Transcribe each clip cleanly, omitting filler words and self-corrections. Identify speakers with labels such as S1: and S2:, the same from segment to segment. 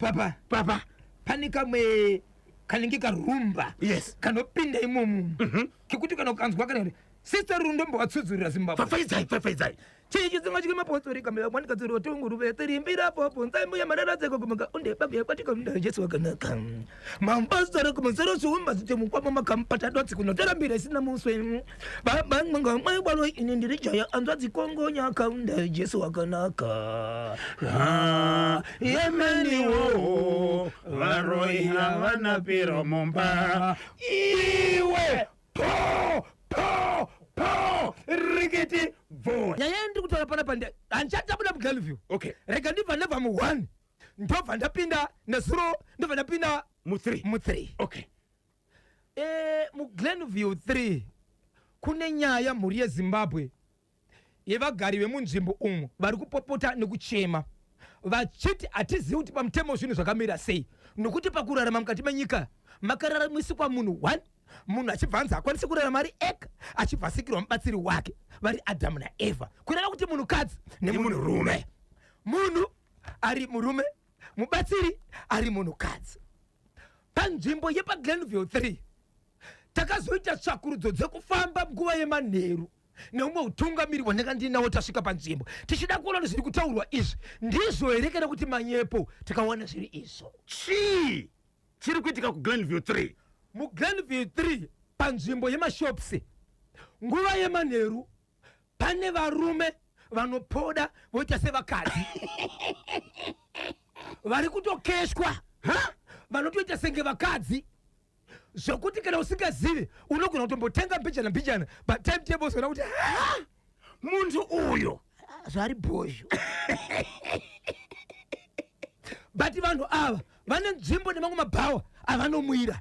S1: Papa.
S2: Papa.
S1: Pane kamwe kanenge karumba kanopinda imomo kekuti kana ukanzwa kana kuti sister Rundo mbovatsudzurira Zimbabwe.
S2: Pfapfaidzai, pfapfaidzai.
S1: Chii chitsinga chikemapostori kambe vamwanikadziri watonguruve tsirimbira popo nzambo yamararadzeko kumaka unde babuya kwatika munda Jesu wakanaka. Mambasara kumusoro zviumba zitemukwama makampata dotsi kunotora mbira isina muswe. Baba mwanga mwebalo ini ndiri jaya anzwa dzikongo nyakaunda Jesu wakanaka.
S2: Ah, yemeniwo varoi havana piro mumba.
S1: Iwe po po po
S2: rikiti bvo.
S1: Nyaya yandiri kutaura panapa handichatabuda muGlenview. Rega ndibva ndabva mu1, ndobva ndapinda nezuro, ndobva ndapinda
S2: mu3.
S1: Mu3. MuGlenview 3 kune nyaya, mhuri yeZimbabwe, yevagari vemunzvimbo umu vari kupopota nekuchema vachiti hatizivi kuti pamutemo zvinhu zvakamira sei, nokuti pakurarama mukati menyika makararamisikwa munhu 1, munhu achibva anzi akwanisi kurarama ari ega, achibva asikirwa mubatsiri wake vari Adhamu naEvha, kureva kuti munhukadzi nemunhurume, munhu ari murume, mubatsiri ari munhukadzi. Panzvimbo yepaGlenview 3 takazoita tsvakurudzo dzekufamba nguva yemanheru neumwe utungamiri hwandanga ndinawo. Tasvika panzvimbo tichida kuona kuti zviri kutaurwa izvi ndizvo here kana kuti manyepo, tikawana zviri izvo.
S2: Chii chiri kuitika kuGlenview 3?
S1: MuGlenview 3, panzvimbo yemashops, nguva yemanheru pane varume vanopoda voita sevakadzi vari kutokeshwa, vanotoita senge vakadzi, zvokuti kana usingazivi unogona kutombotenga mbijana mbijana, but time table uzoona kuti ha,
S2: munhu uyo
S1: zvari bhozho. But vanhu ava vane nzvimbo nemamwe mabhawa avanomwira,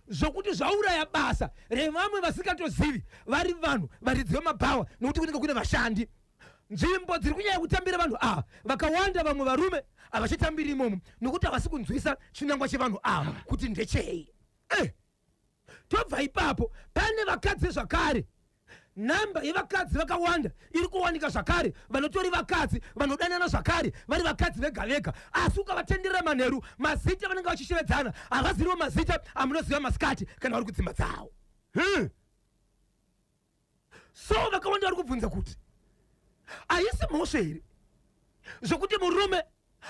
S1: zvokuti zvauraya basa revamwe vasingatozivi vari vanhu varidzi vemabhawa, nokuti kunenge kune vashandi. Nzvimbo dziri kunyanya kutambira vanhu ava vakawanda, vamwe varume havachitambiri imomo nokuti havasi kunzwisa chinangwa chevanhu ava kuti ndechei. Tobva ipapo, pane vakadzi zvakare. Nhamba yevakadzi vakawanda iri kuwanika zvakare, vanotori vakadzi vanodanana zvakare vari vakadzi vega vega, asi ukavatenderera manheru, mazita vanenge vachishevedzana havaziriwo mazita amunoziva masikati kana vari kudzimba dzavo. So vakawanda vari kubvunza kuti haisi mhosva here zvokuti murume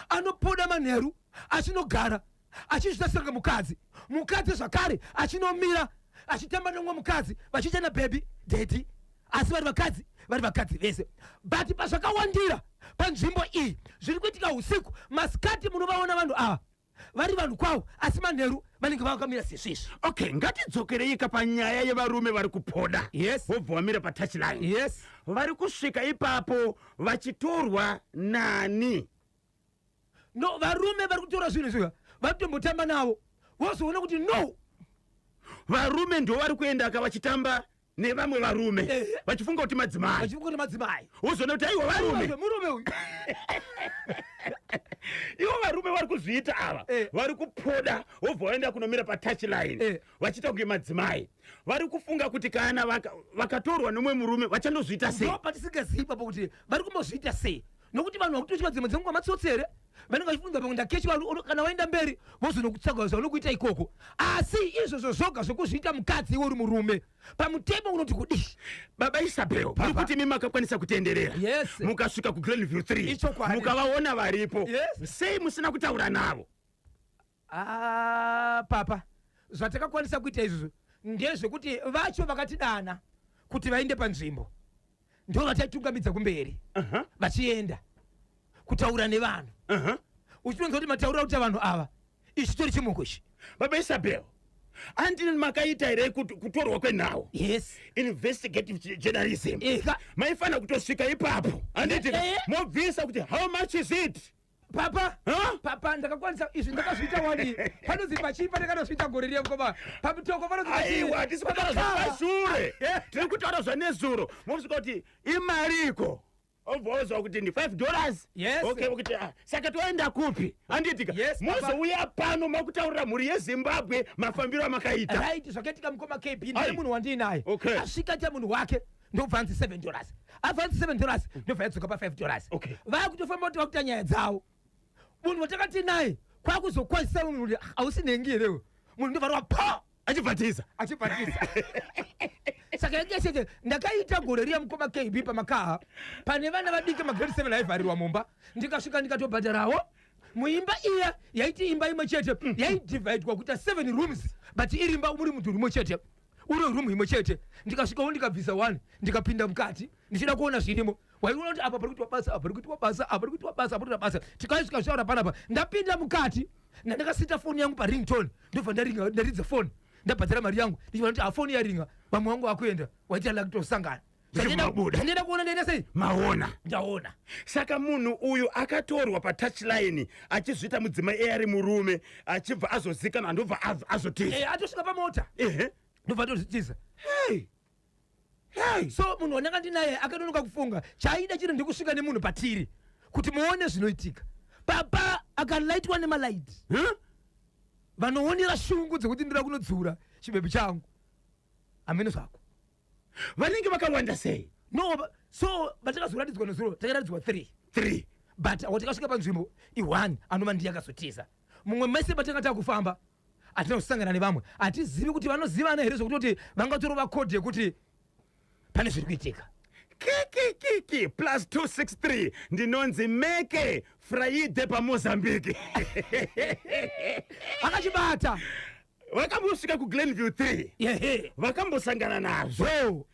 S1: anopoda manheru achinogara achizvita senge mukadzi, mukadzi zvakare achinomira achitamba nemumwe mukadzi, vachiita nababy daddy, asi vari vakadzi, vari vakadzi vese? But pazvakawandira panzvimbo iyi zviri kuitika usiku. Masikati munovaona vanhu ava vari vanhu kwavo, asi manheru vanenge vakamira sesvisvi.
S2: Okay, ngatidzokereika panyaya yevarume vari kupoda, vobva vamira patouchline. Vari kusvika ipapo vachitorwa nani?
S1: No, varume vari kutora zvinhu izvi vari kutombotamba navo, vozoona kuti no.
S2: Varume ndo vari kuendaka vachitamba nevamwe varume vachifunga kuti madzimai.
S1: Vachifunga kuti madzimai.
S2: Wozoona kuti aiwa, varume.
S1: Murume uyu.
S2: Ivo varume vari kuzviita ava, vari kupoda vobva vaenda kunomira patouchline vachiita kunge madzimai, vari kufunga kuti kana vakatorwa nomumwe murume vachandozviita sei?
S1: Ndo patisingazivi ipapo kuti vari kumbozviita sei, nokuti vanhu vakutotywa dzimwe dzenguva matsotsi here vanenge vachifunga pamwe ndakechwa. Kana waenda mberi vozonokutsvaga zvaunokuita ikoko. Asi izvozvo zvoga zvokuzviita mukadzi iwe uri murume, pamutemo unoti kudii?
S2: Baba Isabel, muri kuti imi makakwanisa kutenderera, mukasvika kuGlenview 3,
S1: Ichokwadi.
S2: mukavaona varipo.
S1: Yes.
S2: Sei musina kutaura navo?
S1: Ah, papa, zvatakakwanisa kuita izvozvo ndezvekuti vacho vakatidana kuti vaende panzvimbo ndo vataitungamidza kumberi vachienda kutaura nevanhu, uchitonzwa kuti mataurira kuti vanhu ava ichi chitori chimuko ichi.
S2: Baba Isabel, andini makaita here kutorwa kwenhau?
S1: Yes.
S2: Investigative journalism.
S1: Eka.
S2: Maifanira kutosvika ipapo, handiti?
S1: Eh.
S2: Mobvisa kuti how much is it?
S1: Papa.
S2: Huh?
S1: Papa, ndakakwanisa izvi, ndakazviita wani panonzi pachipa, ndakanozviita gore riya mukoma pamutoko panonzi pachii?
S2: Aiwa, hatisi kutaura zvapashure, tiri kutaura zvanezuro. Mosvika kuti imariko, obva wozwa kuti ndi $5. Okay, kuti ah, saka toenda kupi, handitika?
S1: Yes, papa.
S2: Mozouya pano makutaurira mhuri yeZimbabwe mafambiro amakaita.
S1: Right, zvakaitika mukoma KB, ndine
S2: Ai.
S1: munhu wandiinaye. Asvika ta munhu wake, ndobva anzi $7. Abva anzi $7, ndobva yadzoka pa $5. Vakutofamba kuti vakuita nyaya dzavo, munhu watakati naye. Kwakuzokwazisa munhu kuti hausi nhengi herewe, munhu ndobva pa
S2: Achibvatiza.
S1: Achibvatisa. Saka yange chete ndakaita gore riya, mukoma KB, pamakaha pane vana vadiki magrade 7 aivharirwa mumba. Ndikasvika ndikatobhadharawo muimba iya. Yaiti imba imwe chete yaidivhaidwa kuita 7 rooms, but iri imba muri mudhuri umwe chete, uri room imwe chete. Ndikasvikawo ndikabvisa 1, ndikapinda mukati ndichida kuona zvirimo. Waiona kuti apa pari kuitwa basa, apa pari kuitwa basa, apa pari kuitwa basa, apa pari kuitwa basa. Tikasvika zvaura panapa, ndapinda mukati, ndandakaseta foni yangu paringtone, ndobva ndaringa, ndaridza foni, ndabhadhara mari yangu, ndichiona kuti afoni yaringa, vamwe vangu vakuenda, waita luck tosangana.
S2: Ndichimabuda.
S1: Ndenda kuona, ndaenda sei?
S2: Maona.
S1: Ndaona.
S2: Saka munhu uyu akatorwa patouchline achizviita mudzimai, iye ari murume, achibva azozikanwa, ndobva azotiza.
S1: Atosvika pamota, ndobva atozvitiza.
S2: Hey. Hey.
S1: So munhu wandanga ndinaye akanonoka kufunga. Chaida chiri ndikusvika nemunhu patiri kuti muone zvinoitika. Papa akalaitwa nemalaiti.
S2: Huh?
S1: Vanoonera shungu dzekuti ndira kunodzura chibhebhi changu, hamene zvako.
S2: Vanenge vakawanda sei?
S1: No, so vatakazoratidzwa nezuro, takaratidzwa 3.
S2: 3.
S1: But watakasvika panzvimbo i1 anova ndiye akazotiza. Mumwe mese patanga takufamba hatina kusangana nevamwe. Hatizivi kuti vanozivana here, zvekutoti vangatorova code yekuti pane zviri kuitika.
S2: Kikikiki plus 263, ndinonzi Meke Fraide paMozambique.
S1: Akachibata.
S2: Vakambosvika kuGlenview 3?
S1: Yehe.
S2: Vakambosangana nazvo?
S1: So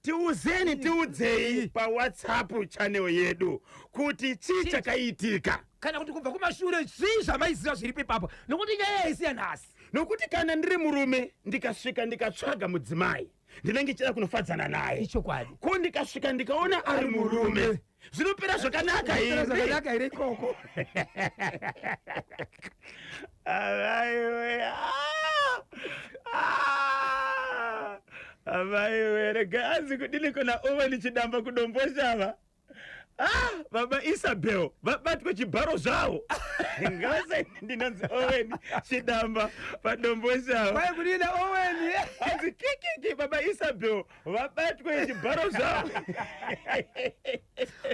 S2: Tiuzeni, tiudzei paWhatsApp channel yedu kuti chii chakaitika.
S1: Kana kuti kubva kumashure, zvii zvamaiziva zviripo ipapo? Nokuti nyaya yaisiya nhasi.
S2: Nokuti kana ndiri murume, ndikasvika ndikatsvaga mudzimai, ndinenge chida kunofadzana naye.
S1: Ichokwadi.
S2: Ko ndikasvika ndikaona ari murume, zvinopera zvakanaka here?
S1: Zvakanaka here ikoko?
S2: Amaiwe, ah! Ah! Amaiwe, rega anzi kudini kona uve ndichidamba kuDomboshava. Ah, baba Isabel vabatwe chibharo zvavo ngase. Ndinonzi Owen Chidamba paDomboshava.
S1: Kwai kudina Owen?
S2: Anzi kikiki, baba Isabel vabatwe chibharo zvavo.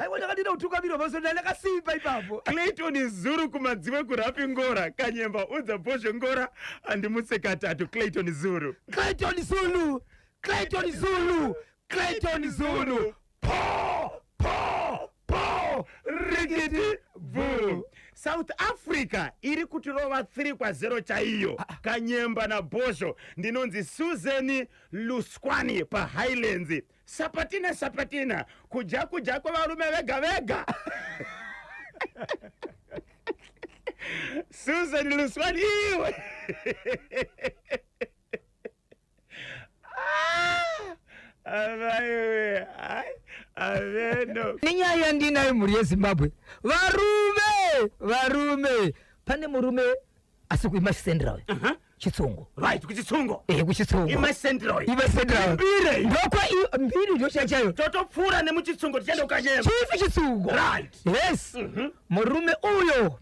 S1: Aiwa, ndakadina kutungamirwa pamusoro, ndakasimba ipapo.
S2: Clayton Zuru kuMadziwe kurapi ngora Kanyemba, udza Bhozho ngora handimutse katatu. Clayton Zuru.
S1: Clayton Zulu, Clayton Zulu, Clayton Zulu, po po po,
S2: Rikiti bvu. South Africa iri kutirova 3 kwa0 chaiyo. Kanyemba naBhozho, ndinonzi Susan Luswani paHighlands. Sapatina sapatina, kudya kudya kwevarume vega vega. Susan Luswani, iwe. Ah, amaiwe, ai aveno.
S1: Nenyaya yandinayo, mhuri yeZimbabwe, varume, varume, pane murume asi kuiMash Central, Chitsungo.
S2: Right, kuChitsungo.
S1: Kuchitsungo.
S2: IMash Central.
S1: IMash Central.
S2: Mbire.
S1: Ndokwa mbiri ndochaichayo.
S2: Totopfuura nemuChitsungo tichienda kuKanyemba.
S1: Chifi Chitsungo. Yes. Murume uyo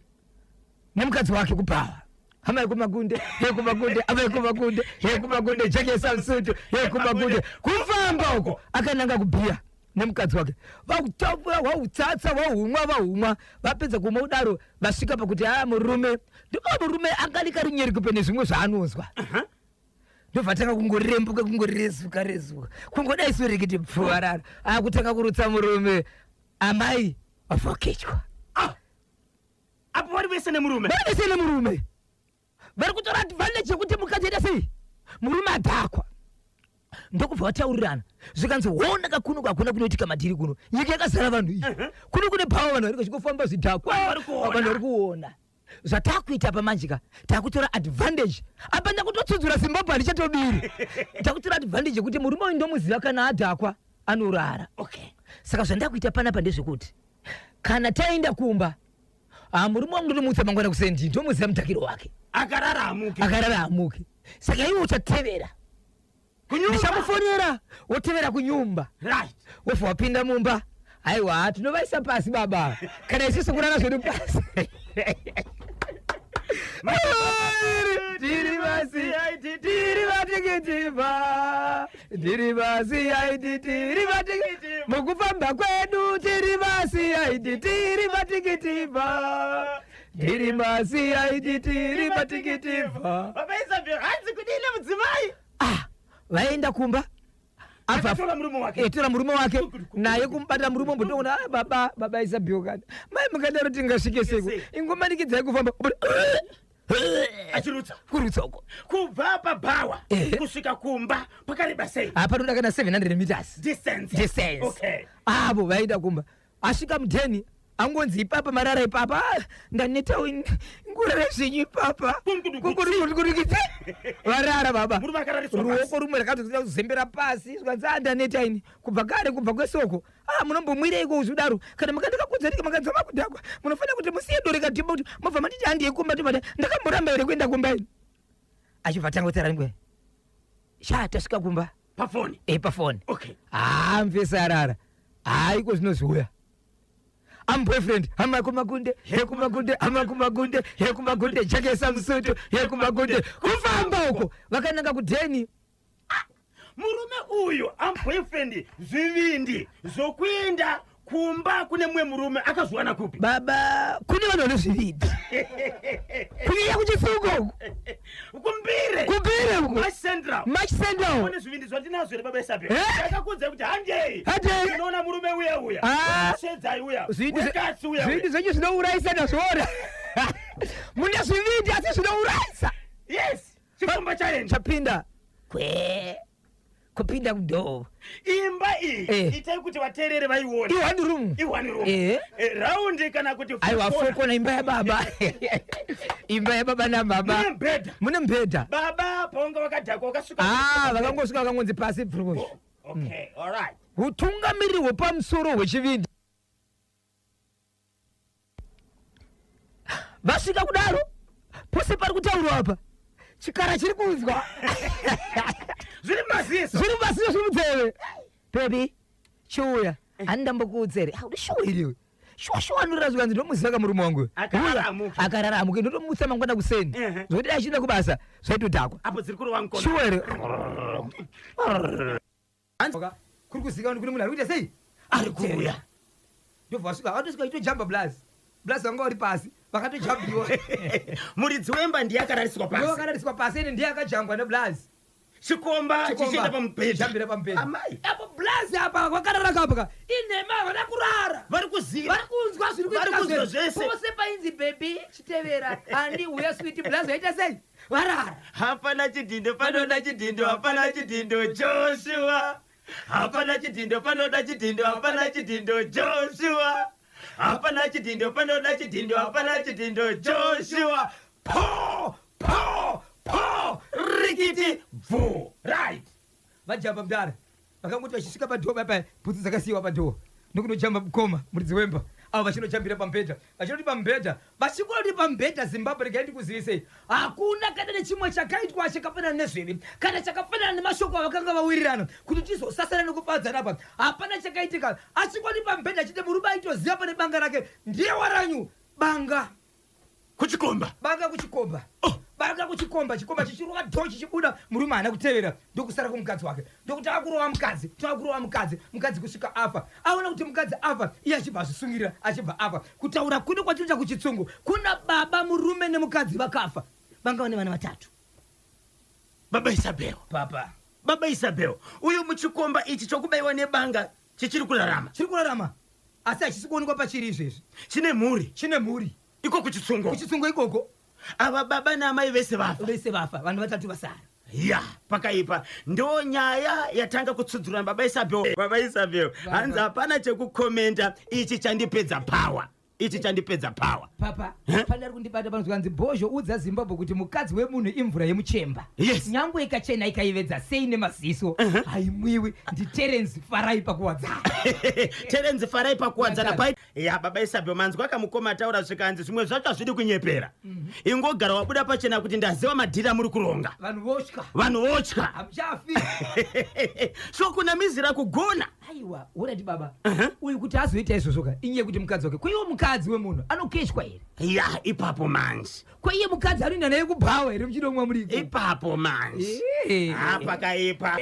S1: nemukadzi wake kubhawa. Hama yekumagunde, yekumagunde, ama yekumagunde, yekumagunde, jekesa musutu yekumagunde. Kufamba uko akananga kubhiya nemukadzi wake, vakutapura, vautsatsa, vahumwa, vahumwa, vapedza kumwa kudaro, vasvika pakuti a murume ndiko murume angalika runyerekupe nezvimwe zvaanonzwa, ndobva tanga kungorembuka, kungorezuka rezuka, kungodai sorekete pfuvarara, akutanga kurutsa murume. Amai vafokechwa.
S2: Ah! Apo vari vese nemurume?
S1: Vari vese nemurume. Vari kutora advantage yekuti mukadzi aita sei, murume adhakwa. Ndokubva vataurirana, zvikanzi, "Hona kakuno hakuna kunoitika madhiri kuno, nyika yakazara vanhu iyi. Kuno kune bhawa, vanhu vari vachingofamba, zvidhakwa."
S2: Vanhu vari kuona.
S1: Vanhu vari kuona zvatakuita pamanjika. Takutora advantage apa, ndakutotsudzura Zimbabwe, handichatobiri. Takutora advantage yekuti murume uyu ndomuziva, kana adhakwa anorara. Saka zvandakuita panapa ndezvekuti kana taenda kumba, ah, murume wangu ndotomutsa mangwana kusendi, ndomuziva mutakiro wake.
S2: Akarara amuke.
S1: Akarara amuke. Saka iwe uchatevera.
S2: Kunyumba.
S1: Ndichamufonera, wotevera kunyumba. Wofa wapinda mumba, aiwa, tinovaisa pasi baba, kana isusu kurara zvedu pasi. Tiri pasi, tiri vatikitiva, tiri pasi, aiti tiri vatikiti mukufamba kwedu, tiri pasi, aiti tiri vatikitiva. Tiri masiyaiti tiri matikitivha.
S2: Baba Isabel, hanzi kudini mudzimai?
S1: Ah, vaenda kumba. Abva
S2: Akatora murume wake.
S1: Etora murume wake naye kumubata murume ombotoona ah, baba baba Isabel kana mai mukadaro tingasvike seko
S2: Sei.
S1: ingomanikidzai kufamba
S2: Achirutsa.
S1: Kurutsa uko.
S2: Kubva pabhawa
S1: Eh.
S2: kusvika kumba pakareba sei?
S1: Panoda kana 700 meters.
S2: Distance.
S1: Distance.
S2: Okay.
S1: Avo vaenda kumba, asvika mudheni, angonzi ipapa marara ipapa. "Ah, ndaneta ngurara zvenyu ipapa." Kungudukurikidze varara baba.
S2: Murume akarariswa pasi.
S1: Ruoko rumwe rakatozoda kuzembera pasi, zvikanzi, "Ah, ndaneta ini kubva kare, kubva kwesoko. Ah, munombomwireiko kuzvidaro? Kana makandikakudza ndika makanzwa makudhakwa, munofanira kuti musiye dore kadhimba kuti mobva manditi handiye kumba." Tobata ndakamboramba here kuenda kumba ini? Achibva tanga kutaura ngwe sha, tasvika kumba.
S2: Pafoni.
S1: E, pafoni.
S2: Okay.
S1: Haa, mfesi arara. Haiko zvinozouya am boyfriend hamakumakunde hekumakunde hamakumakunde hekumakunde jakesa musutu hekumakunde kufamba uko vakananga kudheni.
S2: Murume uyu amboyfriend, zvivindi zvokuenda kumba kune mumwe murume akazviwana kupi?
S1: Baba, kune vanhu vane zvivindi kunyanya kuchisungo uku.
S2: Kumbire.
S1: Kumbire uku.
S2: Mash Central.
S1: Mash Central.
S2: Kune zvivindi zvandinazvo here, baba Isabel?
S1: Eh?
S2: Ndakakuudza kuti handei.
S1: Handei.
S2: Ndinoona murume uya uya.
S1: Ah.
S2: Shedzai uya.
S1: Zvivindi
S2: Wekatsi uya
S1: zvivindi
S2: uya.
S1: zvenyu zvinourayisa, ndazviona. Mune zvivindi asi zvinourayisa.
S2: Yes. Chikomba chaenda.
S1: Chapinda kwe kupinda kudhoo.
S2: Imba iyi
S1: Eh.
S2: itai kuti vateerere vaione.
S1: I1 room.
S2: I1 room.
S1: Eh.
S2: Eh, raundi kana kuti
S1: Aiwa.
S2: four corner.
S1: Fokona, imba yababa, imba yababa namama.
S2: Mune mubhedha.
S1: Mune mubhedha.
S2: Baba paunga wakadhakwa wakasvika.
S1: Ah, vakangosvika vakangonzi pasi pfurukushu.
S2: Okay, all right.
S1: Utungamiriri hwepamusoro hwechivindi. Vasvika kudaro, pose pari kutaurwa apa chikara chiri kunzwa.
S2: Zviri mumaziso.
S1: Zviri mumaziso, zviri munzeve. "Baby, chiuya, handindambokuudza here? Uri shuwa iriwe? Shuwa shuwa anorara?" Zvikanzi, "Ndomuziva kamurume wangu."
S2: Akarara
S1: Uya,
S2: amuke.
S1: akarara amuke, ndotomutsa mangwana kuseni. Zvokuti dai achienda kubasa zvaitodhakwa.
S2: Apo dziri kurova mukono.
S1: Shuwa here? Kuri kuzikanwa kune munhu ari kuita sei,
S2: Ari kuuya.
S1: Ndobva vasvika, vatosvika itojamba blas blas vanga vari pasi, vakatojambiwa.
S2: Muridzi wemba ndiye akarariswa pasi.
S1: Vakarariswa pasi, ene ndiye akajambwa neblas.
S2: Chikomba chichienda pamubhedha.
S1: Jambira pamubhedha.
S2: Amai.
S1: Apo blas apa vakarara kapaka inhema, havana kurara.
S2: Vari kuziva.
S1: Vari kunzwa zviri
S2: Vari
S1: kuitika.
S2: kunzwa zvese.
S1: Pose painzi, "Baby, chitevera, handi uya sweet," blas vaita sei? Varara.
S2: Hapana chidhindo panoda chidhindo, hapana chidhindo Joshua. Hapana chidhindo panoda chidhindo, hapana chidhindo Joshua. Hapana chidhindo panoda chidhindo, hapana chidhindo Joshua.
S1: Po po po.
S2: Rikiti bvu. Right.
S1: Vajamba mudara, vakangoti vachisvika padhoo papa, bhutsu dzakasiyiwa padhoo, nokunojamba mukoma muridzi wemba avo vachinojambira pamubhedha, vachinoti pamubhedha, vachingoti pamubhedha. Zimbabwe, regai ndikuzivisei, hakuna kana nechimwe chakaitwa chakafanana nezvivi kana chakafanana nemashoko avakanga vawirirana kuti tizosasana nekufadzana. Apa hapana chakaitika. Achingoti pamubhedha chite, murume aitoziva pane banga rake, ndiye waranyu banga.
S2: Kuchikomba.
S1: Banga kuchikomba.
S2: Oh.
S1: Banga kuchikomba, chikomba chichirova dho chichibuda. Murume haana kutevera, ndokusara kumukadzi wake, ndokuti akurova mukadzi, toakurova mukadzi, mukadzi kusvika afa. Aona kuti mukadzi afa, iye achibva azvisungirira, achibva afa. Kutaura kuno kwatinoita kuchitsungu, kuna baba, murume nemukadzi vakafa, vanga vane vana vatatu.
S2: Baba Isabel.
S1: Papa.
S2: Baba Isabel, uyu muchikomba ichi chokubayiwa nebanga chichiri kurarama?
S1: Chiri kurarama, asi hachisi kuonekwa pachiri izvezvi.
S2: Chine mhuri?
S1: Chine mhuri.
S2: Iko kuchitsungo?
S1: Kuchitsungo ikoko.
S2: Ava baba naamai vese vafa?
S1: Vese vafa, vanhu vatatu vasara.
S2: Ya, pakaipa. Ndo nyaya yatanga kutsudzurana. Baba Isabel, baba Isabel, hanzi hapana chekukomenda, ichi chandipedza power, ichi chandipedza power.
S1: Papa, pane ari kundibata panozwanzi, "Bhozho, udza Zimbabwe kuti mukadzi wemunhu imvura yemuchemba."
S2: Yes.
S1: Nyangwe ikachena ikaivedza sei nemaziso, haimwiwi. NdiTerence Farai pakuwadzana.
S2: Terenzi Farai pakuwadzana pai. Ya, baba Isabel, manzwa kamukoma ataura, zvikanzi zvimwe zvacho hazvidi kunyepera. Ingogara wabuda pachena kuti ndaziva madhiri amuri kuronga.
S1: Vanhu votya.
S2: Vanhu votya.
S1: Hamuchafi.
S2: So kunamizira kugona.
S1: Aiwa, urati baba uyu kuti azoita izvozvo ka, inyaya yekuti mukadzi wake, kweiwo mukadzi wemunhu anokeshwa here?
S2: Ya, ipapo manje.
S1: Kweiye mukadzi anoenda naye kubhawa here muchidomwa muriko?
S2: Ipapo manje.
S1: Eh.
S2: Pakaipa.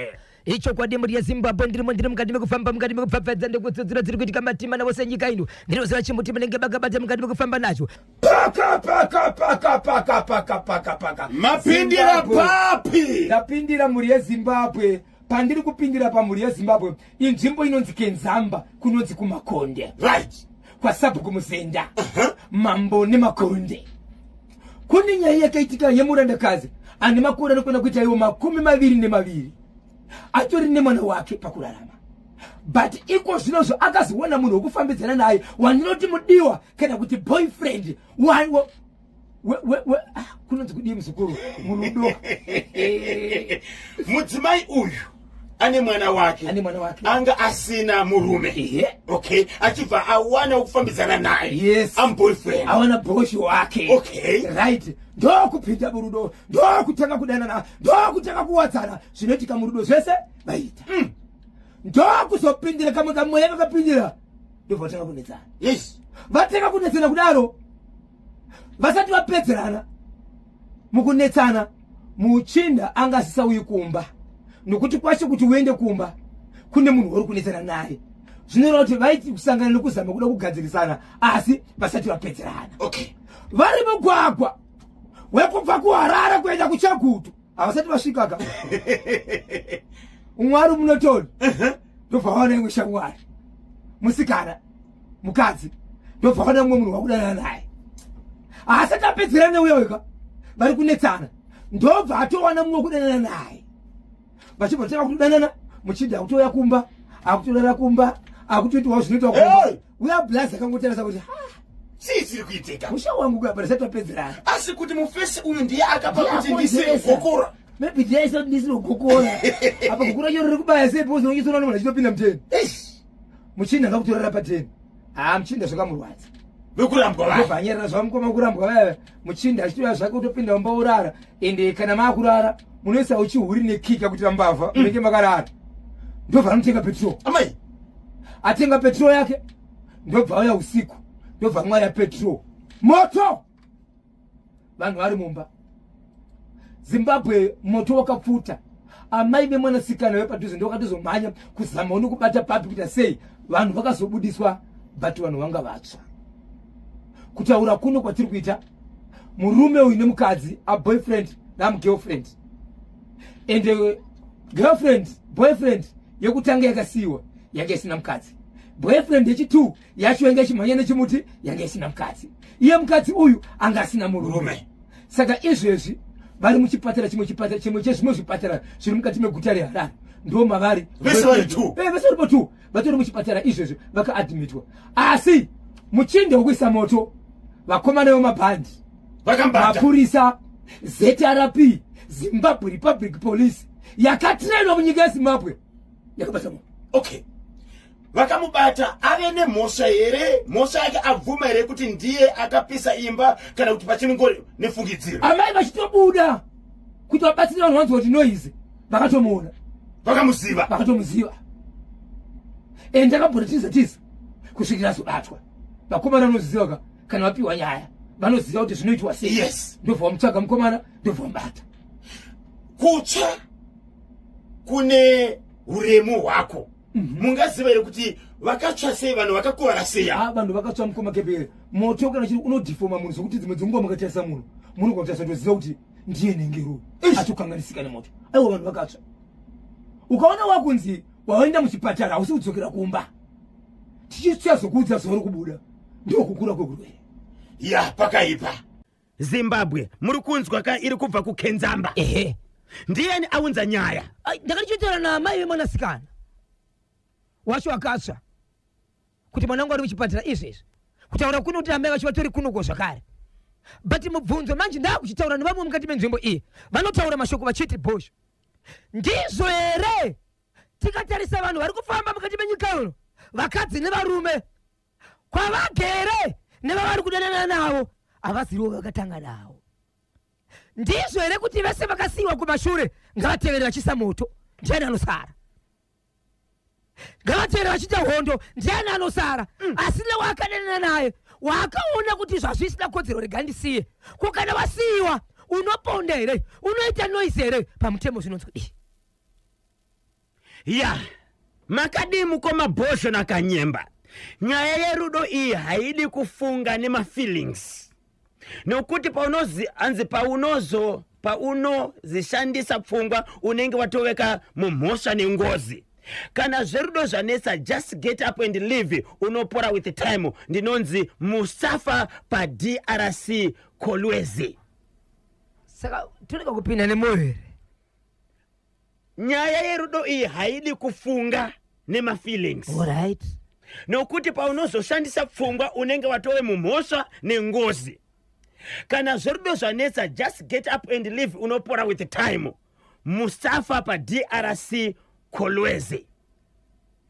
S1: Ichokwadi mhuri yeZimbabwe, ndirimo ndiri mukati mekufamba, mukati mekupfapfaidza ndekutsudzura dziri kuitika matima navose nyika ino. Ndinoziva chimuti munenge makabata mukati mekufamba nacho. Paka paka paka paka paka paka paka.
S2: Mapindira papi?
S1: Ndapindira mhuri yeZimbabwe. Pandiri kupindira pamhuri yeZimbabwe inzvimbo inonzi Kenzamba, kunonzi kuMakonde.
S2: Right.
S1: Kwasabhuku Muzenda. Mambo neMakonde. Kune nyaya yakaitika yemurandakadzi ane makore anokwana kuita iwo 22, atori nemwana wake pakurarama, but iko zvinozvo akazowana munhu wekufambidzana naye wandinoti mudiwa kana kuti boyfriend kunonzi kudii muzukuru murudo?
S2: Mudzimai uyu ane mwana wake.
S1: Ane mwana wake.
S2: Anga asina murume. Okay, achibva awana wekufambidzana naye.
S1: Yes.
S2: Amuboyfriend.
S1: Awana boshi wake. Right, ndokupinda murudo, ndokutanga kudanana, ndokutanga kuwadzana, zvinoitika murudo zvese vaita. Ndokuzopindira kamwe kamweya kakapindira, ndobva vatanga kunetsana. Vatanga kunetsana kudaro, vasati vapedzerana mukunetsana, muchinda anga asisauyi kumba, nokuti kwacho kuti uende kumba kune munhu wauri kunetsana naye, zvinoreva kuti vaiti kusangana nekuzama kuda kugadzirisana, asi vasati vapedzerana. Vari mugwagwa wekubva kuHarare kuenda kuChegutu, havasati vasvikaka, umwe ari munotoni, ndobva vaona imwe shamwari musikana, mukadzi, ndobva vaona mumwe munhu wakudanana naye. Haasati apedzerana neuya weka vari kunetsana, ndobva atowana mumwe wekudanana naye, vachibva tanga kutodanana. Muchinda akutouya kumba, akutorara kumba, akutoitwawo zvinoitwa kumba.
S2: Hey!
S1: Uya blazi akangotarisa kuti, "Ah,
S2: Chii chiri kuitika?"
S1: Musha wangu kuyapa risati wapedzerana.
S2: Asi kuti mufesi uyu ndiye akapa kuti ndisiri
S1: Akonzeresa.
S2: kugokora.
S1: Maybe ndiyaisa kuti ndisiri kugokora apa. Gokora chero riri kubaya sei? Because unonyisona munhu achitopinda muteni. Muchinda akakutorara pateni. Ha, muchinda zvakamurwadza.
S2: Vekurambwa vaya.
S1: Ndobva anyarara zvamukoma kurambwa vaya. Muchinda achitouya zvake kutopinda mumba orara. Ende kana maakurara munoisa uchihuri nekika kuitira mbavha, munenge makarara. Ndobva anotenga petrol.
S2: Amai.
S1: Atenga petrol yake, ndobva auya usiku, ndobva mwaya petrol, moto, vanhu vari mumba. Zimbabwe, moto wakapfuta. Amai vemwanasikana vepadhuze ndokatozomhanya kuzama nekubata papi kuita sei, vanhu vakazobudiswa, but vanhu vanga vatsva. Kutaura kuno kwatiri kuita, murume uyu nemukadzi, aboyfriend namugirlfriend, and girlfriend, boyfriend yekutanga yakasiyiwa yanga isina mukadzi, boyfriend yechi2 yacho yanga ichimhanya nechimuti yanga isina mukadzi, iye mukadzi uyu anga asina murume.
S2: Murume.
S1: Saka izvezvi vari muchipatara chimwe, chipatara chimwe chezvimwe zvipatara zviri mukati meguta reHarare, ndo mavari.
S2: Vese vari two?
S1: Eh, vese varipo two, vatori muchipatara izvezvi, vakaadmitwa. Asi muchinde wekuisa moto, vakomana vemabhandi,
S2: Vakambata.
S1: mapurisa, ZRP, Zimbabwe Republic Police yakatrainwa munyika yeZimbabwe, yakabata munhu.
S2: Okay, vakamubata. Ave nemhosva here? Mhosva yake abvuma here kuti ndiye akapisa imba, kana kuti pachinongori nefungidziro?
S1: Amai vachitobuda kuti vabatsire vanhu, vanzwa kuti noise, vakatomuona.
S2: Vakamuziva.
S1: Vakatomuziva, ende akamboti tiza tiza kusvikira azobatwa. Vakomana vanoziva ka, kana vapiwa nyaya vanoziva kuti zvinoitwa sei. Ndobva vamutsvaga mukomana, ndobva vamubata.
S2: Kutsva kune uremu hwako. Mungaziva here kuti vakatsva sei, vanhu vakakuvara sei ava?
S1: Ah, vanhu vakatsva mukoma Kepere. Moto kana chiri unodhifoma munhu zvokuti dzimwe dzenguva mukatarisa munhu, munogona kutarisa toziva kuti ndiye nengero atokanganisika nemoto. Aiwa, vanhu vakatsva. Ukaona wakunzi waenda muchipatara, hausi kudzokera kumba, tichichazokuudza zuva rokubuda, ndokukura kwekurwere.
S2: Ya, pakaipa. Zimbabwe, muri kunzwa ka, iri kubva kuKenzamba.
S1: Ehe.
S2: Ndiani aunza nyaya?
S1: Ndakatichotaura naamai vemwanasikana wacho akatsva kuti mwana wangu ari muchipatara izvezvi. Kutaura kuno kuti amai vacho vatori kunoko zvakare. But mubvunzo manje ndakuchitaura nevamwe mukati menzvimbo iyi, vanotaura mashoko vachiti, "Bhosho, ndizvo here?" Tikatarisa vanhu vari kufamba mukati menyika ino, vakadzi nevarume, kwavagere nevavari kudanana navo havaziriwo vakatanga navo. Ndizvo here kuti vese vakasiyiwa kumashure ngavatevere vachisa moto? Ndiani anosara? Ngavatevere vachiita hondo, ndiani anosara? Asi newakadanana naye waakaona kuti zvazvisina kodzero, rega ndisiye. Ko kana wasiyiwa, unoponda here? Unoita noise here? Pamutemo zvinonzi kudii?
S2: Ya, makadii mukoma Bhozho naKanyemba? Nyaya yerudo iyi haidi kufunga nemafeelings, nokuti paunozi hanzi paunozo paunozishandisa pfungwa unenge watoveka mumhosva nengozi. Kana zverudo zvanetsa, just get up and leave, unopora with time. Ndinonzi Musafa paDRC Kolwezi.
S1: Saka torega kupinda nemwoyo here?
S2: Nyaya yerudo iyi haidi kufunga nemafeelings,
S1: Allright.
S2: nokuti paunozoshandisa pfungwa unenge watove mumhosva nengozi. Kana zverudo zvanetsa, just get up and leave, unopora with time. Musafa paDRC Kolwezi.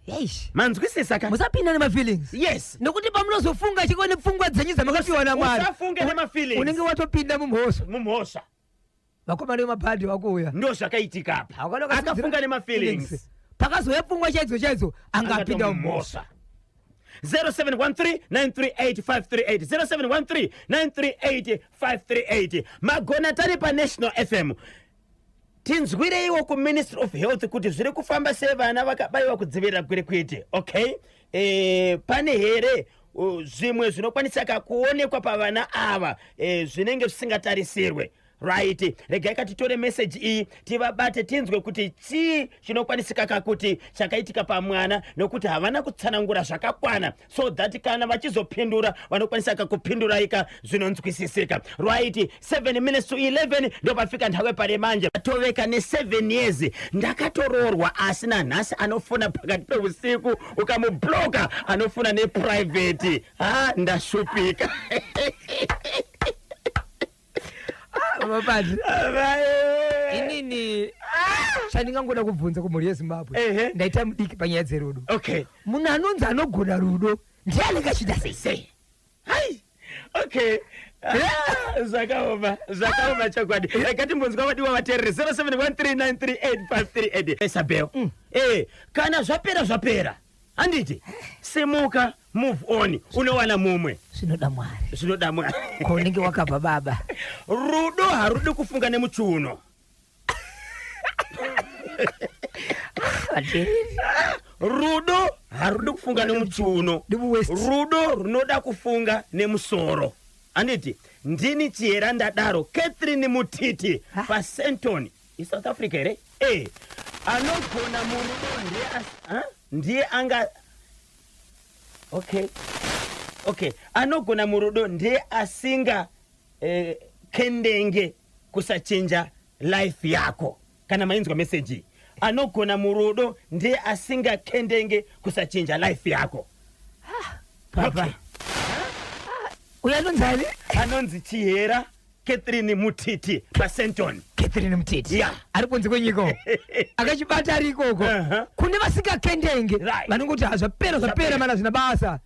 S1: Eish.
S2: Manzwisisa ka?
S1: Musapinda nemafeelings.
S2: Yes.
S1: Nokuti pamunozofunga chiko nepfungwa dzenyu dzamakapiwa naMwari,
S2: Usafunge nemafeelings.
S1: unenge watopinda mumhosva.
S2: Mumhosva.
S1: Vakomana vemabhadhi vakuuya.
S2: Ndo zvakaitika apa.
S1: Hakuna ukasimudzira
S2: Akafunga nemafeelings.
S1: Pakazouya pfungwa chaidzo chaidzo, angapinda mumhosva.
S2: 0713 938 538, 0713 938 538. Magona tari paNational FM. Tinzwireiwo kuMinistry of Health kuti zviri kufamba sei, vana vakabayiwa kudzivirira kwirikwiti. Okay, pane here zvimwe zvinokwanisaka kuonekwa pavana ava zvinenge zvisingatarisirwe? Right, regai katitore meseji iyi, tivabate, tinzwe kuti chii chinokwanisika kuti chakaitika pamwana, nokuti havana kutsanangura zvakakwana, so that kana vachizopindura vanokwanisa kakupinduraika zvinonzwisisika. Right, 7 minutes to 11, ndopafika nthawe pare manje. Toveka ne7 years ndakatoroorwa, asi nanhasi anofona pakati peusiku. Ukamubloka anofona neprivate. Ha, ndashupika.
S1: Mapadri, inini chandingangoda kubvunza kumhuri yeZimbabwe, ndaita mudiki panyaya dzerudo. Munhu anonzi anogona rudo ndianenge achiita sei?
S2: Sei? Hai, okay. Ah, zvakaoma, zvakaoma chokwadi. Rega timbonzwa vadiwa vateereri. 0713938538. Isabel, kana zvapera zvapera, handiti? Simuka, move on, unowana mumwe.
S1: Zvinoda Mwari.
S2: Zvinoda Mwari.
S1: Kwaunenge wakabva, baba.
S2: Rudo harudi kufunga nemuchiuno.
S1: Vateereri.
S2: Rudo harudi kufunga nemuchiuno.
S1: Nemuwaist.
S2: Rudo runoda kufunga nemusoro, handiti? Ndini Chiyera, ndadaro. Catherine Mutiti
S1: Ha?
S2: paSenton, iSouth Africa here? Anogona murudo ndiye ha? Ndiye anga, okay, anogona murudo ndiye asinga kendenge kusachinja life yako. Kana mainzwa meseji, anogona murudo ndiye asinga kendenge kusachinja life yako.
S1: Papa.
S2: Okay.
S1: Uyo anonzani?
S2: Anonzi Chihera Catherine Mutiti paSenton.
S1: Catherine Mutiti. Ari kunze kwenyika uko, akachibata ari ikoko. Kune vasingakendenge, vanongoti hazvapera zvapera.
S2: Zvapera.
S1: Mana zvina basa.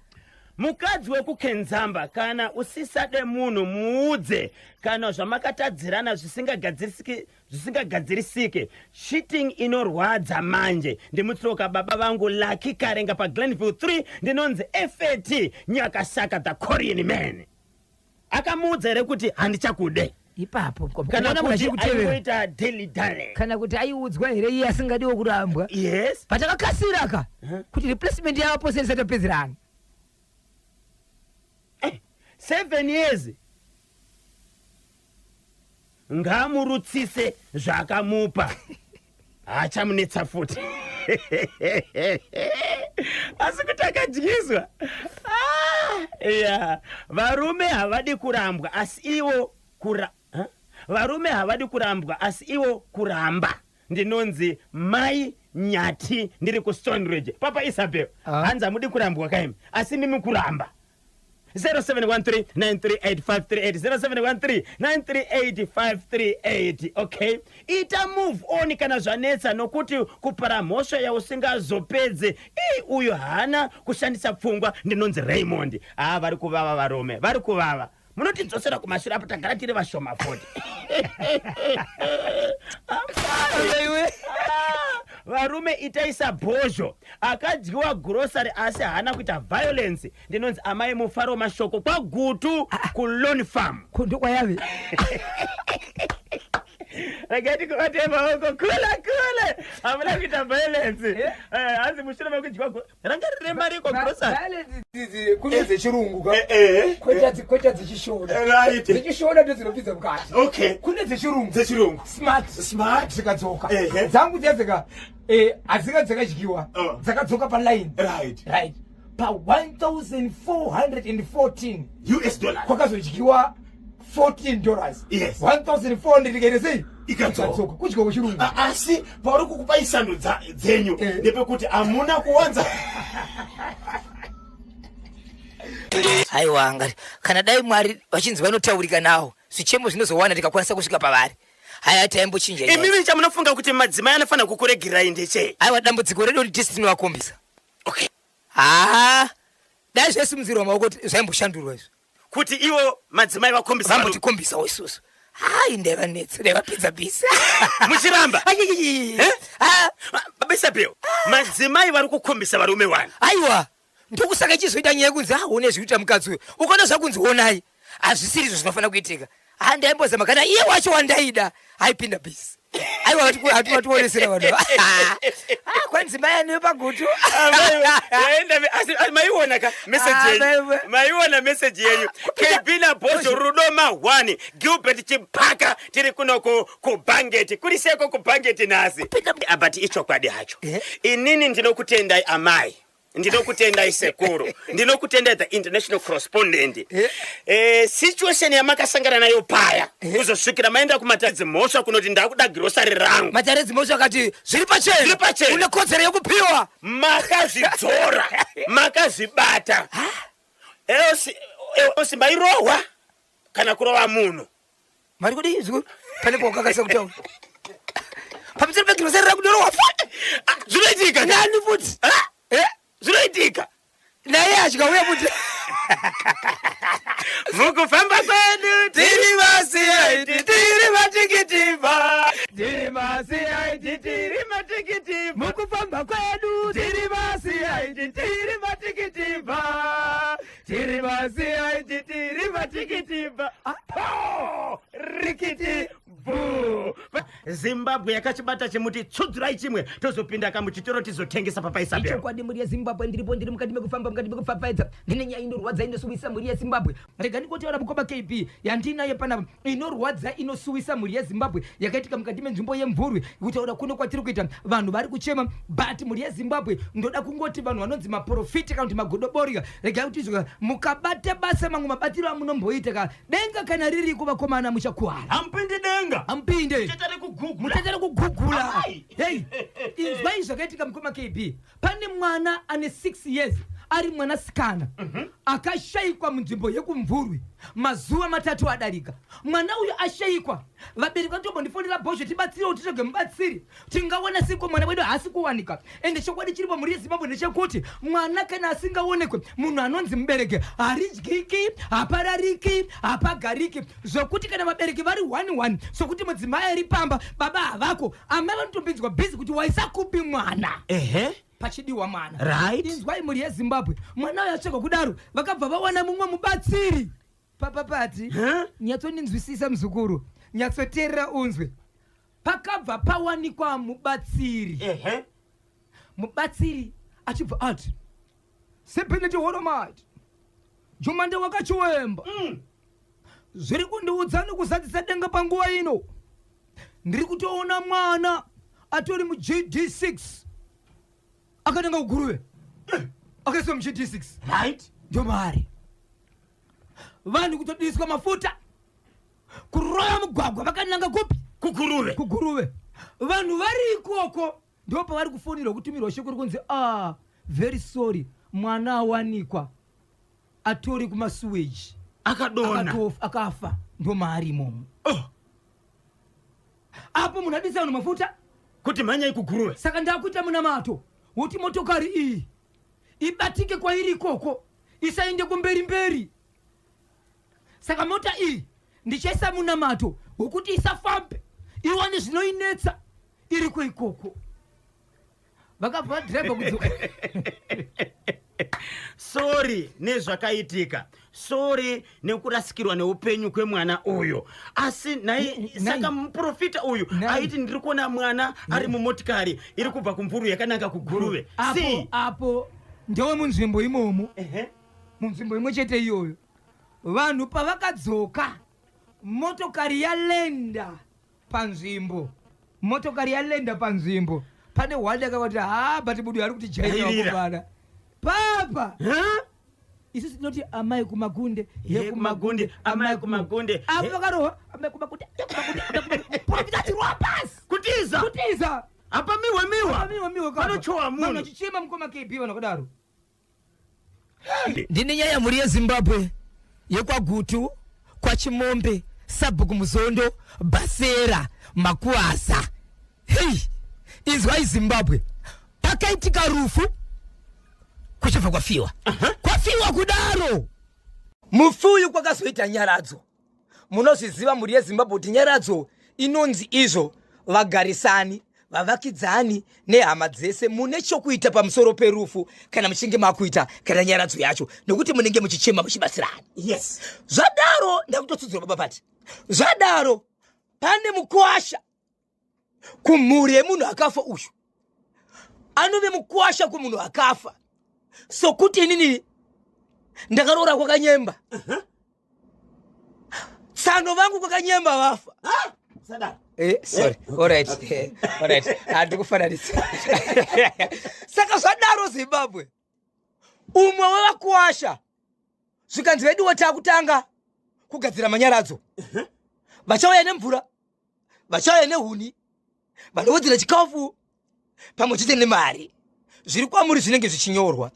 S2: Mukadzi wekukenzamba, kana usisade munhu muudze. Kana zvamakatadzirana zvisingagadzirisike, cheating inorwadza manje. Ndimutsoka baba vangu Laki Karenga paGlenville 3. Ndinonzi Fet Nyakasaka, the Korean man. Akamuudza here kuti handichakude?
S1: Ipapo
S2: Kana
S1: unoona munhu
S2: kuti
S1: achiri kutevera.
S2: aingoita daily dale?
S1: Kana kuti aiudzwa here iye asingadiwo kurambwa?
S2: Yes.
S1: Patakakasira ka kuti replacement yavapo sei tisatopedzerana.
S2: 7 years, ngamurutsise zvakamupa, haachamunetsa futi. Asi kuti akadyiswa. Ah, ya, varume havadi kurambwa asi ivo kura, huh? Varume havadi kurambwa asi ivo kuramba. Ndinonzi Mai Nyati, ndiri kuStoneridge. Papa Isabel.
S1: Ah.
S2: Hanzi hamudi kurambwa kaimi, asi mimi kuramba. 0713938538, 0713938538. Okay, ita move on kana zvanetsa, nokuti kupara mhosva yausingazopedze. Ii, uyu haana kushandisa pfungwa. Ndinonzi Raymond. Haa, vari kuvava varume, vari kuvava. Munotidzosera kumashure apo tagara tiri vashoma futi.
S1: Iwe.
S2: Ah, varume itai sabhozho, akadyiwa grocery asi haana kuita violence. Ndinonzi Amai Mufaro Mashoko kwaGutu kuLon Farm.
S1: Ndokwayave.
S2: Regai tikubate maoko kule kule. Hamuna kuita violence. Eh, hanzi mushure mekudyiwa ranga riri remariko grocery.
S1: Violence kune dzechirungu ka.
S2: Eh, eh.
S1: Kweta dzechishona.
S2: Right.
S1: Dzechishona ndodzinopinza mukati.
S2: Okay.
S1: Kune dzechirungu.
S2: Dzechirungu.
S1: Smart.
S2: Smart.
S1: Dzikadzoka.
S2: Ehe.
S1: Dzangu dziya dzika hadzinga dzakadyiwa.
S2: Oh.
S1: Dzakadzoka paline.
S2: Right.
S1: Right. Pa 1414
S2: US dollar.
S1: Kwakazodyiwa $14.
S2: Yes.
S1: 1400 ikaita sei?
S2: Ikadzoka.
S1: Kudya kwechirungu.
S2: Asi pauri kukupai sando dzenyu
S1: Eh.
S2: ndepekuti hamuna kuwanza.
S3: Aiwa, ngati kana dai Mwari vachinzi vanotaurika nawo, zvichemo zvinozowana tikakwanisa kusvika pavari. Haya, taimbochinja nyaya.
S2: Imimi chamunofunga kuti madzimai anofanira kukuregerai ndechei?
S3: Aiwa, dambudziko redu kuti tisi tinovakombisa.
S2: Okay.
S3: Haa, dai zvaisimudzirwa maoko kuti zvaimboshandurwa izvo.
S2: Kuti ivo madzimai vakombisa varume.
S3: Vambotikombisa isusu, hai, ndaivanetsa, ndaivapedza bhisi.
S2: Muchiramba?
S3: Ayiyiyii.
S2: Eh?
S3: Ah,
S2: Baba Isabel, madzimai vari kukombisa varume wani.
S3: Aiwa, ndokusaka ichizoita nyaya yekunzi aone zvikuita mukadzi uyu. Ukaona zvakunzi onai, hazvisiri izvo zvinofanira kuitika. Ha, ndaimbozama, kana iye wacho wandaida aipinda bhisi. Aiwa, hativatowonesera vanhu. Ah, kwanzi mai aniwe pagutu.
S2: Yaenda, asi maiona ka message
S3: Ah,
S2: yenyu?
S3: maiwe.
S2: Maiona message yenyu? KB naBojo, rudo mahwani. Gilbert Chipaka, tiri kuno kubhangeti. Kuri seko kubhangeti nhasi? But ichokwadi hacho.
S3: Eh?
S2: Inini ndinokutendai amai, ndinokutendai sekuru, ndinokutendai the international correspondent.
S3: Eh?
S2: Eh, situation yamakasangana nayo paya kuzosvikira maenda kumatadzi mhosva kunoti ndakuda girosari rangu.
S3: Matare dzimhosva akati zviri pachena.
S2: Zviri pachena.
S3: Une kodzero yekupiwa.
S2: Makazvidzora, makazvibata. Eosi mairohwa kana kurova munhu?
S3: Mari kudii zvikuru pane paukakasa kutaura pamusoro pegirosari rakudorohwa futi?
S2: Ah, zvinoitika.
S3: Nani futi?
S2: Ah,
S3: Eh?
S2: zvinoitika.
S3: Naye achikauya futi.
S2: Mukufamba kwedu tiri vasiyaiti, tiri matikitivha.
S1: Tiri masiyaiti,
S2: tiri matikitivha.
S1: Mukufamba kwedu tiri masiyaiti, tiri matikitivha, tiri masiyaiti, tiri matikitivha.
S2: Po rikiti bhu. Zimbabwe yakachibata chimuti, tsudzurai chimwe, tozopinda kamuchitoro tizotengesa papaisabel.
S3: Ichokwadi, mhuri yeZimbabwe, ndiripo, ndiri mukati mekufamba, mukati mekupfapfaidza. Ndine nyaya inorwadza, inosuwisa mhuri yeZimbabwe. Rega ndikotaura mukoma KB yandinayo panapa, inorwadza, inosuwisa mhuri yeZimbabwe, yakaitika mukati menzvimbo yeMvurwi. Kutaura kuno kwatiri kuita, vanhu vari kuchema. But mhuri yeZimbabwe, ndoda kungoti vanhu vanonzi maprofiti kana kuti magodoborya, regai kuti izvo mukabata basa, mamwe mabatiro amunomboita ka, denga kana ririko, vakomana, muchakuwara.
S2: Hamupindi denga.
S3: Hamupinde.
S2: Muchatare kugugula.
S3: Muchatare kugugula.
S2: Amai.
S1: Hei, inzwai zvakaitika mukoma KB. Pane mwana ane 6 years, ari mwanasikana, akashayikwa munzvimbo yekuMvurwi mazuva 3 adarika. Mwana uyu ashayikwa, vabereki vatombondifonera, "Bhozho, tibatsirewo, titsvage mubatsiri. Tingawana siko? Mwana wedu haasi kuwanika." Ende chokwadi chiripo, mhuri yeZimbabwe, ndechekuti mwana kana asingaonekwe, munhu anonzi mubereki haridyiki, haparariki, hapagariki. Zvokuti kana vabereki vari 11, sokuti mudzimai ari pamba, baba havako, amai vanotopinzwa busy kuti waisa kupi mwana,
S2: Ehe.
S1: pachidiwa mwana.
S2: Right.
S1: Inzwai, mhuri yeZimbabwe, mwana uyo atsvagwa kudaro, vakabva vawana mumwe mubatsiri papapati.
S2: Huh?
S1: Nyatsondinzwisisa muzukuru, nyatsoteerera unzwe. Pakabva pawanikwa mubatsiri.
S2: Ehe.
S1: Mubatsiri achibva ati, "Sepeneti horomati jumande wakachiwemba, zviri kundiudza nekuzadzisa denga panguva ino, ndiri kutoona mwana atori muGD6, akatenga kuGuruve, akaiswa muGD6."
S2: Right.
S1: Ndomari vanhu kutodiswa mafuta, kuroya mugwagwa vakananga kupi?
S2: KuGuruve.
S1: KuGuruve. Vanhu vari ikoko ndo pavari kufonirwa, kutumirwa shoko rikunzi, "Ah, very sorry, mwana awanikwa atori kumasuweji."
S2: Akadona.
S1: Akafa, ndo maari imomo.
S2: Oh.
S1: Apo munhu adisa vanhu mafuta
S2: kuti mhanyai kuGuruve.
S1: Saka ndakuita munamato wokuti motokari iyi ibatike kwairi ikoko, isaende kumberi mberi. Saka mota iyi ndichaisa munamato wokuti isafambe, iwane zvinoinetsa iriko ikoko. Vakabva vadhiraivha kudzoka.
S2: Sorry nezvakaitika. Sori nekurasikirwa neupenyu kwemwana uyu. Asi nhai, saka muprofita uyu aiti ndiri kuona mwana ari mumotikari iri kubva kuMvurwi yakananga kuGuruve.
S1: Apo
S2: Sei?
S1: Apo ndewe munzvimbo imomo. Munzvimbo imwe chete iyoyo, vanhu pavakadzoka, motokari yalenda panzvimbo, motokari yalenda panzvimbo pane hwandi akavati, "Ha, but budu ari kuti
S2: Jairira.
S1: jairakomana papa."
S2: Huh?
S1: Isusu tinoti amai kumagunde.
S2: Ye kumagunde, amai kumagunde.
S1: Apo
S2: Ye-
S1: vakarohwa, amai kumagunde, ye kumagunde, amai kumagunde. Profita achirwa pasi.
S2: Kutiza.
S1: Kutiza.
S2: Apa miwe miwa.
S1: Miwa miwa.
S2: Panochowa munhu.
S1: Vanhu vachichema, mukoma KB, vanhu vakadaro. Ndine nyaya, mhuri yeZimbabwe, yekwaGutu, kwaChimombe, sabhuku Muzondo, Basera Makuasa. Hei, inzwai Zimbabwe, pakaitika rufu, kuchibva kwafiwa, kwafiwa kudaro, mufi uyu kwakazoita nyaradzo. Munozviziva, mhuri yeZimbabwe, kuti nyaradzo inonzi izvo vagarisani, vavakidzani nehama dzese mune chokuita pamusoro perufu kana muchinge makuita kana nyaradzo yacho, nokuti munenge muchichema muchibatsirana. Zvadaro, ndakutotsudzura baba pati, zvadaro pane mukwasha kumhuri yemunhu akafa. Uyu anove mukwasha kumunhu akafa, sokuti inini ndakaroora kwaKanyemba, tsano vangu kwaKanyemba vafa.
S2: Sadaro.
S1: Sorry. Alright. Alright. Handikufananisa. Saka zvadaro, Zimbabwe, umwe wevakuwasha, zvikanzi veduwo taakutanga kugadzira manyaradzo, vachauya nemvura, vachauya nehuni, vanowedzera chikafu pamwe chete nemari zviri kwamuri zvinenge zvichinyorwa.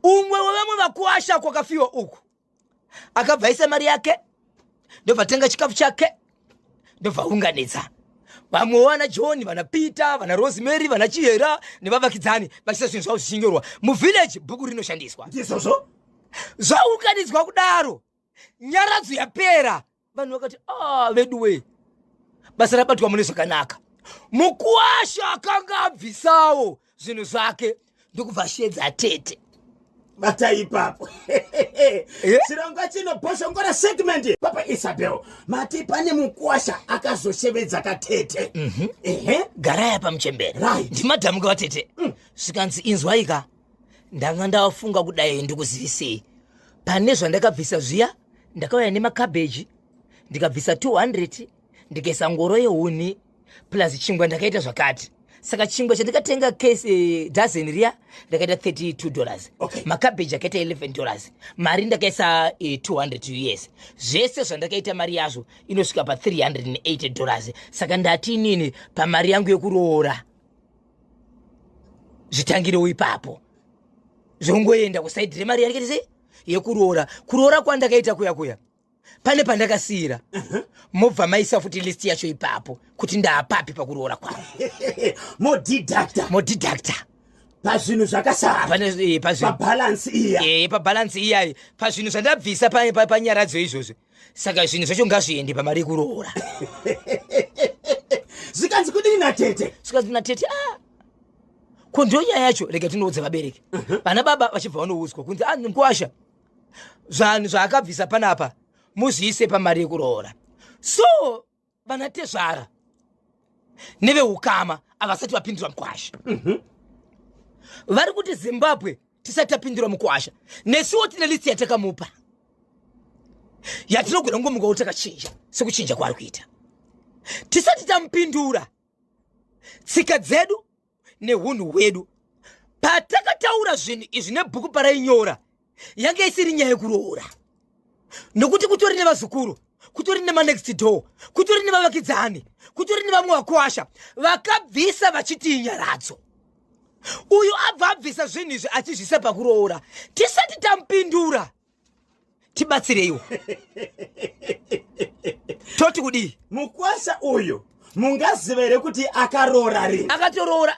S1: Umwe wevamwe vakuwasha kwakafiwa uku akabva aisa mari yake, ndobva tenga chikafu chake, ndobva aunganidza vamwewo, vana John, vana Peter, vana Rosemary, vana Chihera nevavakidzani, vachiisa zvinhu zvavo zvichinyorwa muvillage bhuku rinoshandiswa.
S2: Ndizvozvo.
S1: Zvaunganidzwa kudaro, nyaradzo yapera, vanhu vakati, "A vedu we, basa rabatwa mune zvakanaka." Mukuwasha akanga abvisawo zvinhu zvake, ndokubva shedza tete.
S2: Bata ipapo. Chirongwa chino Bhoshongora segment. Papa Isabel, mati pane mukwasha akazoshevedza katete. Ehe.
S3: Garaya pamuchembere. Ndimadhamuka vatete. Zvikanzi, "Inzwaika, ndanga ndafunga kudai, ndikuzivisei pane zvandakabvisa zviya. Ndakauya nemakabheji, ndikabvisa 200, ndikaisa ngoro yehuni plus chingwa. Ndakaita zvakati. Saka chingwa chandikatenga case dozen riya ndakaita $32. Makabheji akaita $11. Mari ndakaisa 200 US. Zvese zvandakaita, mari yazvo inosvika pa$380. Saka ndati inini pamari yangu yekuroora zvitangirewo ipapo, zvongoenda kuside remari yarikaita sei yekuroora. Kuroora kwandakaita kuya kuya, pane pandakasiyira, mobva maisa futi list yacho ipapo kuti ndaapapi pakuroora kwangu."
S2: Modeducta.
S3: Modeducta.
S2: Pazvinhu zvakasara.
S3: Pane pazvinhu
S2: Pabalance iya.
S3: Pabalance iyayi, pazvinhu zvandabvisa panyaradzo izvozvo. Saka zvinhu zvacho ngazviende pamari yekuroora.
S2: Zvikanzi kudini natete?
S3: Zvikanzi natete, "A, ko ndo nyaya yacho, rega tinoudza vabereki." Vana baba vachibva vanoudzwa kunzi, "A, mukwasha zvanhu zvaakabvisa panapa muzviise pamari yekuroora." So vana tezvara neveukama havasati vapindura mukwasha. Vari kuti, "Zimbabwe, tisati tapindura mukwasha, nesuwo tine list yatakamupa yatinogona kungomukawo takachinja sekuchinja kwaari kuita. Tisati tamupindura, tsika dzedu neunhu hwedu, patakataura zvinhu izvi nebhuku parainyora, yange isiri nyaya yekuroora, nokuti kutori nevazukuru, kutori nemanext door, kutori nevavakidzani, kutori nevamwe vakwasha vakabvisa vachiti inyaradzo. Uyu abva abvisa zvinhu izvi achizvisa pakuroora. Tisati tamupindura, tibatsireiwo." Toti kudii?
S2: Mukwasha uyu mungaziva here kuti akaroora rini?
S3: Akatoroora,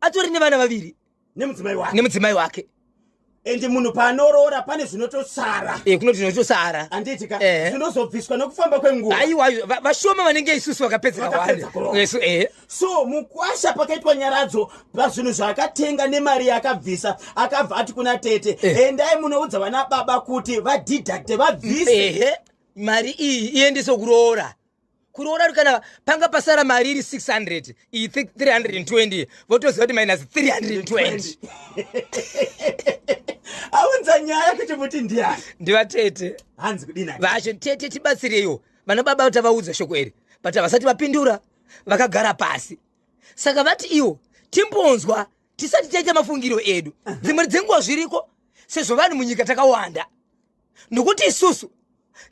S3: atori nevana vaviri.
S2: Nemudzimai wake.
S3: Nemudzimai wake.
S2: Ende munhu paanoroora pane zvinotosara.
S3: E, kunoti zvinotosara.
S2: Handiti ka? Zvinozobviswa nokufamba kwenguva.
S3: Aiwa, vashoma vanenge isusu vakapedzera
S2: Vakapedza
S3: wani.
S2: kuroora.
S3: Isu ehe.
S2: So mukwasha pakaitwa nyaradzo pazvinhu zvaakatenga nemari yaakabvisa, akabva ati kuna tete, endai munoudza vana baba kuti vadeducte, vabvise.
S3: Ehe, mari iyi iendese kuroora. Kuroora kana panga pasara mari iri 600, iyi 320, votoziva kuti minus 320.
S2: Aunza nyaya kuti muti ndiani?
S3: Ndivatete.
S2: Hanzi kudini?
S3: Vacho tete tibatsireiwo. Vana baba tavaudza shoko iri, but havasati vapindura, vakagara pasi. Saka vati iwo timbonzwa tisati taita mafungiro edu. Dzimwe dzenguva zviriko sezvo vanhu munyika takawanda, nokuti isusu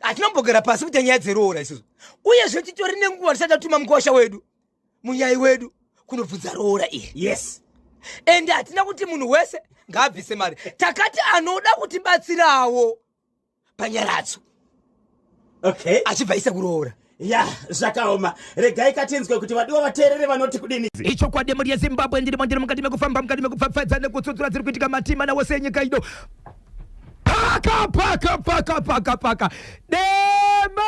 S3: hatinombogara pasi kuita nyaya dzeroora isusu. Uyezve titori nenguva tisati tatuma mukosha wedu, munyai wedu, kunobvunza roora iri. Ende hatina kuti munhu wese ngaabvise mari, takati anoda kutibatsirawo panyaradzo achibva isa kuroora.
S2: Ya, zvakaoma. Regai katinzwe kuti vadiwa vateerere vanoti kudini.
S1: Ichokwadi mhuri yeZimbabwe, ndirimo ndiri mukati mekufamba, mukati mekupfapfaidza nekutsutsura dziri kuitika matima nawose enyika ino. Paka paka paka paka paka dema.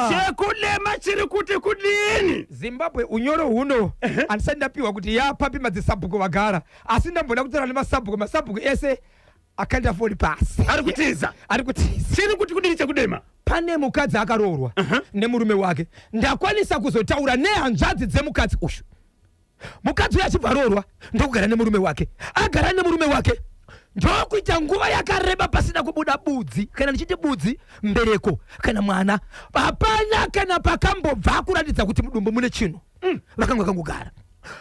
S2: Chekudema chiri kuti kudini?
S1: Zimbabwe unyoro huno handisati ndapiwa kuti yapapi madzisabhuku vagara, asi ndamboda kutaura nemasabhuku. Masabhuku ese akaenda foni pasi,
S2: Ari kutiza.
S1: Ari kutiza.
S2: Chiri kuti kudini chekudema?
S1: Pane mukadzi akaroorwa nemurume wake. Ndakwanisa kuzotaura nehanzvadzi dzemukadzi uyu. Mukadzi uyu achibva aroorwa ndokugara nemurume wake. Agara nemurume wake ndokuita nguva yakareba pasina kubuda budzi. Kana ndichiti budzi, mbereko kana mwana, hapana kana pakambobva kuratidza kuti mudumbu mune chinhu. Vakanga vakangogara.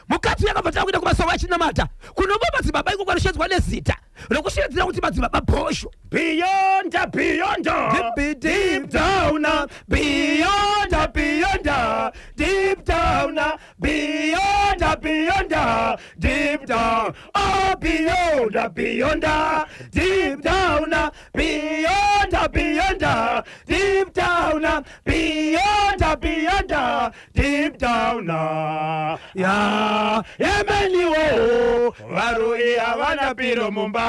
S1: Mukadzi uyu akabva tanga kuenda kumasowe achinamata kunomba madzibaba iko kwanoshedzwa nezita rokushedzera kuti madzibaba Bhosho.
S2: Beyond, beyond,
S1: deep, deep down, beyond, beyond, deep down, beyond, beyond, deep down, oh beyond, beyond, deep down, beyond, beyond, deep down, beyond, beyond, deep down. Ya, yemeniwo,
S2: varoi havana piro mumba.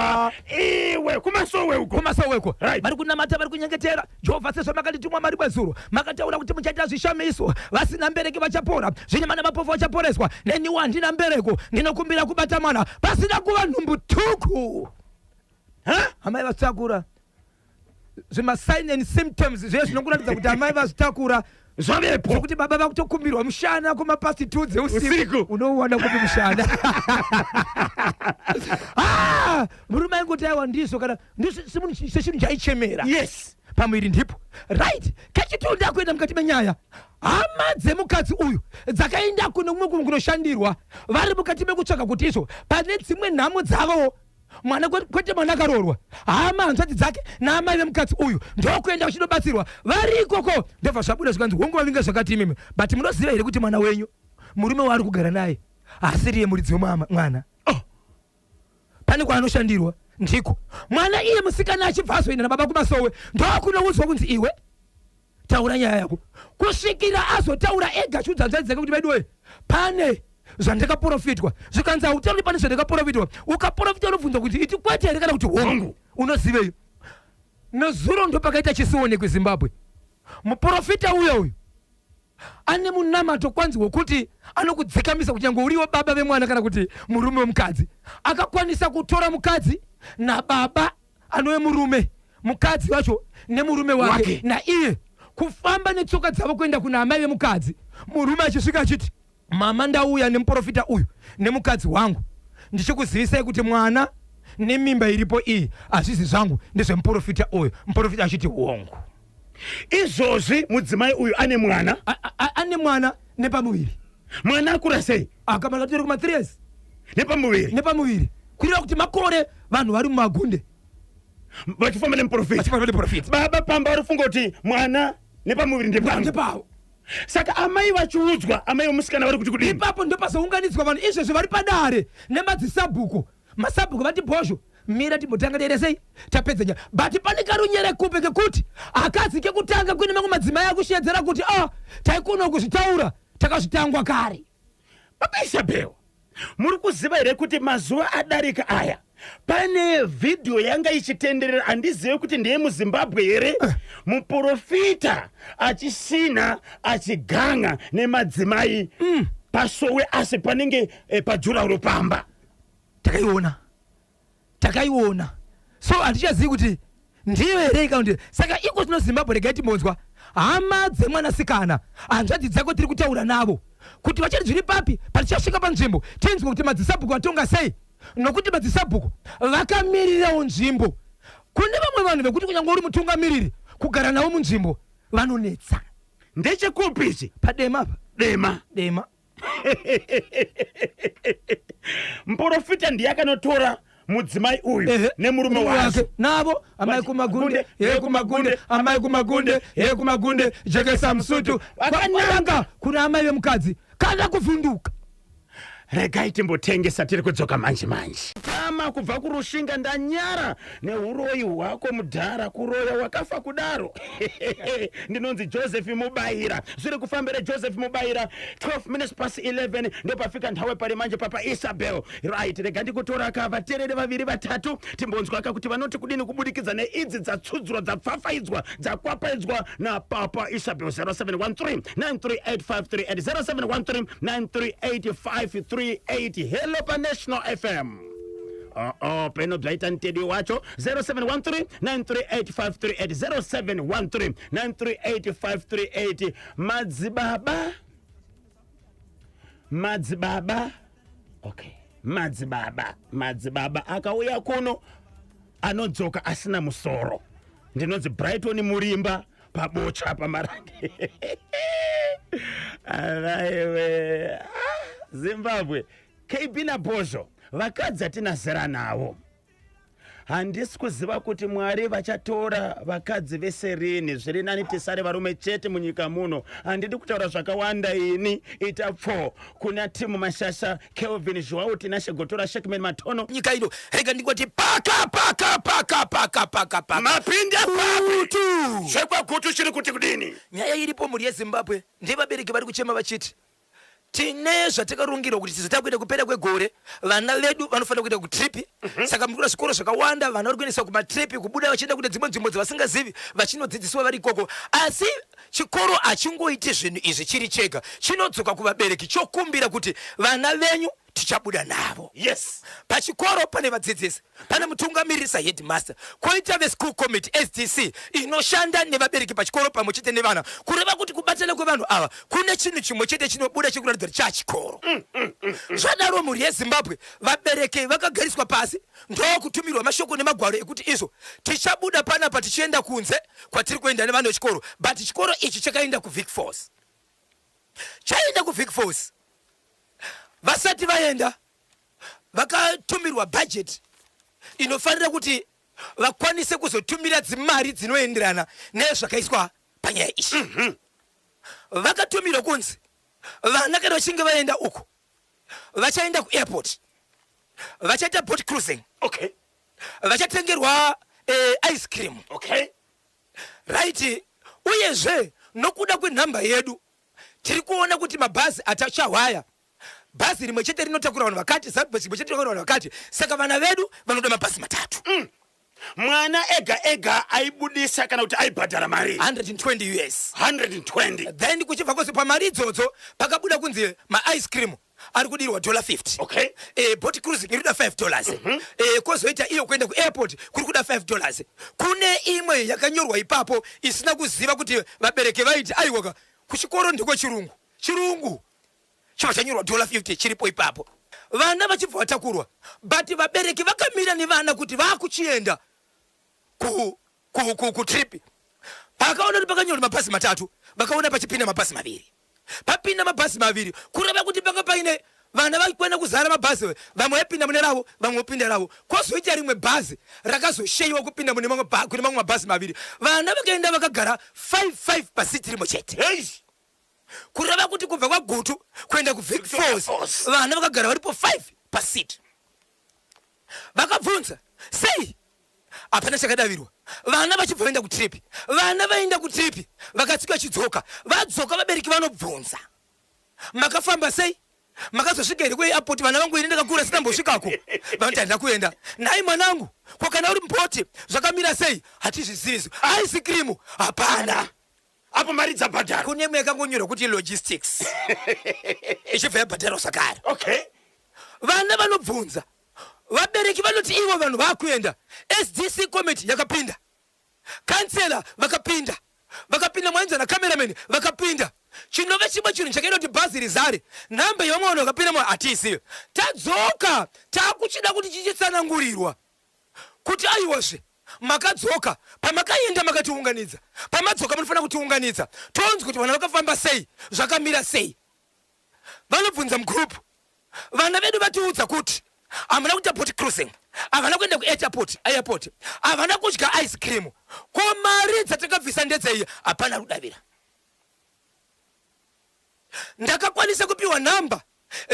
S2: Iwe kumasowe uko.
S1: Kumasoweko vari kunamata, vari kunyengetera. Jehovha, sezvo makanditumwa mari kwezuro, makataura kuti muchaita zvishamiso, vasina mbereki vachapora, zvinyama namapofu vachaporeswa. Neniwo handina mbereko, ndinokumbira kubata mwana. Pasina kuva nhumbu tuku. Amai vazvitakura. Zvimasign and symptoms zviye zvinokuratidza kuti amai vazvitakura
S2: zvavepo,
S1: zvokuti baba vakutokumbirwa mushana kumapast 2 dzeusiku.
S2: Usiku.
S1: Unouwana kupi mushana? Murume aingoti aiwa, ndizvo kana ndisechinhu chaichemera. Pamuviri ndipo right. Kechitunda kuenda mukati menyaya, hama dzemukadzi uyu dzakaenda kune kumwe kumwe kunoshandirwa, vari mukati mekutsvaga kuti izvo pane dzimwe nhamo dzavowo mwana kwete mwana akaroorwa. Hama, hanzvadzi dzake naamai vemukadzi uyu ndokuenda vachinobatsirwa. Vari ikoko ndobva zvabuda zvikanzi, hongu, vavinga zvakati imimi, but munoziva here kuti mwana wenyu, murume waari kugara naye haasiriye muridzi wemwana? Oh. Pane kwaanoshandirwa ndiko mwana iye musikana achibva azoenda nababa kumasowe, ndokunoudzwa kunzi iwe taura nyaya yako, kusvikira azotaura ega achiudza hanzvadzi dzake kuti vaidiwe, pane zvandakaprofitwa. Zvikanzi hautauri pane zvandakaprofitwa. Ukaprofita unobvunzwa kuti iti kwete here kana kuti hongu. Unozivei? Nezuro ndopakaita chisionekwe Zimbabwe. Muprofita uyo uyu ane munamato kwanzi wokuti anokudzikamisa kunyange uriwo baba vemwana kana kuti murume wemukadzi. Akakwanisa kutora mukadzi nababa anove murume, mukadzi wacho nemurume wake,
S2: Wake.
S1: Naiye kufamba netsoka dzavo kuenda kuna amai vemukadzi. Murume achisvika achiti, mama, ndauya nemuprofita uyu nemukadzi wangu, ndichikuzivisai kuti mwana nemimba iripo iyi hazvisi zvangu, ndezvemuprofita uyu. Muprofita achiti hongu.
S2: Izvozvi mudzimai uyu ane mwana?
S1: Ane mwana nepamuviri.
S2: Mwana akura sei?
S1: Akamana tori kuma 3 years.
S2: Nepamuviri?
S1: Nepamuviri, kureva kuti makore vanhu vari mumagunde
S2: vachifamba nemuprofita.
S1: Vachifamba nemuprofita.
S2: Baba pamba vari kufunga kuti mwana nepamuviri ndepangu.
S1: Ndepavo.
S2: Saka amai vachiudzwa, amai vemusikana vari kuti kudini?
S1: Ipapo ndopazounganidzwa vanhu izvezvi vari padare nemadzisabhuku. Masabhuku vati, bhozho, mira timbotanga tiere sei tapedza nyaya. But pane karunyere kupe kekuti akadzi kekutanga kuine mamwe madzimai akushedzera kuti a taikona kuzvitaura, takazvitangwa kare.
S2: Baba Isabel, muri kuziva here kuti mazuva adarika aya Pane vhidhiyo yanga ichitenderera, handizive kuti ndeyemuZimbabwe here, muprofita achisina achiganga nemadzimai pasowe, asi panenge pajurauro pamba.
S1: Takaiona, takaiona. So handichazivi kuti ndiyo here kana kuti. Saka iko zvino Zimbabwe, regai timbonzwa hama dzemwanasikana, hanzvadzi dzako. Tiri kutaura navo kuti vachati zviri papi patichasvika panzvimbo, tinzwe kuti madzisabhuku atonga sei, nokuti madzisabhuku vakamirirawo nzvimbo. Kune vamwe vanhu vekuti kunyange uri mutungamiriri, kugara navo munzvimbo vanonetsa.
S2: Ndechekupi ichi?
S1: Padema apa.
S2: Dema.
S1: Dema.
S2: Muprofita ndiye akanotora mudzimai uyu nemurume wake.
S1: Navo amai kumagunde, ye kumagunde, amai kumagunde, ye kumagunde, jekesa musutu. Vakananga kuna amai vemukadzi kana kuvhunduka.
S2: Regai timbotengesa, tiri kudzoka manje manje. Tama kubva kuRushinga, ndanyara neuroyi hwako mudhara, kuroya wakafa kudaro. Ndinonzi Joseph Mubayira. Zviri kufambira Joseph Mubayira. 12 minutes past 11 ndopafika nthawe pari manje papa Isabel. Right, rega ndikutora ka vateereri vaviri vatatu, timbonzwaka kuti vanoti kudini kubudikidza neidzi dzatsudzurwa, dzapfafaidzwa, dzakwapaidzwa napapa Isabel. 0713 938 0713 938 Hello paNational FM. Oh, peno bzaita ntedi wacho. 0713 938 0713 938. Madzibaba, madzibaba, okay, madzibaba, madzibaba akauya kuno anodzoka asina musoro. Ndinonzi Brighton Murimba paBocha paMarange. Araiwe, ah, Zimbabwe. KB naBhozho, vakadzi hatina zera navo. Handisi kuziva kuti Mwari vachatora vakadzi vese rini. Zviri nani tisare varume chete munyika muno. Handidi kutaura zvakawanda ini. Ita pfo kuna Timu Mashasha, Kelvin Joao, Tinashe Gotora, Shekman Matono.
S1: Nyika ino, rega ndingoti paka paka paka paka paka paka.
S2: Mapinda papi? ZvekwaGutu chiri kuti kudini?
S1: Nyaya iripo, mhuri yeZimbabwe, ndevabereki vari kuchema vachiti tine zvatakarongirwa kuti tizo takuenda kupera kwegore, vana vedu vanofanira kuenda kutrip. Saka muri kuona zvikoro zvakawanda, vana vari kuendeswa kumatrip, kubuda vachienda kune dzimwe nzvimbo dzavasingazivi, vachinodzidziswa vari ikoko. Asi chikoro hachingoiti zvinhu izvi chiri chega, chinodzoka kuvabereki chokumbira kuti vana venyu tichabuda navo. Pachikoro pane vadzidzisi, pane mutungamiriri saheadmaster, kwoita veschool committee, SDC, inoshanda nevabereki pachikoro pamwe chete nevana. Kureva kuti kubatana kwevanhu ava kune chinhu chimwe chete chinobuda chekuratidza kuti chachikoro. Zvadaro, mhuri yeZimbabwe, vabereki vakagariswa pasi ndokutumirwa mashoko nemagwaro ekuti izvo tichabuda panapa tichienda kunze kwatiri kuenda nevanhu vechikoro. But chikoro ichi chakaenda kuVic Falls. Chaenda kuVic Falls, vasati vaenda vakatumirwa bhajeti inofanira kuti vakwanise kuzotumira dzimari dzinoenderana nezvakaiswa panyaya iyi. Vakatumirwa kunzi vana kana vachinge vaenda uku, vachaenda kuairport, vachaita boat cruising, vachatengerwa ice cream. Right, uyezve nokuda kwenhamba yedu tiri kuona kuti mabhazi atachahwaya, bhazi rimwe chete rinotakura vanhu vakati, bhazi rimwe chete rinotakura vanhu vakati, saka vana vedu vanoda mabhazi matatu.
S2: Mwana ega ega aibudisa kana kuti aibhadhara mari?
S1: 120 US.
S2: 120.
S1: Then kuchibva kwose pamari idzodzo pakabuda kunzi maice cream ari kudirwa dollar 50. Boat cruising iri kuda $5. Kwozoita iyo kuenda kuairport kuri kuda $5. Kune imwe yakanyorwa ipapo isina kuziva kuti vabereki vaiti aiwaka, kuchikoro ndekwechirungu, chirungu chibva chanyorwa dollar 50 chiripo ipapo. Vana vachibva vatakurwa, but vabereki vakamira nevana kuti vakuchienda kutrip. Pakaona kuti pakanyorwa mabhazi matatu, vakaona pachipinda mabhazi maviri. Papinda mabhazi maviri, kureva kuti panga paine vana vaikwana kuzara mabhazi. Vamwe vaipinda mune ravo, vamwe vopinda ravo. Kwozoita rimwe bhazi rakazosheyiwa kupinda mune mamwe kune mamwe mabhazi maviri. Vana vakaenda vakagara 55 pasiti rimwe chete. Kureva kuti kubva kwaGutu kuenda kuVic Falls,
S2: Falls.
S1: vana vakagara varipo 5 pasiti. Vakabvunza sei, hapana chakadavirwa. Vana vachibva vaenda kutrip. Vana vaenda kutrip, vakatsika chidzoka. Vadzoka, vabereki vanobvunza, makafamba sei? Makazosvika here kuairport? Vana vangu, ini ndakakura sinambosvikako. Vanoti handina kuenda. Nhai mwanangu, ko kana uri mupoti zvakamira sei? Hatizvizivi. Ice cream hapana.
S2: Apo mari dzabhadharwa.
S1: Kune imwe yakangonyorwa kuti logistics, ichibva yabhadharwa zvakare. Vana vanobvunza, vabereki vanoti ivo vanhu vaakuenda. SDC committee yakapinda, kansela vakapinda, vakapinda mwainzwa nacameraman vakapinda. Chinove chimwe chinhu chakaita kuti bhazi rizare, nhamba yevamwe vanhu vakapinda hatiizive. Tadzoka, taakuchida kuti chichitsanangurirwa kuti aiwazve makadzoka, pamakaenda makatiunganidza, pamadzoka munofanira kutiunganidza tonzi kuti vana vakafamba sei, zvakamira sei. Vanobvunza mugroup, vana vedu vatiudza kuti hamuna kuita boat cruising, havana kuenda kuairport, airport havana kudya ice cream. Ko mari dzatakabvisa ndedzei? Hapana kudavira. Ndakakwanisa kupiwa nhamba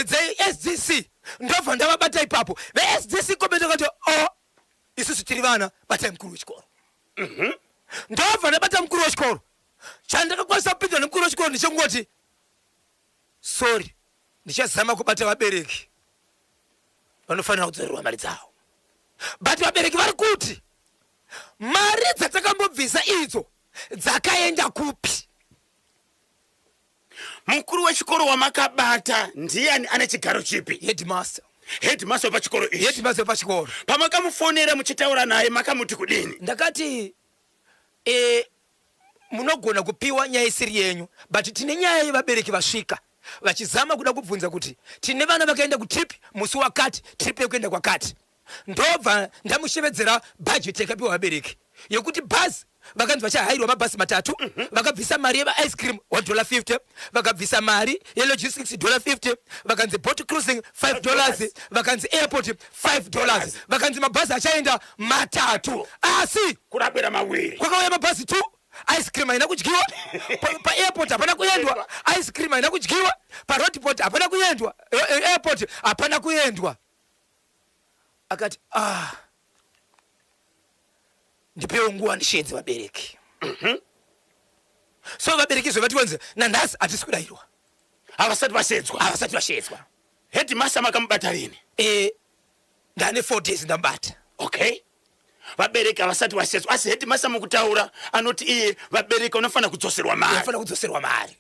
S1: dzeSDC, ndobva ndavabata ipapo. VeSDC committee vakati, "O, isusu tiri vana, batai mukuru wechikoro." Ndobva ndabata mukuru wechikoro. Chandakakwanisa kupindura nemukuru wechikoro ndechekungoti, "Sorry, ndichazama kubata vabereki vanofanira kudzorerwa mari dzavo." But vabereki vari kuti mari dzatakambobvisa idzo dzakaenda kupi?
S2: Mukuru wechikoro wamakabata ndiani? Ane chigaro chipi?
S1: Headmaster.
S2: Headmaster wepachikoro ichi?
S1: Headmaster wepachikoro.
S2: Pamakamufonera muchitaura naye, makamuti kudini?
S1: Ndakati, munogona kupiwa nyaya isiri yenyu, but tine nyaya yevabereki vasvika vachizama kuda kubvunza kuti tine vana vakaenda kutrip musi wakati, trip yekuenda kwakati. Ndobva ndamushevedzera bhajeti yakapiwa vabereki yekuti bhazi vakanzi vachahairwa mabhasi matatu. Vakabvisa mari yevaice cream $1.50, vakabvisa mari yelogistics $50, vakanzi boat cruising $5, vakanzi airport $5, vakanzi mabhazi achaenda matatu, asi
S2: kurabwera mawiri.
S1: Kwakauya mabhazi 2, ice cream haina kudyiwa. Paairport hapana kuendwa, ice cream haina kudyiwa, paroadport hapana kuendwa, airport hapana kuendwa. Akati, "Ah, ndipewo nguva ndisheedze vabereki." So vabereki zvo vatiwanze nanhasi hatisi kudayirwa.
S2: Havasati vashedzwa?
S1: Havasati vashedzwa.
S2: Headmaster makamubata rini?
S1: Ndane 4 days ndamubata.
S2: Okay, vabereki havasati vashedzwa, asi headmaster mukutaura anoti iye vabereki vanofanira kudzoserwa mari.
S1: Vanofanira kudzoserwa mari.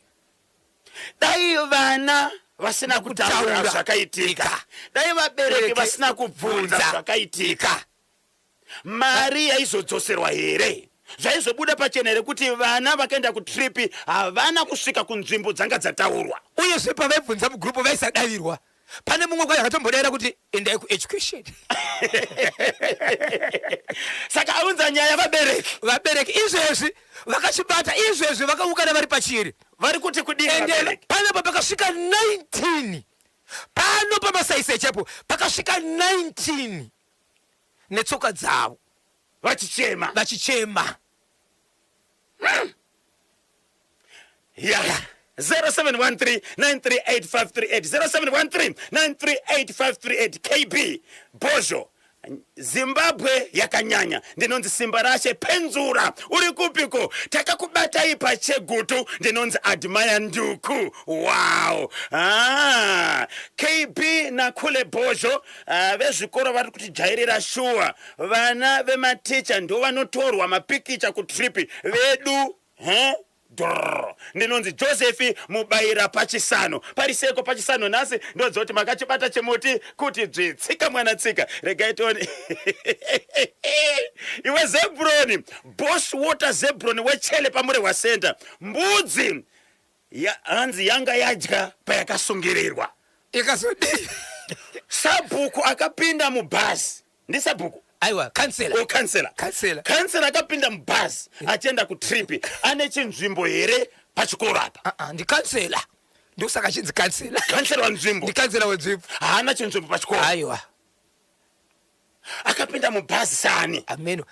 S2: Dai vana vasina kutaura
S1: Kutaura.
S2: zvakaitika,
S1: Ika.
S2: dai vabereki
S1: Bereki
S2: vasina kubvunza
S1: bvunza.
S2: zvakaitika, mari yaizodzoserwa here? Zvaizobuda pachena here kuti vana vakaenda kutrip havana kusvika kunzvimbo dzanga dzataurwa?
S1: Uyezve pavaibvunza mugroup vaisadavirwa. Pane mumwe kwayo akatombodayira kuti endai kueducation.
S2: Saka aunza nyaya vabereki.
S1: Vabereki izvezvi vakachibata, izvezvi vakaungana vari pachiri.
S2: Vari kuti kudini
S1: Ende
S2: vabereki?
S1: Panapa pakasvika 19, pano pamasaisai chaipo pakasvika 19 netsoka dzavo.
S2: Vachichema.
S1: Vachichema.
S2: Ya, 0713 938538, 0713 938538. KB Bhozho, Zimbabwe yakanyanya. Ndinonzi Simba Rashe Penzura. Uri kupiko? Takakubatai paChegutu. Ndinonzi Admire Nduku. Wow. Ah, KB naKule Bhozho, vezvikoro vari kutijairira shuwa. Vana vematicha ndo vanotorwa mapikicha kutrip vedu, he? Drrr. Ndinonzi Joseph Mubayira Pachisano. Pariseko Pachisano nhasi? Ndodzoti makachibata chimuti kuti dzvitsika mwana tsika. Regai tione. Iwe Zebroni, Boss Water Zebroni wechele paMurehwa Center, mbudzi hanzi yanga yadya payakasungirirwa.
S1: Ikazodii?
S2: Sabhuku akapinda mubhazi, ndisabhuku?
S1: Aiwa, kansela.
S2: O, kansela.
S1: Kansela.
S2: Kansela akapinda mubhazi achienda kutrip ane chinzvimbo here pachikoro apa?
S1: Ah, ah, ndikansela, ndokusaka chinzi kansela.
S2: Kansela wenzvimbo.
S1: Ndikansela wenzvimbo.
S2: Haana chinzvimbo pachikoro?
S1: Aiwa.
S2: Akapinda mubhazi sani?
S1: Ameno.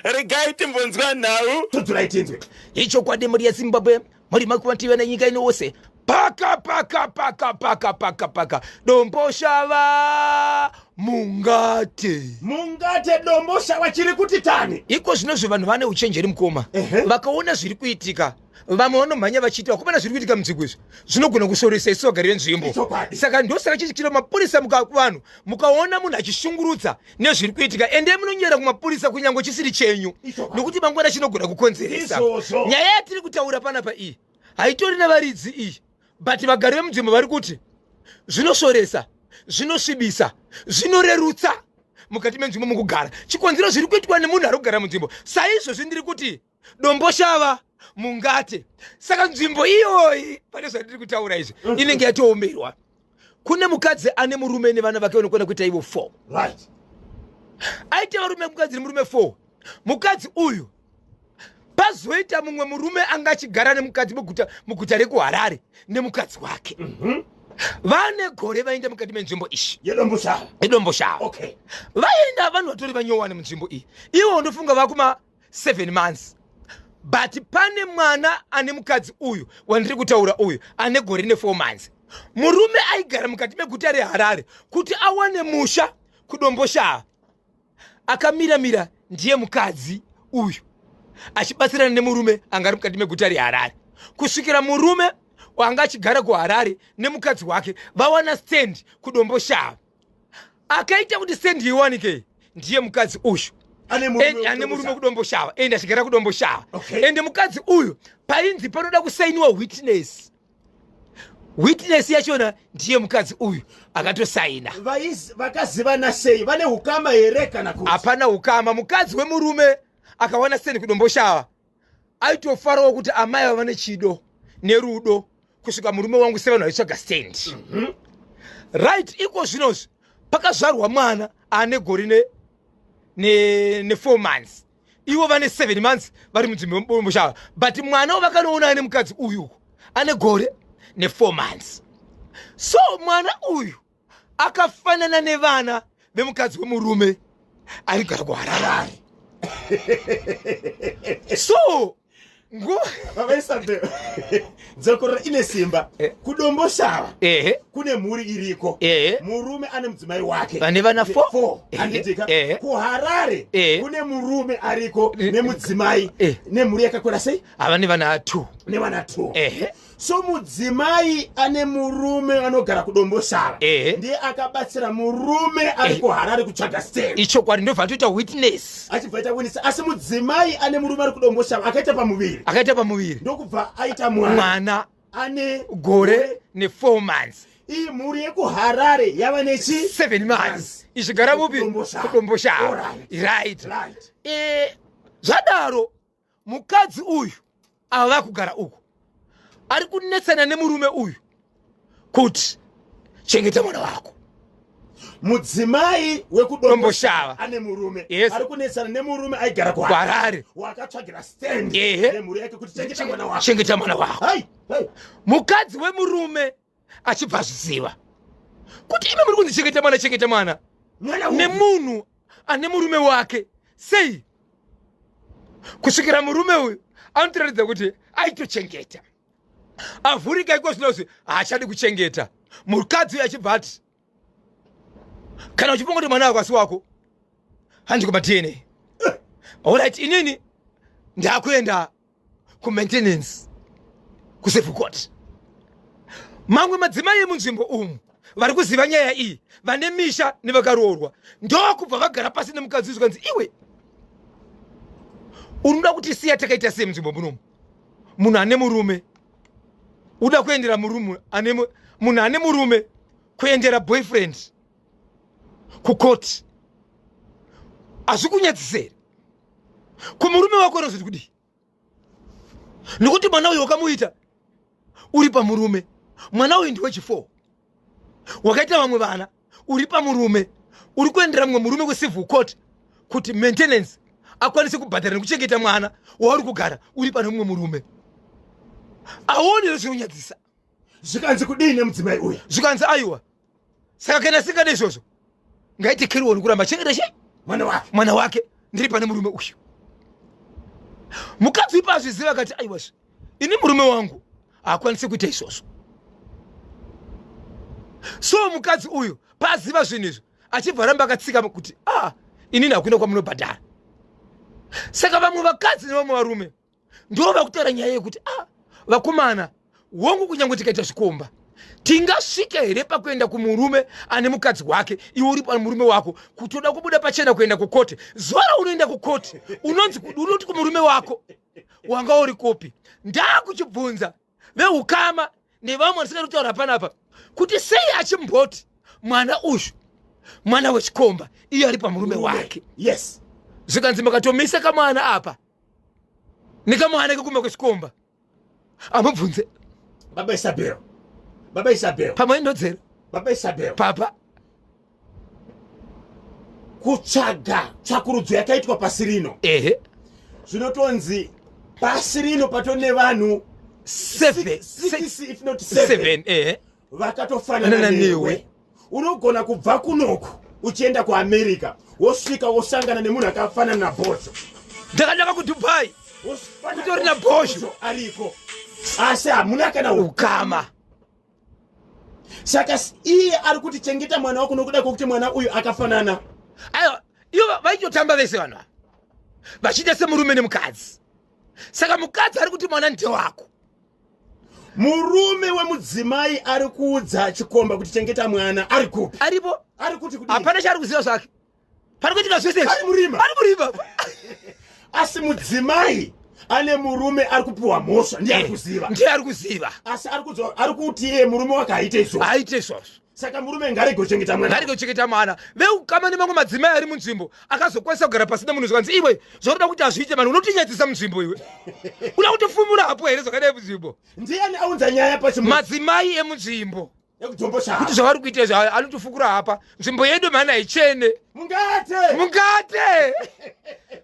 S2: Regai timbonzwa nhau.
S1: Tudzurai tinzwe. Ichokwadi, mhuri yeZimbabwe, muri makuvativa nenyika ino wose. Paka paka paka paka paka paka Domboshava mungate.
S2: Mungate Domboshava chiri kuti tani.
S1: Iko zvinozvi vanhu vane uchenjeri mukoma. Vakaona zviri kuitika vamwe vanomhanya vachiti vakomana zviri kuitika munzvimbo izvi zvinogona kushoresa isu vagari venzvimbo. Saka ndosaka chichikira mapurisa mukavanhu mukaona munhu achishungurudza nezviri kuitika endei munonyera kumapurisa kunyange chisiri chenyu nekuti mangwana chinogona kukonzeresa. Nyaya yatiri kutaura panapa iyi haitori nevaridzi iyi but vagari vemunzvimbo vari kuti zvinosvoresa, zvinosvibisa, zvinorerutsa mukati menzvimbo mukugara. Chikonzero zviri kuitwa nemunhu ari kugara munzvimbo saizvozvi ndiri kuti Domboshava mungate. Saka nzvimbo iyoyi pane zvandiri kutaura izvi inenge yatoomerwa. Kune mukadzi ane murume nevana vake vanokwana kuita ivo 4.
S2: Right.
S1: Aita varume mukadzi nemurume 4. Mukadzi uyu pazoita mumwe murume anga achigara nemukadzi muguta rekuHarare nemukadzi wake. Vane gore vaenda mukati menzvimbo iyi
S2: yeDomboshava.
S1: Okay. Vaenda vanhu vatori vanyowani munzvimbo iyi. Ivo ndofunga vakuma 7 months. But pane mwana ane mukadzi uyu wandiri kutaura uyu ane gore ne 4 months. Murume aigara mukati meguta reHarare kuti awane musha kuDomboshava. Akamira-mira ndiye mukadzi uyu achibatsirana nemurume anga ari mukati meguta reHarare kusvikira murume wanga achigara kuHarare nemukadzi wake vawana stand kuDomboshava. Akaita kuti stand iwanike ndiye mukadzi uyu ane murume kuDomboshava ende achigara kuDomboshava. Ende mukadzi uyu painzi panoda kusainiwa witness. Witness yachona ndiye mukadzi uyu akatosaina.
S2: Vakazivana sei? Vane ukama here kana kuti?
S1: Hapana ukama. Mukadzi wemurume akawana stand kuDomboshava aitofarawo kuti amai vava nechido nerudo kusvika murume wangu sevanhu vaitsvaga stand. Right, iko zvinozvi pakazvarwa mwana ane gore ne 4 months. Ivo vane 7 months vari munzvimbo yeDomboshava, but mwana wavakanoona ane mukadzi uyu ane gore ne 4 months. So mwana uyu akafanana nevana vemukadzi wemurume ari kugara kuHarare. So
S2: Dzokorora ine simba. KuDomboshava kune mhuri iriko. Murume ane mudzimai wake
S1: vane vana
S2: 4. Handitika. KuHarare kune murume ariko nemudzimai nemhuri yakakura sei?
S1: Ava nevana 2.
S2: Nevana 2. So mudzimai ane murume anogara kuDomboshava ndiye akabatsira murume ari kuHarare kutsvaga stand.
S1: Ichokwadi, ndobva atoita witness.
S2: Achibva aita witness. Asi mudzimai ane murume ari kuDomboshava akaita pamuviri.
S1: Akaita pamuviri.
S2: Ndokubva aita mwana ane
S1: gore ne 4 months.
S2: Iyi mhuri yekuHarare yava nechi
S1: 7 months. Ichigara mupi? KuDomboshava. Right. Zvadaro mukadzi uyu ava kugara uku ari kunetsana nemurume uyu kuti chengeta mwana wako.
S2: Mudzimai wekuDomboshava ane murume ari kunetsana nemurume aigara
S1: kuHarare
S2: wakatsvagira stand nemhuri yake kuti chengeta mwana wako.
S1: Chengeta mwana wako. Mukadzi wemurume achibva zviziva kuti ime muri kunzi chengeta mwana, chengeta mwana nemunhu ane murume wake sei, kusvikira murume uyu anotiratidza kuti aitochengeta. Avhurika iko zvinozvi haachadi kuchengeta. Mukadzi uyu achibva ati kana uchifunga kuti mwana wako asi wako handi kuma DNA. Alright, inini ndakuenda ku maintenance ku civil court. Mamwe madzimai emunzvimbo umu vari kuziva nyaya iyi vane misha nevakaroorwa ndokubva vagara pasi nemukadzi uyu zvikanzi iwe unoda kuti siya takaita sei munzvimbo munomu? Munhu ane murume uda kuendera murume ane munhu ane murume kuendera boyfriend kukoti hazvikunyadziseri kumurume wako unozoti kudii? Nekuti mwana uyu wakamuita uri pamurume, mwana uyu ndiwe chi4 wakaita vamwe vana uri pamurume, uri kuendera mumwe murume kucivil court kuti maintenance akwanise kubhadhara nekuchengeta mwana wauri kugara uri pane mumwe murume. Aone zvinonyadzisa.
S2: Zvikanzi kudii nemudzimai uyu?
S1: Zvikanzi aiwa, saka kana singade izvozvo ngaite keriwoni kuramba chengeta che
S2: mwana
S1: wake ndiri pane murume uyu. Mukadzi uyu paazviziva akati aiwa, ini murume wangu haakwanisi kuita izvozvo. So mukadzi uyu paaziva zvinhu izvi achibva ramba akatsika kuti a ah, inini hakuna kwamunobhadhara. Saka vamwe vakadzi nevamwe varume ndo vakutaura nyaya yekuti a ah, vakomana wongu, kunyange tikaita zvikomba tingasvika here pakuenda kumurume ane mukadzi wake, iwe uri pamurume wako, kutoda kubuda pachena kuenda kukote? Zuva raunoenda kukote unonzi unoti kumurume wako wanga uri kopi? Ndakuchibvunza veukama nevamwe vandisingadi kutaura panapa kuti sei achimboti mwana uyu mwana wechikomba, iye ari pamurume wake.
S2: Yes.
S1: Zvikanzi makatomisa kamwana apa nekamwana kekumba kwechikomba, amubvunze.
S2: Baba Isabel, Baba Isabel.
S1: Pamwe indodzera.
S2: Baba Isabel.
S1: Papa.
S2: Kutsvaga tsvakurudzo yakaitwa pasi rino, zvinotonzi pasi rino patone vanhu
S1: 7,
S2: 6 if not 7
S1: 7, ehe.
S2: Vakatofanana
S1: Nana
S2: newe.
S1: Newe.
S2: Unogona kubva kunoku uchienda kuAmerica, wosvika wosangana nemunhu akafanana naBhosho.
S1: Ndakanaka kuDubai.
S2: Wosangana
S1: Kutori naBhosho.
S2: Ariko, asi hamuna kana
S1: ukama.
S2: Saka iye ari kuti chengeta mwana wako nokuda kwokuti mwana uyu akafanana.
S1: Aiwa, ivo vaitotamba vese vanhu ava vachiita semurume nemukadzi. Saka mukadzi ari kuti mwana ndewako.
S2: Murume wemudzimai ari kuudza chikomba kuti chengeta mwana ari kupi?
S1: Aripo.
S2: Ari kuti kudii?
S1: Hapana chaari kuziva zvake pari kuitika zvese izvi.
S2: Ari murima.
S1: Ari murima.
S2: Asi mudzimai ane murume ari kupiwa mhosva ndiye ari kuziva.
S1: Ndiye ari kuziva.
S2: Asi ari kuti iye murume wake aite izvozvo.
S1: Aite izvozvo.
S2: Saka murume ngarege kuchengeta mwana.
S1: Ngarege kuchengeta mwana. Veukama nemamwe madzimai ari munzvimbo akazokwanisa kugara pasina munhu, zvikanzi iwe zvakuda kuti hazviite mani, unotinyadzisa munzvimbo iwe, uda kutifumura hapo here zvakadai munzvimbo?
S2: Ndiani aunza nyaya pachimu?
S1: Madzimai emunzvimbo.
S2: Ekudomboshava.
S1: Kuti zvavari kuita izvi, anotifukura hapa nzvimbo yedu mhani haichene.
S2: Mungate.
S1: Mungate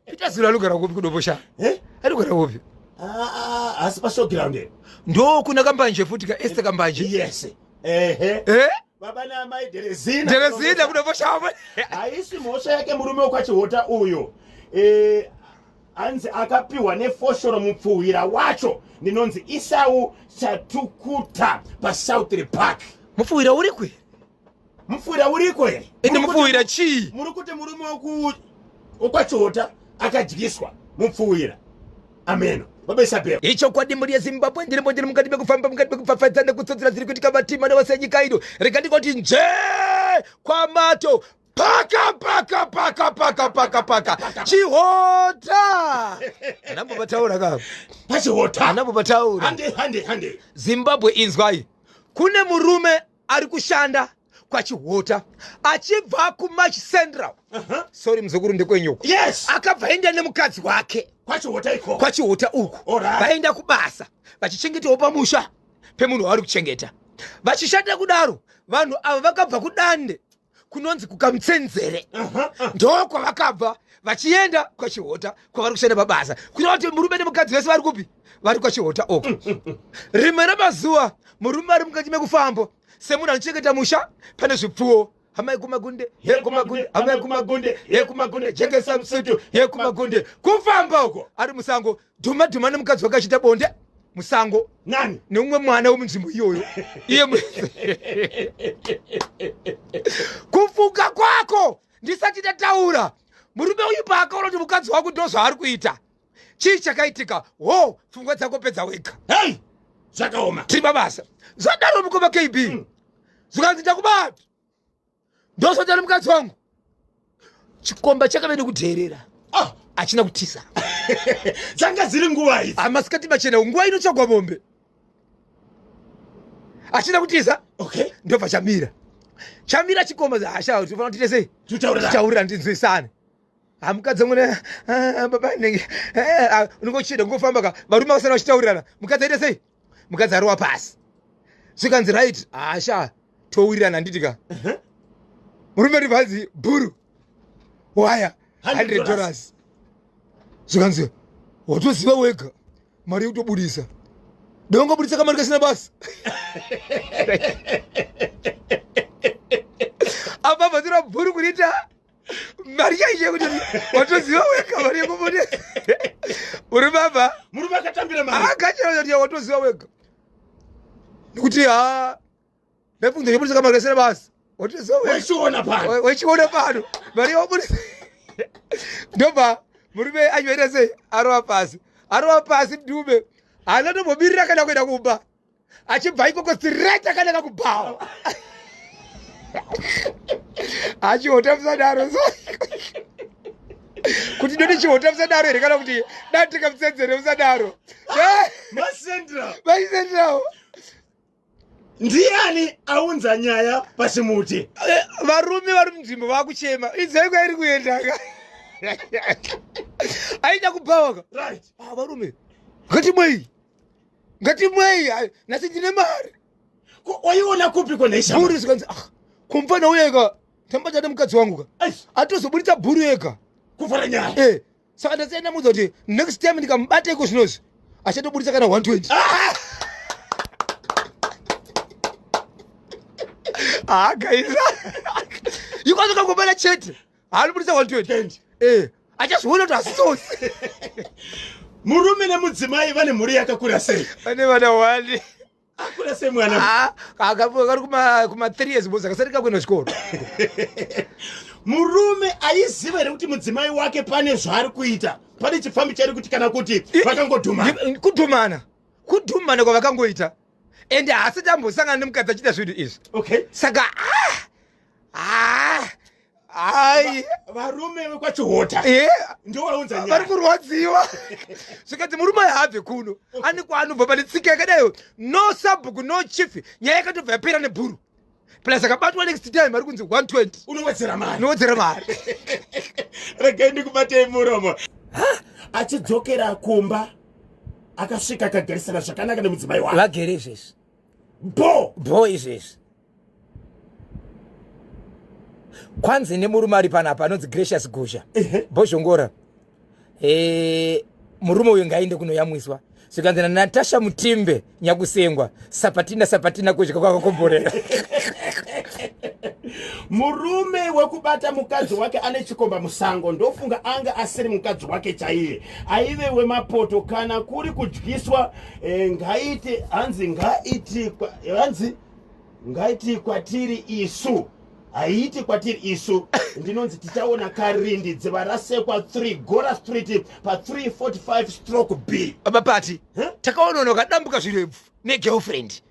S1: Peter Zulu anogara kupi kuDomboshava?
S2: Eh?
S1: Anogara kupi?
S2: Ah, ah, asi pashowground here?
S1: Ndo kuna Kambanje futi, ka Esther Kambanje.
S2: Yes, ehe.
S1: Eh?
S2: Baba naamai Derezina.
S1: Derezina kuDomboshava.
S2: Haisi mhosva yake murume wekwaChihota uyo. Hanzi akapiwa nefoshoro mupfuhwira wacho. Ndinonzi Isau Chatukuta paSouth Park.
S1: Mupfuhwira uri kwe?
S2: Mupfuhwira uriko here?
S1: Ende mupfuhwira chii?
S2: Muri kuti murume wekwaChihota akadyiswa mupfuhwira, ameno Baba Isabel.
S1: Ichokwadi mhuri yeZimbabwe, ndirimo ndiri mukati mekufamba, mukati mekupfapfaidza nekutsodzera dziri kuitika matima nevose nyika ino. Rega ndingoti nje kwamato paka paka paka paka paka paka Chihota anambo pataura ka.
S2: PaChihota.
S1: Anambo pataura.
S2: Hande, hande, hande.
S1: Zimbabwe, inzwai, kune murume ari kushanda kwaChihota achibva kuMash Central. Sorry muzukuru, ndekwenyuko.
S2: Yes.
S1: Akabva enda nemukadzi wake.
S2: KwaChihota iko.
S1: KwaChihota uku.
S2: Alright.
S1: Vaenda kubasa vachichengetawo pamusha pemunhu wavari kuchengeta. Vachishanda kudaro, vanhu ava vakabva kuDande kunonzi kuKamutsenzere, ndo kwavakabva vachienda kwaChihota kwavari kushanda pabasa. Kureva kuti murume nemukadzi vese vari kupi? Vari kwaChihota uku. Rimwe ramazuva murume ari mukati mekufambo semunhu anochengeta musha pane zvipfuwo, hamai kumagunde, ye kumagunde, hamai kumagunde, ye kumagunde, jekesa musutu, ye kumagunde, kufamba uko ari musango, dhuma dhuma nemukadzi wake achiita bonde musango.
S2: Nani?
S1: Neumwe mwana wemunzvimbo iyoyo. Iye kufuka kwako ndisati ndataura, murume uyu paakaona kuti mukadzi wangu ndo zvaari kuita, chii chakaitika? Ho, pfungwa dzako pedza wega.
S2: Hei, zvakaoma.
S1: Tiri pabasa. Zvadaro mukoma KB, zvikanzi ndakubata, ndozvotari mukadzi wangu. Chikomba chakave nekudheerera.
S2: Ah.
S1: Achina kutiza.
S2: Dzanga dziri nguva idzi.
S1: Amasikati machena, nguva inotsvagwa mombe. Achina kutiza. Ndobva chamira, chamira chikomba. Hasha, tofanira kuti sei?
S2: Tutaurira.
S1: Titaurira, ndinzwisane. Hamukadzi mune baba nenge unongochida kungofamba ka, varume vasana vachitaurirana. Mukadzi aita sei? Mukadzi ariwa pasi. Zvikanzi right, hasha, towirirana, handiti ka? Murume ribvanzi bhuru waya $100. Zvikanzi watoziva wega mari yekutobudisa, dongobudisa kamari kasina basa apa bvatura bhuru kuriita mari chaicho yekuti watoziva wega mari yekubudisa uri baba.
S2: Murume akatambira mari.
S1: Akachera, watoziva wega nekuti ha. Ndafunga ndibudisa kamari kasina basa.
S2: Wechiona pano.
S1: Wechiona pano. Mari yawabudisa. Ndobva murume achivaita sei? Arova pasi. Arova pasi Dube. Haana tombomirira kana kuenda kumba. Achibva ikoko straight akananga kubhawa. Achihota musadaro so. Kuti ndoti chihota musadaro here kana kuti datika mutsenzere musadaro.
S2: Masendra.
S1: Masendra.
S2: Ndiani aunza nyaya pachimuti?
S1: Varume vari munzvimbo vakuchema. Idzai kwairi kuendaka. Aida kubhawaka.
S2: Right.
S1: Ah, varume. Ngatimwei. Ngatimwei. Nhasi ndine mari.
S2: Ko waiona kupi ko nhaisha?
S1: Bhuru zikanzi ah, kumfana uyeka. Tamba chate mukadzi wangu ka.
S2: Aish.
S1: Atozobuditsa bhuru yega.
S2: Kuvhara nyaya.
S1: Saka ndasiyana ndamuudza kuti next time ndikamubata iko zvinozvi achatobuditsa kana 120. Ah, guys. Ikwazo kangobata chete. Haanobuditsa 120. Achazviona kuti hasisosi.
S2: Murume nemudzimai vane mhuri yakakura sei?
S1: Vane vana 1.
S2: Akura sei mwana?
S1: Kari kuma 3 years boys akasati kakuenda kuchikoro.
S2: Murume aiziva here kuti mudzimai wake pane zvaari kuita? Pane chifambi chaari kuti kana kuti vakangodhumana?
S1: Kudhumana. Kudhumana kwavakangoita. Ende haasati ambosangana nemukadzi achiita zvinhu izvi.
S2: Okay.
S1: Saka, ai.
S2: Varume vekwaChihota. Ndovaunza nyaya.
S1: Vari kurwadziwa. Zvikati murume haabve kuno. Ane kwaanobva pane tsika yakadaiyo. No sabhuku, no chief. Nyaya yakatobva yapera nebhuru. Plus akabatwa next time ari kunzi 120.
S2: Unowedzera mari.
S1: Unowedzera mari.
S2: Regai ndikubatei muromo. Achidzokera kumba akasvika akagarisana zvakanaka nemudzimai wake.
S3: Vagere izvezvi.
S2: Bo.
S3: Bo izvezvi. Kwanzi nemurume ari panapa anonzi Gracious Gusha. Bozhongora. Murume uyu ngaende kunoyamwiswa. Zvikanzi na Natasha Mutimbe nyakusengwa. Sapatina sapatina kuzvika kwakakomborera.
S2: Murume wekubata mukadzi wake ane chikomba musango ndofunga anga asiri mukadzi wake chaiye. Aive wemapoto kana kuri kudyiswa, ngaite hanzi ngaiti hanzi ngaiti kwatiri isu. Haiti kwatiri isu. Ndinonzi tichaona Karindi Dzivarasekwa 3 Gora Street pa 345 stroke B.
S1: Baba Pati,
S2: Huh?
S1: takaona unhu wakadambuka zvirebvu negirlfriend.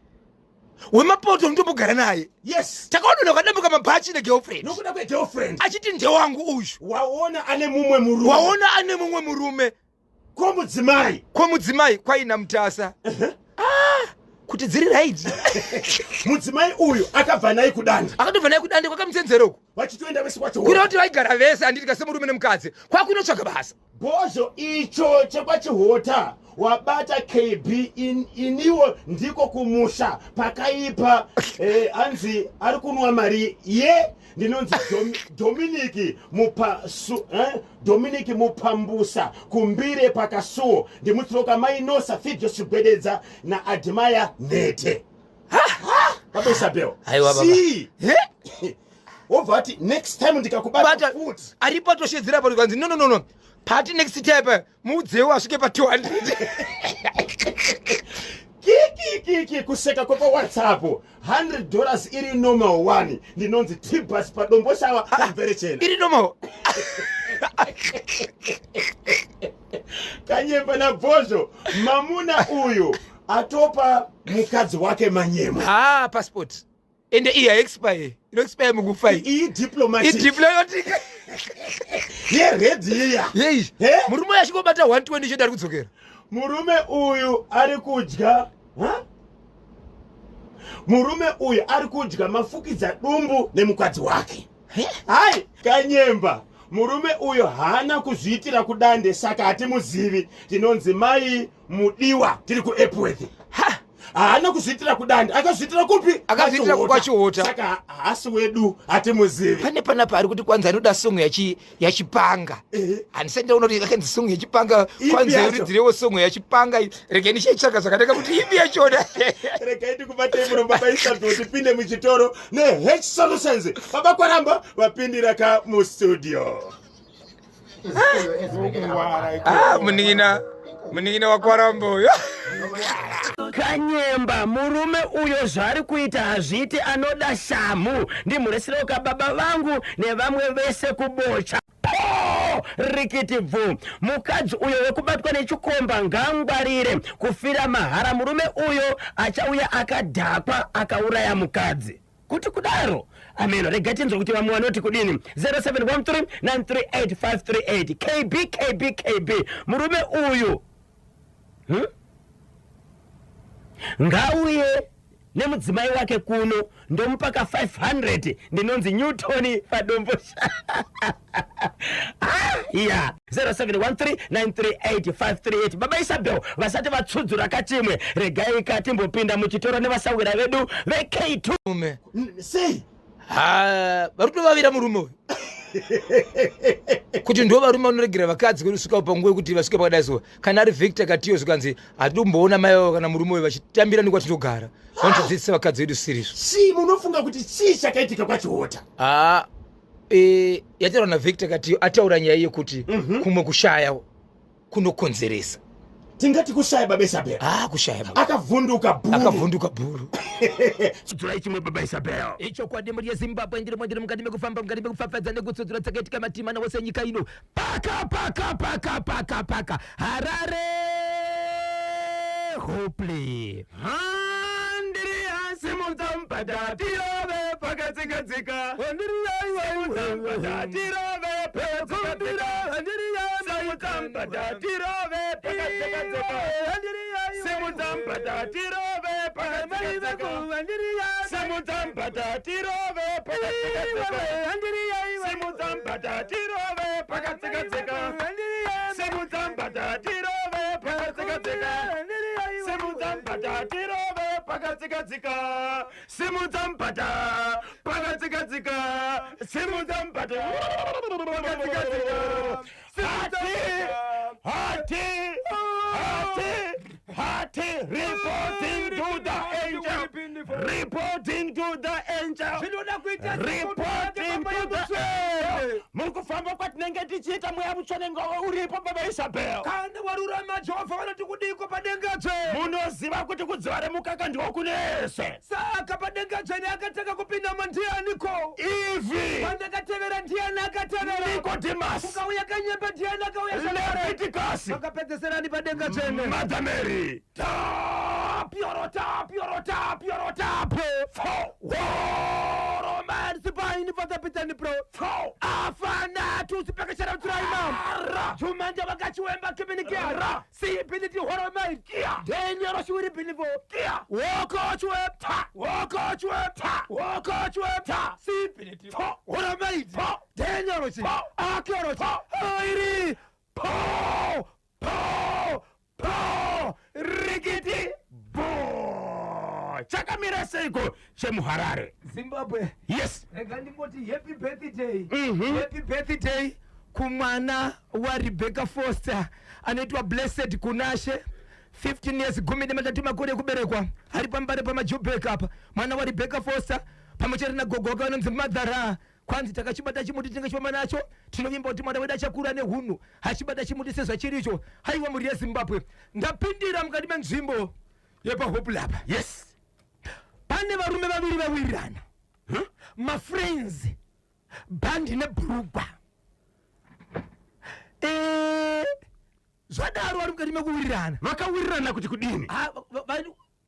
S1: Wemapoto ndombogara naye.
S2: Yes.
S1: Takaona unhu wakadambuka mabhachi negirlfriend.
S2: Nokuda kwegirlfriend.
S1: Achiti ndewangu uyu.
S2: Waona ane mumwe murume.
S1: Waona ane mumwe murume.
S2: Komudzimai.
S1: Komudzimai kwaina Mutasa. Kuti dziri right.
S2: Mudzimai uyu akabva naye kudande.
S1: Akatobva naye kudande kwakamutsenzera uku.
S2: Vachitoenda vese kwacho.
S1: Kureva kuti vaigara vese handiti kase murume nemukadzi. Kwakunotsvaga basa.
S2: Bozho icho chekwachihota wabata KB iniwo ndiko kumusha pakaipa. Anzi ari kunwa mari ye ndinonzi Dominic Mupasu, Dominic Mupambusa kumbire pakasuo ndimutsoka mainosa Fidio Sigwededza na Admire Nete. Baba Isabel.
S3: Aiwa baba.
S2: See?
S1: He?
S2: Wobva ati next time ndikakubata
S1: Bata
S2: futi.
S1: Aripo atoshedzera pano kanzi no no no no. Pati next time muudzewo asvike pa 200.
S2: Kiki kiki kuseka kwa WhatsApp. $100 iri normal one. Ndinonzi Tibas padombo shawa pamvere chena.
S1: Iri normal.
S2: Kanyemba na Bozho mamuna uyu atopa mukadzi wake manyemo.
S1: Passport. Ende iyi haexpire. Inoexpire mukufa iyi.
S2: Iyi diplomatic.
S1: I diplomatic.
S2: Ye red iya.
S1: Yei.
S2: He?
S1: Murume uyu achingobata 120 chete ari kudzokera.
S2: Murume uyu ari kudya, ha? Murume uyu ari kudya mafukidza dumbu nemukadzi wake.
S1: He?
S2: Hai, Kanyemba. Murume uyu haana kuzviitira kudande saka hatimuzivi. Tinonzi mai Mudiwa tiri kuEpworth.
S1: Ha!
S2: Haana kuzviitira kudande, akazviitira kupi?
S1: Akazviitira kwaChihota.
S2: Saka haasi wedu, hatimuzivi.
S1: Pane panapa ari kuti kwanza anoda song yachipanga. Handisati ndaona kuti yakanzi song yachipanga,
S2: Ipi
S1: kwanza
S2: yacho?
S1: yoridzirewo song yachipanga. Regai ndichaitsvaga zvakanaka kuti ipi yachona.
S2: Regai ndikubatei muno baba Isabel tipinde muchitoro neH Solutions. Baba Kwaramba vapindira ka mustudio.
S1: Munin'ina. Munin'ina wakwaramboyo.
S2: Kanyemba, murume uyo zvaari kuita hazviiti, anoda shamhu. Ndimhurisiroka baba vangu nevamwe vese kubocha. Po rikiti bvu. Mukadzi uyo wekubatwa nechikomba ngaangwarire kufira mahara. Murume uyo achauya akadhakwa akauraya mukadzi. Kuti kudaro ameno, rega tinzwe kuti vamwe vanoti kudini. 0713938538 KB KB KB. Murume uyu Ngauye nemudzimai wake kuno, ndomupa ka 500. Ndinonzi Newton paDombosha. Ah, ya 0713938538. Baba Isabel vasati vatsudzura kachimwe, regai katimbopinda muchitoro nevasawira vedu veK2.
S1: Murume.
S2: Sei?
S1: Ha, vari kutovavira murume uyu kuti ndo varume vanoregera vakadzi kusvika panguva yekuti vasvike pakadai. So kana ari Victor Katiyo, zvikanzi hatidi kumboona mai vavo kana murume uyu vachitambira nekwatinogara, vanotodzidzisa vakadzi vedu sirizvo.
S2: Chii munofunga kuti chii chakaitika kwaChihota?
S1: Ha, yataurwa naVictor Katiyo, ataura nyaya yekuti kumwe kushaya kunokonzeresa.
S2: Tingati kushaya, baba Isabel?
S1: Ha, kushaya, baba.
S2: Akavhunduka bhuru.
S1: Akavhunduka bhuru.
S2: Tsudzurai chimwe, baba Isabel.
S3: Ichokwadi, mhuri yeZimbabwe, ndiri ndiri mukati mekufamba, mukati mekupfapfadza nekutsudzura tsakaitika matimana wose nyika ino. Paka paka paka paka paka Harare Hopley.
S2: Handiri simudza tirove pakatsika-tsika, simudza tirove pakatsika-tsika, simudza tirove pakatsika-tsika, simudza tirove pakatsika-tsika, simudza tirove pakatsika-tsika, simudza tirove pakatsika-tsika, simudza tirove pakatsika-tsika, simudza tirove pakatsika-tsika, simudza mbata pakatsika-tsika, simudza mbata pakatsika-tsika. Hati hati hati hati, reporting to the angel, reporting to the angel,
S1: Zvinoda kuita
S2: reporting to the angel. Muri kufamba kwatinenge tichiita, mweya mutsvene uripo, baba Isabel.
S1: Kana warurama, Jehovha vanoti kudiko padenga tsvene?
S2: Munoziva kuti kudziva remukaka ndiko kunese.
S1: Saka padenga tsvene akatanga kupindamo ndianiko?
S2: Ivi.
S1: Pandakatevera ndiani akatevera?
S2: Nicodemus.
S1: Ukauya Kanyemba, ndiani akauya?
S2: Leviticus.
S1: Vakapedzeserani padenga tsvene?
S2: Mother Mary.
S1: Tapiorota piorota piorota po
S2: Fo.
S1: Roman sipaini fatapitani pro.
S2: Fo.
S1: Afana tusipekeshera turaima.
S2: Ra.
S1: Jumanja vakachiwemba kiminikia.
S2: Ra.
S1: Sipiniti horomai.
S2: Kia.
S1: Denyoro shuwiri binivo.
S2: Kia.
S1: Wokochwe.
S2: Ta.
S1: Wokochwe.
S2: Ta.
S1: Wokochwe.
S2: Ta.
S1: Sipiniti.
S2: Fo.
S1: Horomai.
S2: Fo.
S1: Denyoro shi.
S2: Fo.
S1: Akioro shi.
S2: Fo.
S1: Airi.
S2: Po. Po. Po. Rikiti. Bo. Chakamira seiko chemuHarare?
S1: Zimbabwe.
S2: Yes.
S1: Rega ndingoti happy birthday. Happy birthday kumwana waRebecca Foster anoitwa Blessed Kunashe, 15 years, 13 makore ekuberekwa, ari pambare paMajubek apa. Mwana waRebecca Foster pamwe chete nagogo wake vanonzi Madhara. Kwanzi takachibata chimuti chinenge chifamba nacho, tinovimba kuti mwana wedu achakura nehunhu achibata chimuti sezvachiricho. Haiwa, mhuri yeZimbabwe, ndapindira mukati menzvimbo yepaHoplapa. Pane varume vaviri vawirirana, mafriends, bhandi nebhurugwa. Zvadaro vari mukati mekuwirirana.
S2: Vakawirirana kuti kudini?
S1: Ah,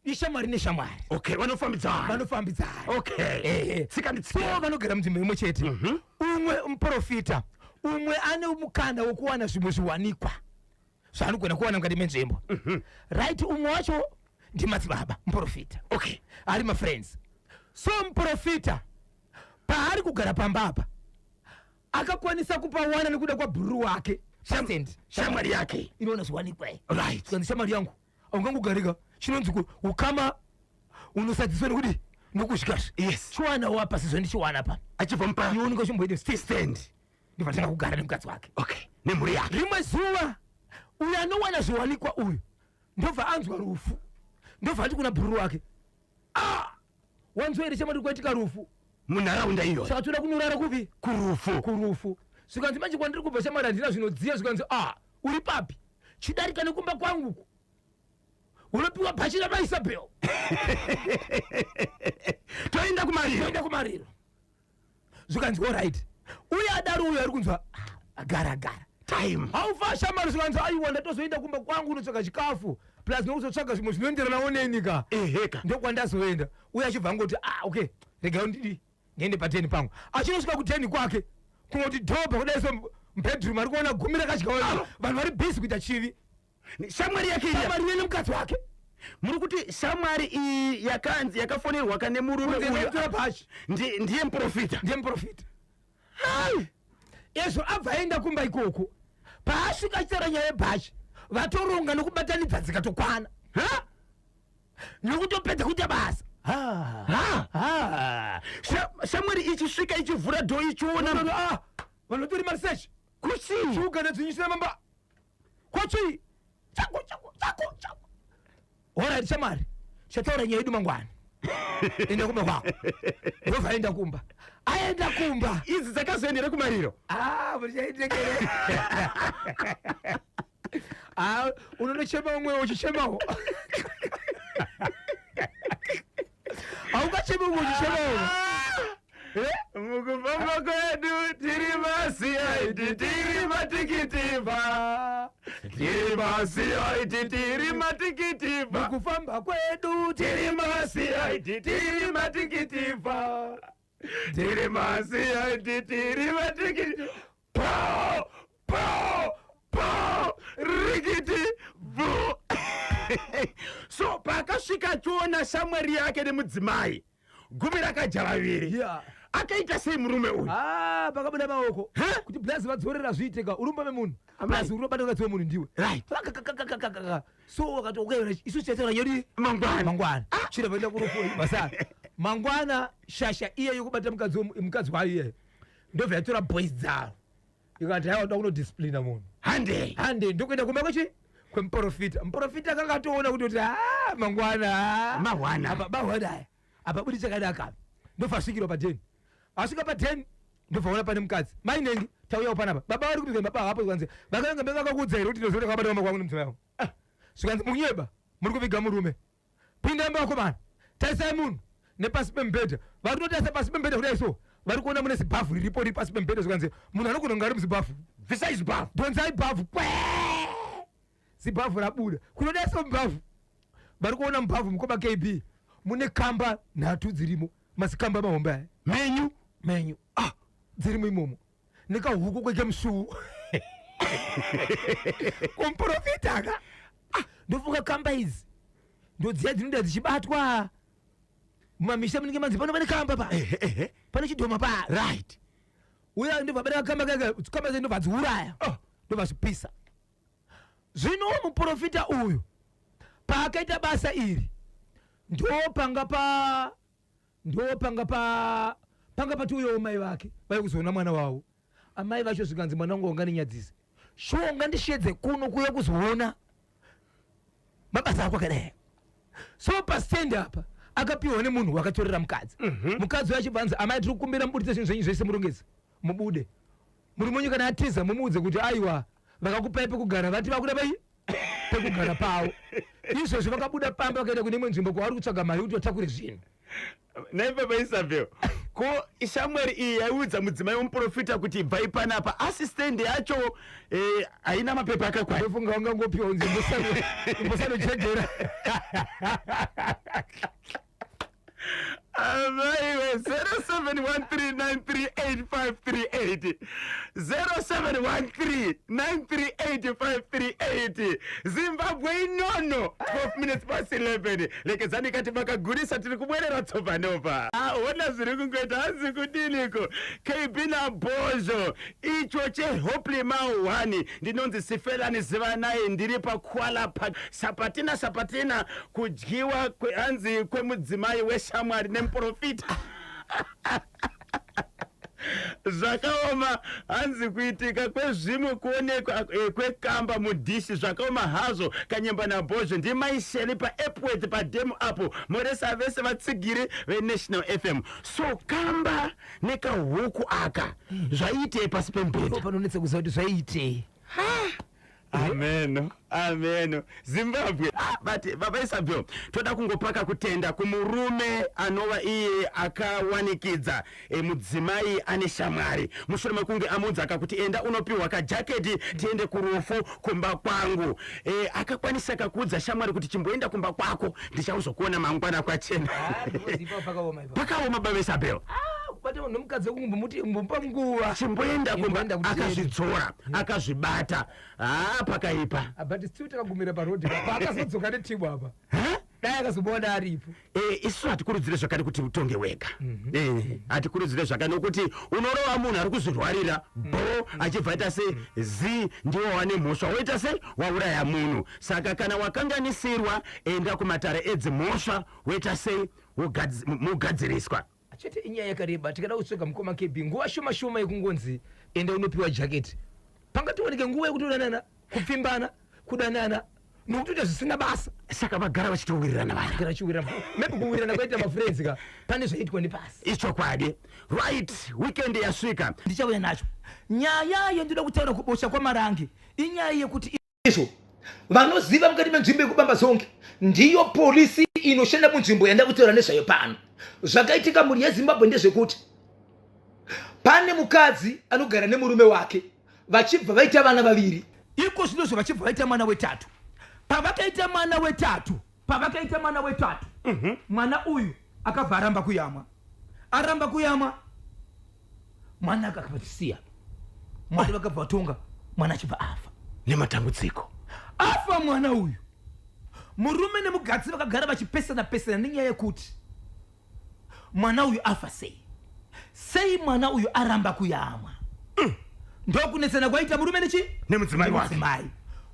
S1: ishamwari neshamwari.
S2: Okay, vanofambidzana.
S1: Vanofambidzana.
S2: Okay. Tsika
S1: So
S2: nditsika.
S1: vanogara munzvimbo imwe chete. Umwe muprofita, umwe ane mukana wekuwana zvimwe zviwanikwa zvaanogona kuwana mukati menzvimbo, right? Umwe wacho ndimadzibaba muprofita. Ari mafriends. So muprofita paari kugara pamba apa akakwanisa kupawana nekuda kwabhururu wake Pasend.
S2: Shamwari yake.
S1: Inoona zviwanikwa iyi. Zvikanzi, shamwari yangu, aungangogarika chinonzi ukama unosadziswa nekuti nokuzvikazvi. Chiwana wapa sezvo ndichiwana pa
S2: Achibva mupa
S1: iwe unenge uchimboita
S2: stand.
S1: Ndibva tanga kugara nemukadzi wake.
S2: Okay, nemhuri yake.
S1: Rimwe zuva uyu anowana zviwanikwa uyu ndobva anzwa rufu, ndobva ati kuna bhururu wake, "Ah, wanzwa here shamwari, kwaitika rufu
S2: Munharaunda iyoyo.
S1: Saka toda kunorara kupi?"
S2: Kurufu.
S1: Kurufu. Zvikanzi, manje kwandiri kubva shamwari handina zvinodziya. Zvikanzi, a uri papi? Chidarika nekumba kwangu uko, unopiwa bhachi raMaisabel.
S2: Toenda kumariro.
S1: Toenda kumariro. Zvikanzi alright. Uye adaro uyo ari kunzwa, "Ah, agara agara
S2: time."
S1: Haufa shamari. Zvikanzi aiwa, ndatozoenda kumba kwangu unotsvaga chikafu, plus nokuzotsvaga zvimwe zvinoenderanawo nenika.
S2: Eheka.
S1: Ndokwandazoenda. Uye achibva angoti, "Ah, okay, regai ndidi ndiende pateni pangu." Achinosvika kuteni kwake, kungoti dhobha kudai so, mubedroom ari kuona gumi rakadya vanhu vari busy kuita chivi.
S2: Shamwari yake iya?
S1: Shamwari iye nemukadzi wake.
S2: Muri kuti shamwari iyi yakanzi yakafonerwa kane murume uyu
S1: Tora bhachi.
S2: Ndiye muprofita?
S1: Ndiye muprofita. Ezvo abva aenda kumba ikoko. Paasvika achitaura nyaya yebhachi, vatoronga nokubatanidza dzikatokwana.
S2: Ha?
S1: Nokutopedza kuita basa.
S2: Ha?
S1: Ha.
S2: Shamwari ichisvika, ichivhura door, ichiona
S1: Ah, vanotori maresearch.
S2: Kuchii?
S1: Shuga nedzinyisira mamba kochi, chako chako chako chako. Alright shamwari, chataura nyaya yedu mangwana, enda kumba kwako. Ndobva aenda kumba, aenda kumba.
S2: Idzi dzakazoendera kumariro?
S1: Ah, muchaitekere. Ah, unonochema umwe uchichemawo, haungachemi umwe uchichemawo. Eh?
S2: Mukufamba kwedu tiri maCID, tiri matikitivha, tiri maCID, tiri matikitivha.
S1: Mukufamba kwedu
S2: tiri maCID, tiri matikitivha, tiri maCID, tiri matikiti po po po rikiti bu. So paakasvika achiona shamwari yake nemudzimai, gumi rakadya vaviri, akaita sei murume uyu?
S1: Ah, pakabuda maoko.
S2: Ha?
S1: Kuti blazi vadzorera zviiteka urumba memunhu.
S2: Amai.
S1: Blazi urobata mukadzi wemunhu ndiwe. Vakakakakakakaka. So wakati okay, isu tichataura nyaya
S2: Mangwana.
S1: mangwana. Chira vaenda kurufu basa mangwana. Shasha iye yokubata mukadzi mukadzi wayo iye ndobva yatora boys dzaro, ikati haiwa, ndoda kunodisciplina munhu.
S2: Handei.
S1: Hande. Ndokuenda kumba kwechi kwemuprofita. Muprofita akanga atoona kuti a mangwana, ah,
S2: Mahwana.
S1: apa mahwana aya apa budi chakanaka. Ndobva asvikirwa padheni. Asvika padheni, ndobva ona pane mukadzi. Mainengi, tauyawo panapa, baba vari kupika. Baba hapo. Zvikanzi vakanga vakakuudza here kuti ndinozoenda kwabata kumba kwangu nemudzimai wangu? Ah, zvikanzi munyeba, muri kuviga murume. Pindai vakomana, tarisai munhu nepasi pemubhedha. Vari kutotarisa pasi pemubhedha kudai so, vari kuona mune zibhavhu riripo riri pasi pemubhedha. Zvikanzi munhu anogona kunge ari muzibhavhu.
S2: Bvisai zibhavhu.
S1: Dhonzai bhavhu kwe, zibhavhu rabuda. Kunodaiso mubhavhu, vari kuona mubhavhu, mukoma KB, mune kamba nhatu dzirimo, mazikamba mahombe aya.
S2: Menyu.
S1: Menyu. Ah, dzirimo imomo, nekahuku kwekemusuwu kumuprofita ka. Ah, ndofunga kamba idzi ndodziya dzinoda dzichibatwa mumamisha, munenge manzi pano pane kamba pa,
S2: Ehe, ehe.
S1: pane chidhoma pa. Uya ndobva bada kamba kaka, kamba dze ndobva dziuraya.
S2: Oh.
S1: Ndobva zvipisa. Zvino muprofita uyu paakaita basa iri, ndo panga pa ndo panga pa panga patiuyawo mai vake vai kuzoona mwana wavo. Amai vacho zvikanzi, "Mwana wangu, wanganinyadzisa shuwa, ungandishedze kuno kuuya kuzoona mabasa ako akadai?" So pastand apa akapiwa nemunhu wakatorera mukadzi. Mukadzi uyo achibva anzi, "Amai, tiri kukumbira mubudise zvinhu zvenyu zvese, murongedze, mubude. Murume wenyu kana atiza, mumuudze kuti aiwa, vakakupai pekugara, vati vakuda pai pekugara pavo." Izvozvo vakabuda pamba, vakaenda kune imwe nzvimbo kwavari kutsvaga mari kuti vatakure zvinhu.
S2: Nai baba Isabel, ko shamwari iyi yaiudza mudzimai wemuprofita kuti ibvai panapa, asi stand yacho haina mapepa akakwana?
S1: Ndofunga wangangopiwa unzi imbosanochegera.
S2: Amaiwe, 0713938538, 0713938538. Zimbabwe inono, 12 minutes past 11. Lekedzani kati makagurisa, tiri kubwerera tsovanova. Ona zviri kungoita. Hanzi kudiniko KB nabhozho icho cheHopley ma1? Ndinonzi Sifelani Zivanai, ndiri paKwala pa Sapatina. Sapatina kudyiwa hanzi kwemudzimai weshamwari nemuprofita zvakaoma. Hanzi kuitika kwezvimwe kuonekwa kwekamba mudhishi zvakaoma hazvo. Kanyemba nabhozho, ndimaisheli paEpworth padhemu apo. Moresa vese vatsigiri veNational FM. So kamba nekahuku aka zvaiitei pasi pemubhedha?
S1: Panonetsa kuziva kuti zvaiitei.
S2: Ameno, ameno, Zimbabwe. Ah, but baba Isabel, toda kungopaka kutenda kumurume anova iye akawanikidza mudzimai ane shamwari mushure mekunge amuudza akakuti enda unopiwa kajaketi tiende kurufu kumba kwangu. Akakwanisa kakuudza shamwari kuti chimboenda kumba kwako, ndichauzokuona mangwana kwachena.
S1: Ah, because ipapo pakaoma ipapo.
S2: Pakaoma, baba Isabel.
S1: Ah, kubata munhu nomukadzi wekumbomuti mbomupa nguva.
S2: Chimboenda kumba.
S1: Imboenda kuti
S2: Akazvidzora, akazvibata. Ah, pakaipa.
S1: Ah, but still takagumira parodhi paakazodzoka netimu apa.
S2: Huh?
S1: Dai akazomuona aripo.
S2: Isusu hatikurudzire zvakare kuti utonge wega. Hatikurudzire zvakare nokuti unorova munhu ari kuzvirwarira bo achibva aita se z ndiwo wane mhosva, woita se wauraya munhu. Saka kana wakanganisirwa, enda kumatare edzimhosva, woita sei, mugadziriswa.
S1: Chete inyaya yakareba. Tikada kutsvaga mukoma KB, nguva shoma shoma yekungonzi enda unopiwa jaketi, pangatooneke nguva yekuti udanana, kupfimbana, kudanana nokutoita zvisina basa.
S2: Saka vagara vachitowirirana vana.
S1: Kana chiwirirana, maybe kuwirirana kwaita mafriends ka, pane zvaitwa nepasi.
S2: Ichokwadi. Right, weekend yasvika.
S1: Ndichauya nacho. Nyaya yendinoda kutaura kubosha kwaMarange inyaya yekuti izvo vanoziva mukati menzvimbo yekubamba zonke ndiyo polisi inoshanda munzvimbo yanda kutaura nezvayo pano. Zvakaitika, mhuri yeZimbabwe, ndezvekuti pane mukadzi anogara nemurume wake, vachibva vaita vana vaviri. Iko zvinozvo vachibva vaita mwana wetatu. Pavakaita mwana wetatu, mwana uyu akabva aramba kuyamwa. Aramba kuyamwa, mwana akakapatisiya. Mwari vakabva vatonga, mwana achibva afa.
S2: Nematambudziko.
S1: Afa mwana uyu, murume nemugadzi vakagara vachipesana pesana nenyaya yekuti mwana uyu afa sei, sei mwana uyu aramba kuyamwa. Ndokunetsana kwaita murume nechi
S2: Nemudzimai wake.
S1: Nemudzimai.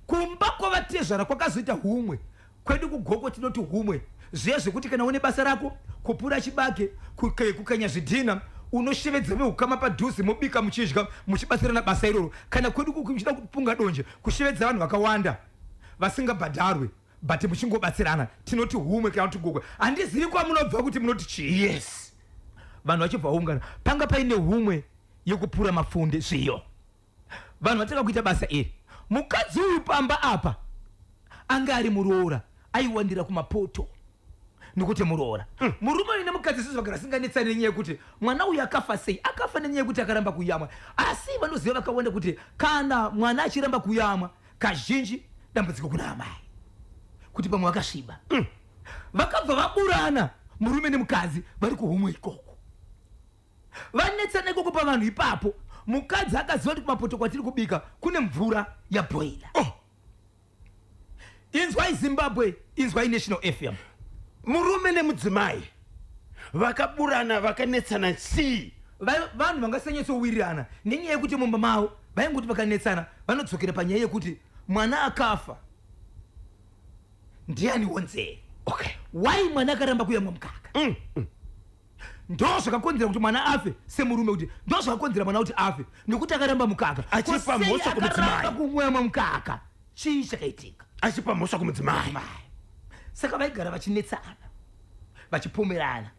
S1: Kumba kwavatezvara kwakazoita humwe. Kwedu kuGokwe tinoti humwe zviya zvekuti kana une basa rako, kupura chibage, kukanya zvidhina, unoshevedza veukama padhuze, mobika, muchidya, muchibatsirana basa iroro. Kana kwedu muchida kupunga donje, kushevedza vanhu vakawanda vasingabhadharwe, but muchingobatsirana, tinoti humwe kana kuti Gokwe. Handizivi kwamunobva kuti munoti chii. Vanhu vachibva vaungana, panga paine humwe yekupura mapfunde, zviyo. Vanhu vatanga kuita basa iri. Mukadzi uyu pamba apa anga ari muroora, aiwandira kumapoto nekuti muroora. Murume uyu nemukadzi sezvo vagara singanetsani nenyaya yekuti mwana uyu akafa sei, akafa nenyaya yekuti akaramba kuyamwa. Asi vanoziva vakawanda kuti kana mwana achiramba kuyamwa, kazhinji dambudziko kuna amai, kuti pamwe vakasviba. Vakabva vaburana murume nemukadzi vari kuhumwe ikoko, vanetsana ikoko pavanhu ipapo. Mukadzi akaziva kuti kumapoto kwatiri kubika kune mvura yabhoila.
S2: Oh.
S1: Inzwai Zimbabwe, inzwai National FM.
S2: Murume nemudzimai vakaburana, vakanetsana chii?
S1: Vanhu vangasanyatsowirirana nenyaya yekuti mumba mavo vaingoti vakanetsana vanodzokera panyaya yekuti mwana akafa ndiani wonzere. Why mwana akaramba kuyamwa mukaka? Ndo zvakakonzera kuti mwana afe. Semurume kuti ndo zvakakonzera mwana kuti afe, nekuti akaramba mukaka.
S2: Achipa
S1: Ko sei
S2: mhosva kumudzimai.
S1: akaramba kumwamwa mukaka? Chii chakaitika?
S2: Achipa mhosva kumudzimai.
S1: Mai. Saka vaigara vachinetsana, vachipomerana.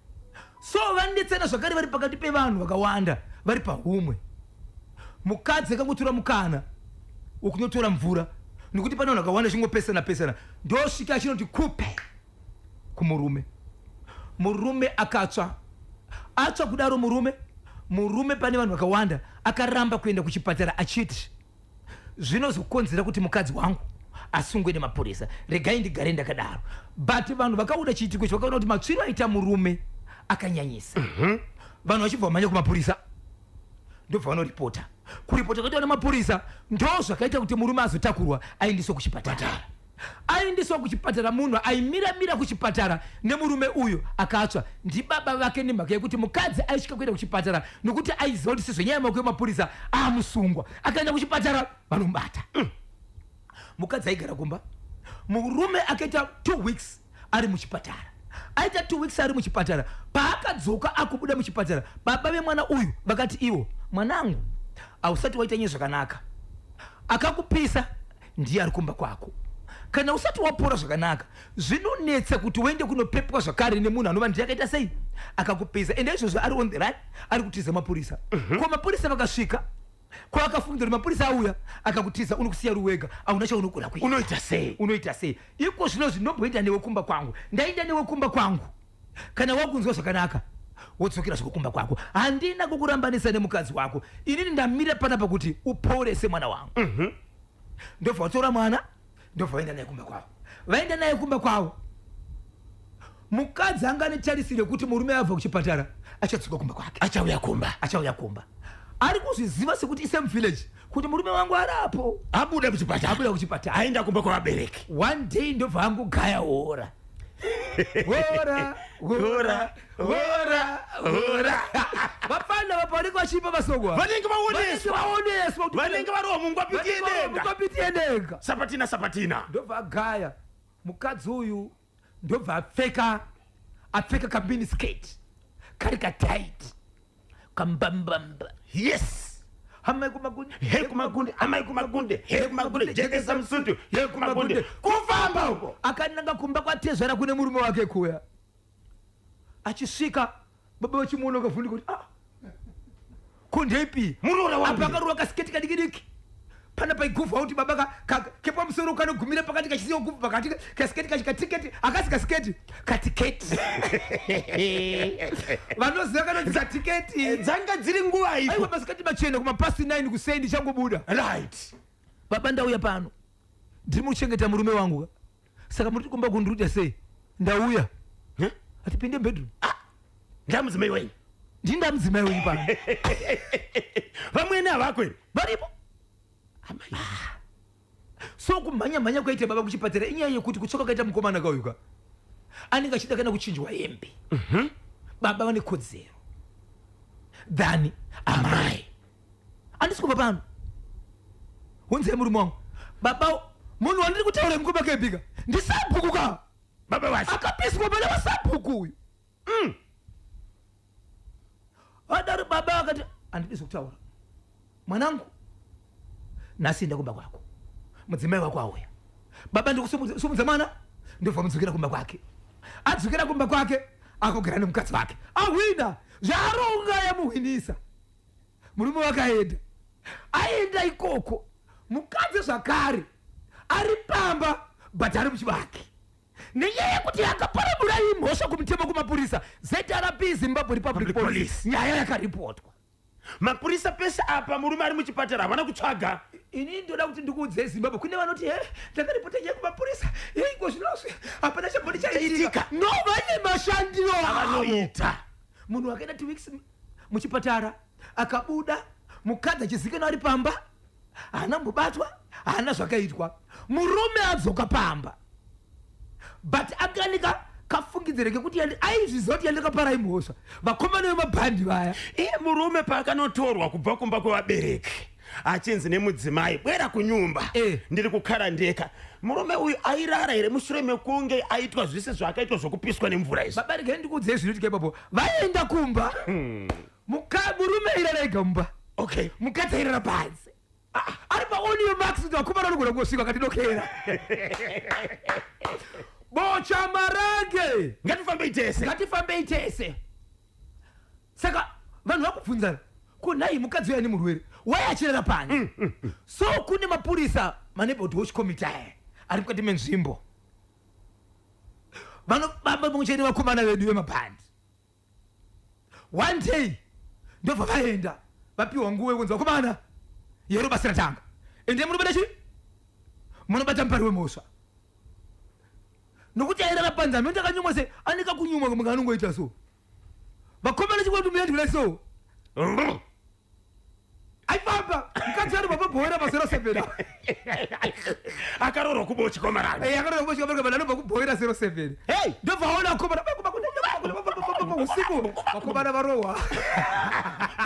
S1: So vanetsana zvakare vari pakati pevanhu vakawanda vari pahumwe. Mukadzi akangotora mukana wekunotora mvura, nekuti pane vanhu vakawanda chingopesana pesana, ndosvika achinoti kupe kumurume. Murume akatsva. Atsva kudaro murume pane vanhu vakawanda akaramba kuenda kuchipatara, achiti zvinozokonzera kuti mukadzi wangu asungwe nemapurisa, regai ndigare ndakadaro. But vanhu vakaona chiitiko ichi vakaona kuti matsviro aita murume akanyanyisa. Vanhu vachibva vamhanya kumapurisa, ndobva vanoripota. Kuripota kwaitwa nemapurisa ndo zvakaita kuti murume azotakurwa aendeswa kuchipatara. Aendeswa kuchipatara, munhu aimiramira kuchipatara nemurume uyu akatsva ndibaba vake, nemhaka yekuti mukadzi aisvika kuenda kuchipatara nokuti aiziva kuti sezvenyaya yamaoko yemapurisa amusungwa, akaenda kuchipatara vanomubata. Mukadzi aigara kumba. Murume akaita 2 weeks ari muchipatara. Aita 2 weeks ari muchipatara, paakadzoka akubuda muchipatara, baba vemwana uyu vakati ivo, "Mwanangu, hausati waita nyaya zvakanaka. Akakupisa ndiye ari kumba kwako. Kana usati wapora zvakanaka, zvinonetsa kuti uende kunopepwa zvakare nemunhu anova ndiye akaita sei, akakupisa." Ende izvozvo ari on the run, ari kutiza mapurisa. Ko mapurisa vakasvika. Kwakafungidzira kuti mapurisa auya akakutiza, unokusiya ruwega, hauna chaunogona kuita.
S2: Unoita sei?
S1: Unoita sei? Iko zvino zvinomboenda newe kumba kwangu, ndaenda newe kumba kwangu. Kana wakunzwa zvakanaka, wodzokera zvekukumba kwako. Handina kukurambanisa nemukadzi wako. Inini ndamira panapa kuti uporese mwana wangu. Ndobva watora mwana, ndobva vaenda naye kumba kwavo. Vaenda naye kumba kwavo, mukadzi anga netarisiro yekuti murume abva kuchipatara achadzoka kumba kwake.
S2: Achauya kumba.
S1: Achauya kumba. Ari kuzviziva sekuti isame village, kuti murume wangu arapo.
S2: Abuda kuchipatara.
S1: Abuda kuchipatara.
S2: Aenda kumba kwavabereki.
S1: One day ndobva angogaya hora, hora, hora, hora, hora. Vapfana vapo vanenge vachiimba masongo.
S2: Vanenge vaoneswa.
S1: Vaoneswa kuti
S2: Vanenge varowa mungwapiti yedenga.
S1: Mungwapiti yedenga.
S2: Sapatina, sapatina.
S1: Ndobva agaya mukadzi uyu, ndobva apfeka kamini skirt kari katight, kambambamba. Hamai kumagunde.
S2: He kumagunde, amai kumagunde, he kumagunde, jekesa musutu, he kumagunde, kufamba uko.
S1: Akananga kumba kwatezvara kune murume wake kuya. Achisvika, baba vachimuona, ukavhundika kuti, "Ah, kundeipi?"
S2: Muroora wangu.
S1: Apa akarowa kasiketi kadiki diki pana paiguvha kuti baba kepamusoro kanogumira pakati, kachisiya guvhu pakati. Kasiketi kachi katiketi, akasi kasiketi, katiketi. Vanoziva kanonzi katiketi.
S2: Dzanga dziri nguva iko?
S1: Aiwa, masikati machena, kumapast 9 kusei, ndichangobuda. "Baba, ndauya pano, ndiri muchengeta murume wangu ka. Saka muri kumba kundiruta sei? Ndauya."
S2: Huh?
S1: Atipinde bedroom.
S2: Ndamudzimai wenyu?
S1: Ndinda mudzimai wenyu pano.
S2: Vamwene havako here?
S1: Varipo. Ah. So kumhanya mhanya kwaita baba kuchipatara inyaya yekuti kutsvaka kaita mukomana kauyuka, anenge achida kana kuchinjwa hembe. Baba vane kodzero than amai. Handisi kubva pano, hunzai murume wangu. Baba, munhu wandiri kutaura mukoma kebhika ndisabhuku ka.
S2: Baba vacho.
S1: Akapiswa pana vasabhuku uyu. Adaro baba akati, "Handidi zvokutaura mwanangu, nhasi enda kumba kwako, mudzimai wako auya." Baba ndikusumudza mwana, ndobva mudzokera kumba kwake. Adzokera kumba kwake, akugara nemukadzi wake, ahwina zvaaronga, yamuhwinisa. Murume wakaenda, aenda ikoko, mukadzi zvakare ari pamba, but ari muchibaki nenyaya yekuti akaparamura imhosva kumutemo kumapurisa, ZRP, Zimbabwe Republic
S2: Public
S1: Police.
S2: Police.
S1: Nyaya yakaripotwa.
S2: Mapurisa pese apa murume ari muchipatara, havana kutsvaga?
S1: Ini ndoda kuti ndikuudzei, Zimbabwe, kune vanoti, "He, ndakaripota nyaya kumapurisa, yeiko zvinozvi hapana chamboni chaitika."
S2: Chaitika.
S1: No, vane mashandiro avo.
S2: Avanoita.
S1: Munhu akaenda 2 weeks muchipatara, akabuda, mukadzi achizikanwa ari pamba, haana mbobatwa, haana zvakaitwa. Murume adzoka pamba, but akanika kafungidziro kekuti aizviziva kuti yandakaparai mhosva, vakomana vemabhandi vaya.
S2: Iye murume paakanotorwa kubva kumba kwevabereki, achinzi nemudzimai, "Bwera kunyumba, ndiri kukara ndeka," murume uyu airara here mushure mekunge aitwa zvise zvaakaitwa zvokupiswa nemvura izvi?
S1: Baba, regai ndikuudzei zvinoitika ipapo. Vaenda kumba, murume airara ega mumba. Mukadzi airara panze. Ah, ari paoniyo max kuti vakomana vanogona kungosvika akatidokera bocha marange.
S2: Ngatifambei tese.
S1: Ngatifambei tese. Saka vanhu vakubvunzana, kunhai mukadzi uyu ane murwere, wai achirara panze? So kune mapurisa, maneighborhood watch committee aya ari mukati menzvimbo, vanobamba pamwe chete vakomana vedu vemabhandi. One day ndobva vaenda, vapiwa nguva yekunzi, "Vakomana, yero basa ratanga, endei munobata chi munobata mupari wemhosva." Nokuti airara panze, amene akanyumwa se anenge akunyumwa munhu anongoita so. Vakomana chikwati muyandiula so aifamba, mukadzi ari pabhoera pa 07.
S2: Akaroorwa kubochi kwamarange.
S1: Akaroorwa anobva kubhoera 07.
S2: Hey!
S1: Ndobva aona vakomana usiku, vakomana varohwa.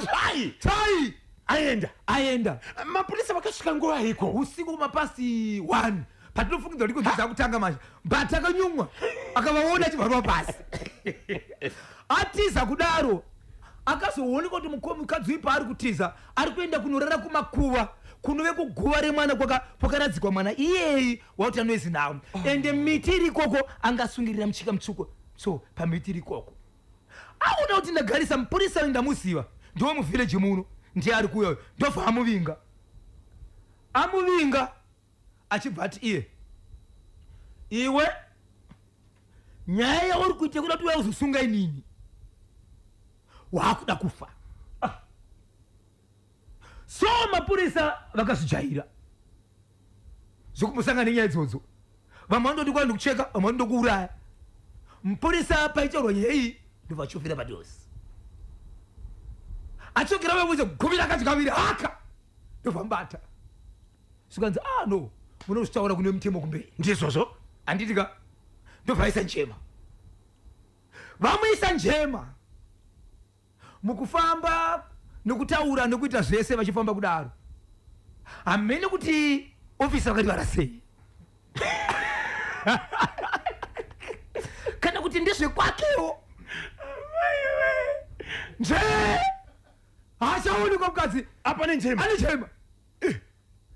S2: Tai.
S1: Tai.
S2: Aenda.
S1: Aenda.
S2: Mapurisa vakasvika nguva iko?
S1: Usiku kumapast 1, patinofungidzwa kuti kodzidza kutanga manje, but akanyumwa, akavaona achivharwa pasi, atiza kudaro. Akazoonekwa kuti mukadzi uyu paari kutiza, ari kuenda kunorara kumakuva kunove kuguva remwana kwakaradzikwa mwana iyeyi wauti anoezi nawo. Ende miti iri ikoko, angasungirira muchika mutsvuko so pamiti iri ikoko. Aona kuti ndagarisa mupurisa uyu, ndamuziva, ndiwe muvillage muno. Ndiye ari kuuya uyu. Ndobva amuvinga. Amuvinga achibva ati iye, iwe nyaya yauri kuita kuda kuti uya uzosunga inini, waakuda kufa. Ah. So mapurisa vakazvijaira zvekumbosangana nenyaya idzodzo. Vamwe vanototi kwai ndikucheka, vamwe vanoti ndokuuraya. Mupurisa paitaurwa nyaya iyi ndobva achofira padosi. Achokera vamuudza gumi rakati kaviri haka, ndobva mubata. Zvikanzi, ah no, munozvitaura kune mutemo kumberi.
S2: Ndizvozvo.
S1: Handiti ka? Ndobva aisa njema, vamuisa njema mukufamba nokutaura nokuita zvese. Vachifamba kudaro, hamene kuti ofisa vakati varasei kana kuti ndezvekwakewo nje, haachaonekwa mukadzi.
S2: Apa nenjema.
S1: Ane njema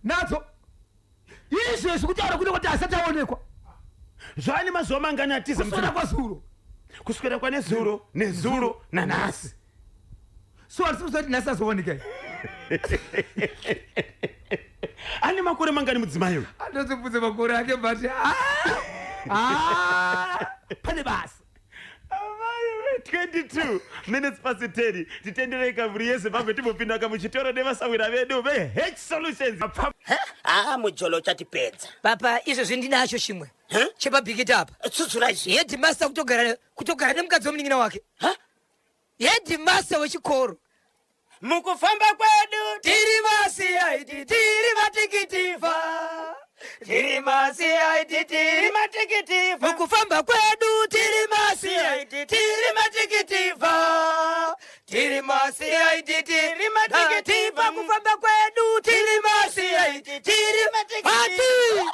S1: nadzo izvezvi, kutaura kuno kuti asati aonekwa.
S2: Zvaane mazuva mangani atiza?
S1: Kuswera kwazuro.
S2: Kuswera kwanezuro, nezuro, nanhasi.
S1: So hatisi kuziva kuti nhasi azooneka.
S2: Ane makore mangani mudzimai uyu?
S1: Andozibvunze makore ake, but ah, ah, pane basa.
S2: Amaiwe, 22 minutes past 10. Titenderei kamhuri yeZimbabwe timbopinda kamuchitoro nevasawira vedu veH Solutions.
S4: Haa, mujolo uchatipedza.
S3: Papa, izvezvi ndinacho chimwe chepabhikiti apa.
S4: Tsutsura izvi.
S3: Headmaster kutogara nemukadzi wemunin'ina wake.
S4: Ha?
S3: Headmaster wechikoro.
S4: Mukufamba kwedu
S3: tiri maCID, tiri matikitiva, tiri maCID, tiri
S4: matikitiva.
S3: Mukufamba kwedu tiri maCID, tiri matikitiva, tiri maCID, tiri
S4: matikitiva.
S3: Mukufamba kwedu tiri maCID, tiri
S4: matikitiva.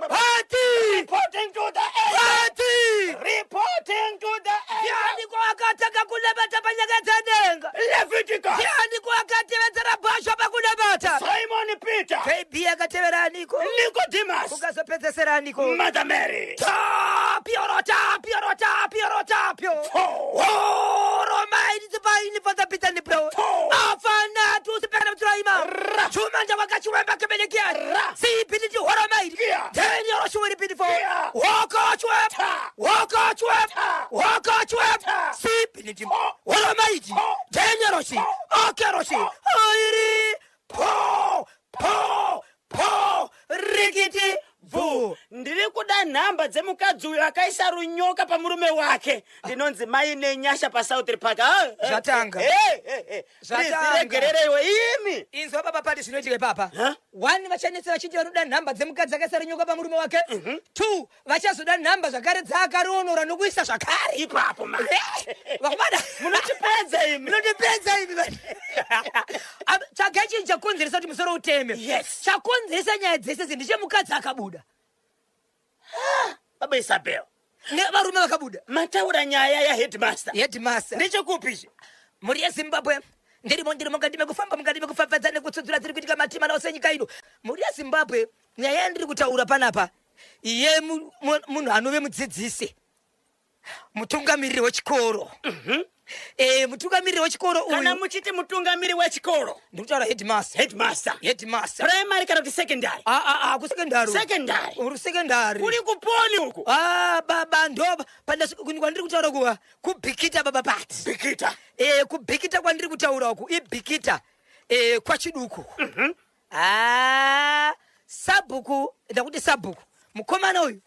S3: Pati, pati.
S4: Reporting to the
S3: Pati.
S4: Reporting to the
S3: Ndianiko akatanga kunamata panyanga dzedenga?
S4: Leviticus.
S3: Ndianiko akatevedzera bhasha pakunamata?
S4: Simon Peter.
S3: KB akatevera aniko?
S4: Nicodemus.
S3: Ukazopedzesera aniko?
S4: Mother Mary.
S3: Tapio, tapio, tapio, tapio.
S4: Four.
S3: Oromaini fatapita nipro.
S4: Four.
S3: Afana tusipekana mturaima.
S4: Ra.
S3: Chumanja wakachiwemba kebelekia.
S4: Ra.
S3: Sipiniti horomaini.
S4: Kia.
S3: Teni yoroshuwiri pinifo.
S4: Kia.
S3: Wakachwep.
S4: Ta.
S3: Wakachwep.
S4: Ta.
S3: Wakachwep.
S4: Ta.
S3: Sipiniti
S4: Four.
S3: horomaiti.
S4: Four.
S3: Teni yoroshi.
S4: Four.
S3: Okeroshi.
S4: Four.
S3: Airi. Po. Po. Po. Rikiti. Vu.
S4: Ndiri kuda nhamba dzemukadzi uyo akaisa runyoka pamurume wake. Ndinonzi Mai Nenyasha paSouth Park. Ah, eh,
S3: Zvatanga.
S4: eh, eh, eh.
S3: Zvatanga.
S4: Please, imi.
S3: Inzwa baba, pati zvinoitika ipapa.
S4: Huh?
S3: One, vachanetsa vachiti vanoda nhamba dzemukadzi akaisa runyoka pamurume wake. Two, vachazoda nhamba zvakare dzaakaroonora nokuisa zvakare.
S4: Ipapo ma
S3: Vakomana,
S4: munotipedza imi.
S3: Munotipedza imi. Tsvagai chinhu chakonzeresa kuti musoro uteme.
S4: Yes.
S3: Chakonzeresa nyaya dzese idzi ndechemukadzi akabuda.
S4: Baba Isabel,
S3: nevarume vakabuda.
S4: Mataura nyaya yaheadmaster.
S3: Headmaster.
S4: Ndechekupi ichi?
S3: Mhuri yeZimbabwe, ndirimo, ndiri mukati mekufamba, mukati mekufafadza nekutsudzura dziri kuitika matima ose enyika ino. Mhuri yeZimbabwe, nyaya yandiri kutaura panapa ye munhu anove mudzidzisi, mutungamiriri wechikoro. Mutungamiriri wechikoro
S4: Kana
S3: uyu
S4: muchiti mutungamiri wechikoro,
S3: ndikutaura headmaster.
S4: Headmaster.
S3: Headmaster.
S4: Primary kana kuti secondary?
S3: Ah, ah, ah, kusekondari.
S4: Secondary.
S3: Uri secondary.
S4: Kuri kuponi uku?
S3: Ah, baba, ndo kwandiri kutaura kuva kuBhikita, baba, pati.
S4: Bhikita.
S3: Kubhikita kwandiri kutaura uku ibhikita, kwachiduku. Ah, sabhuku, ndakuti sabhuku, mukomana uyu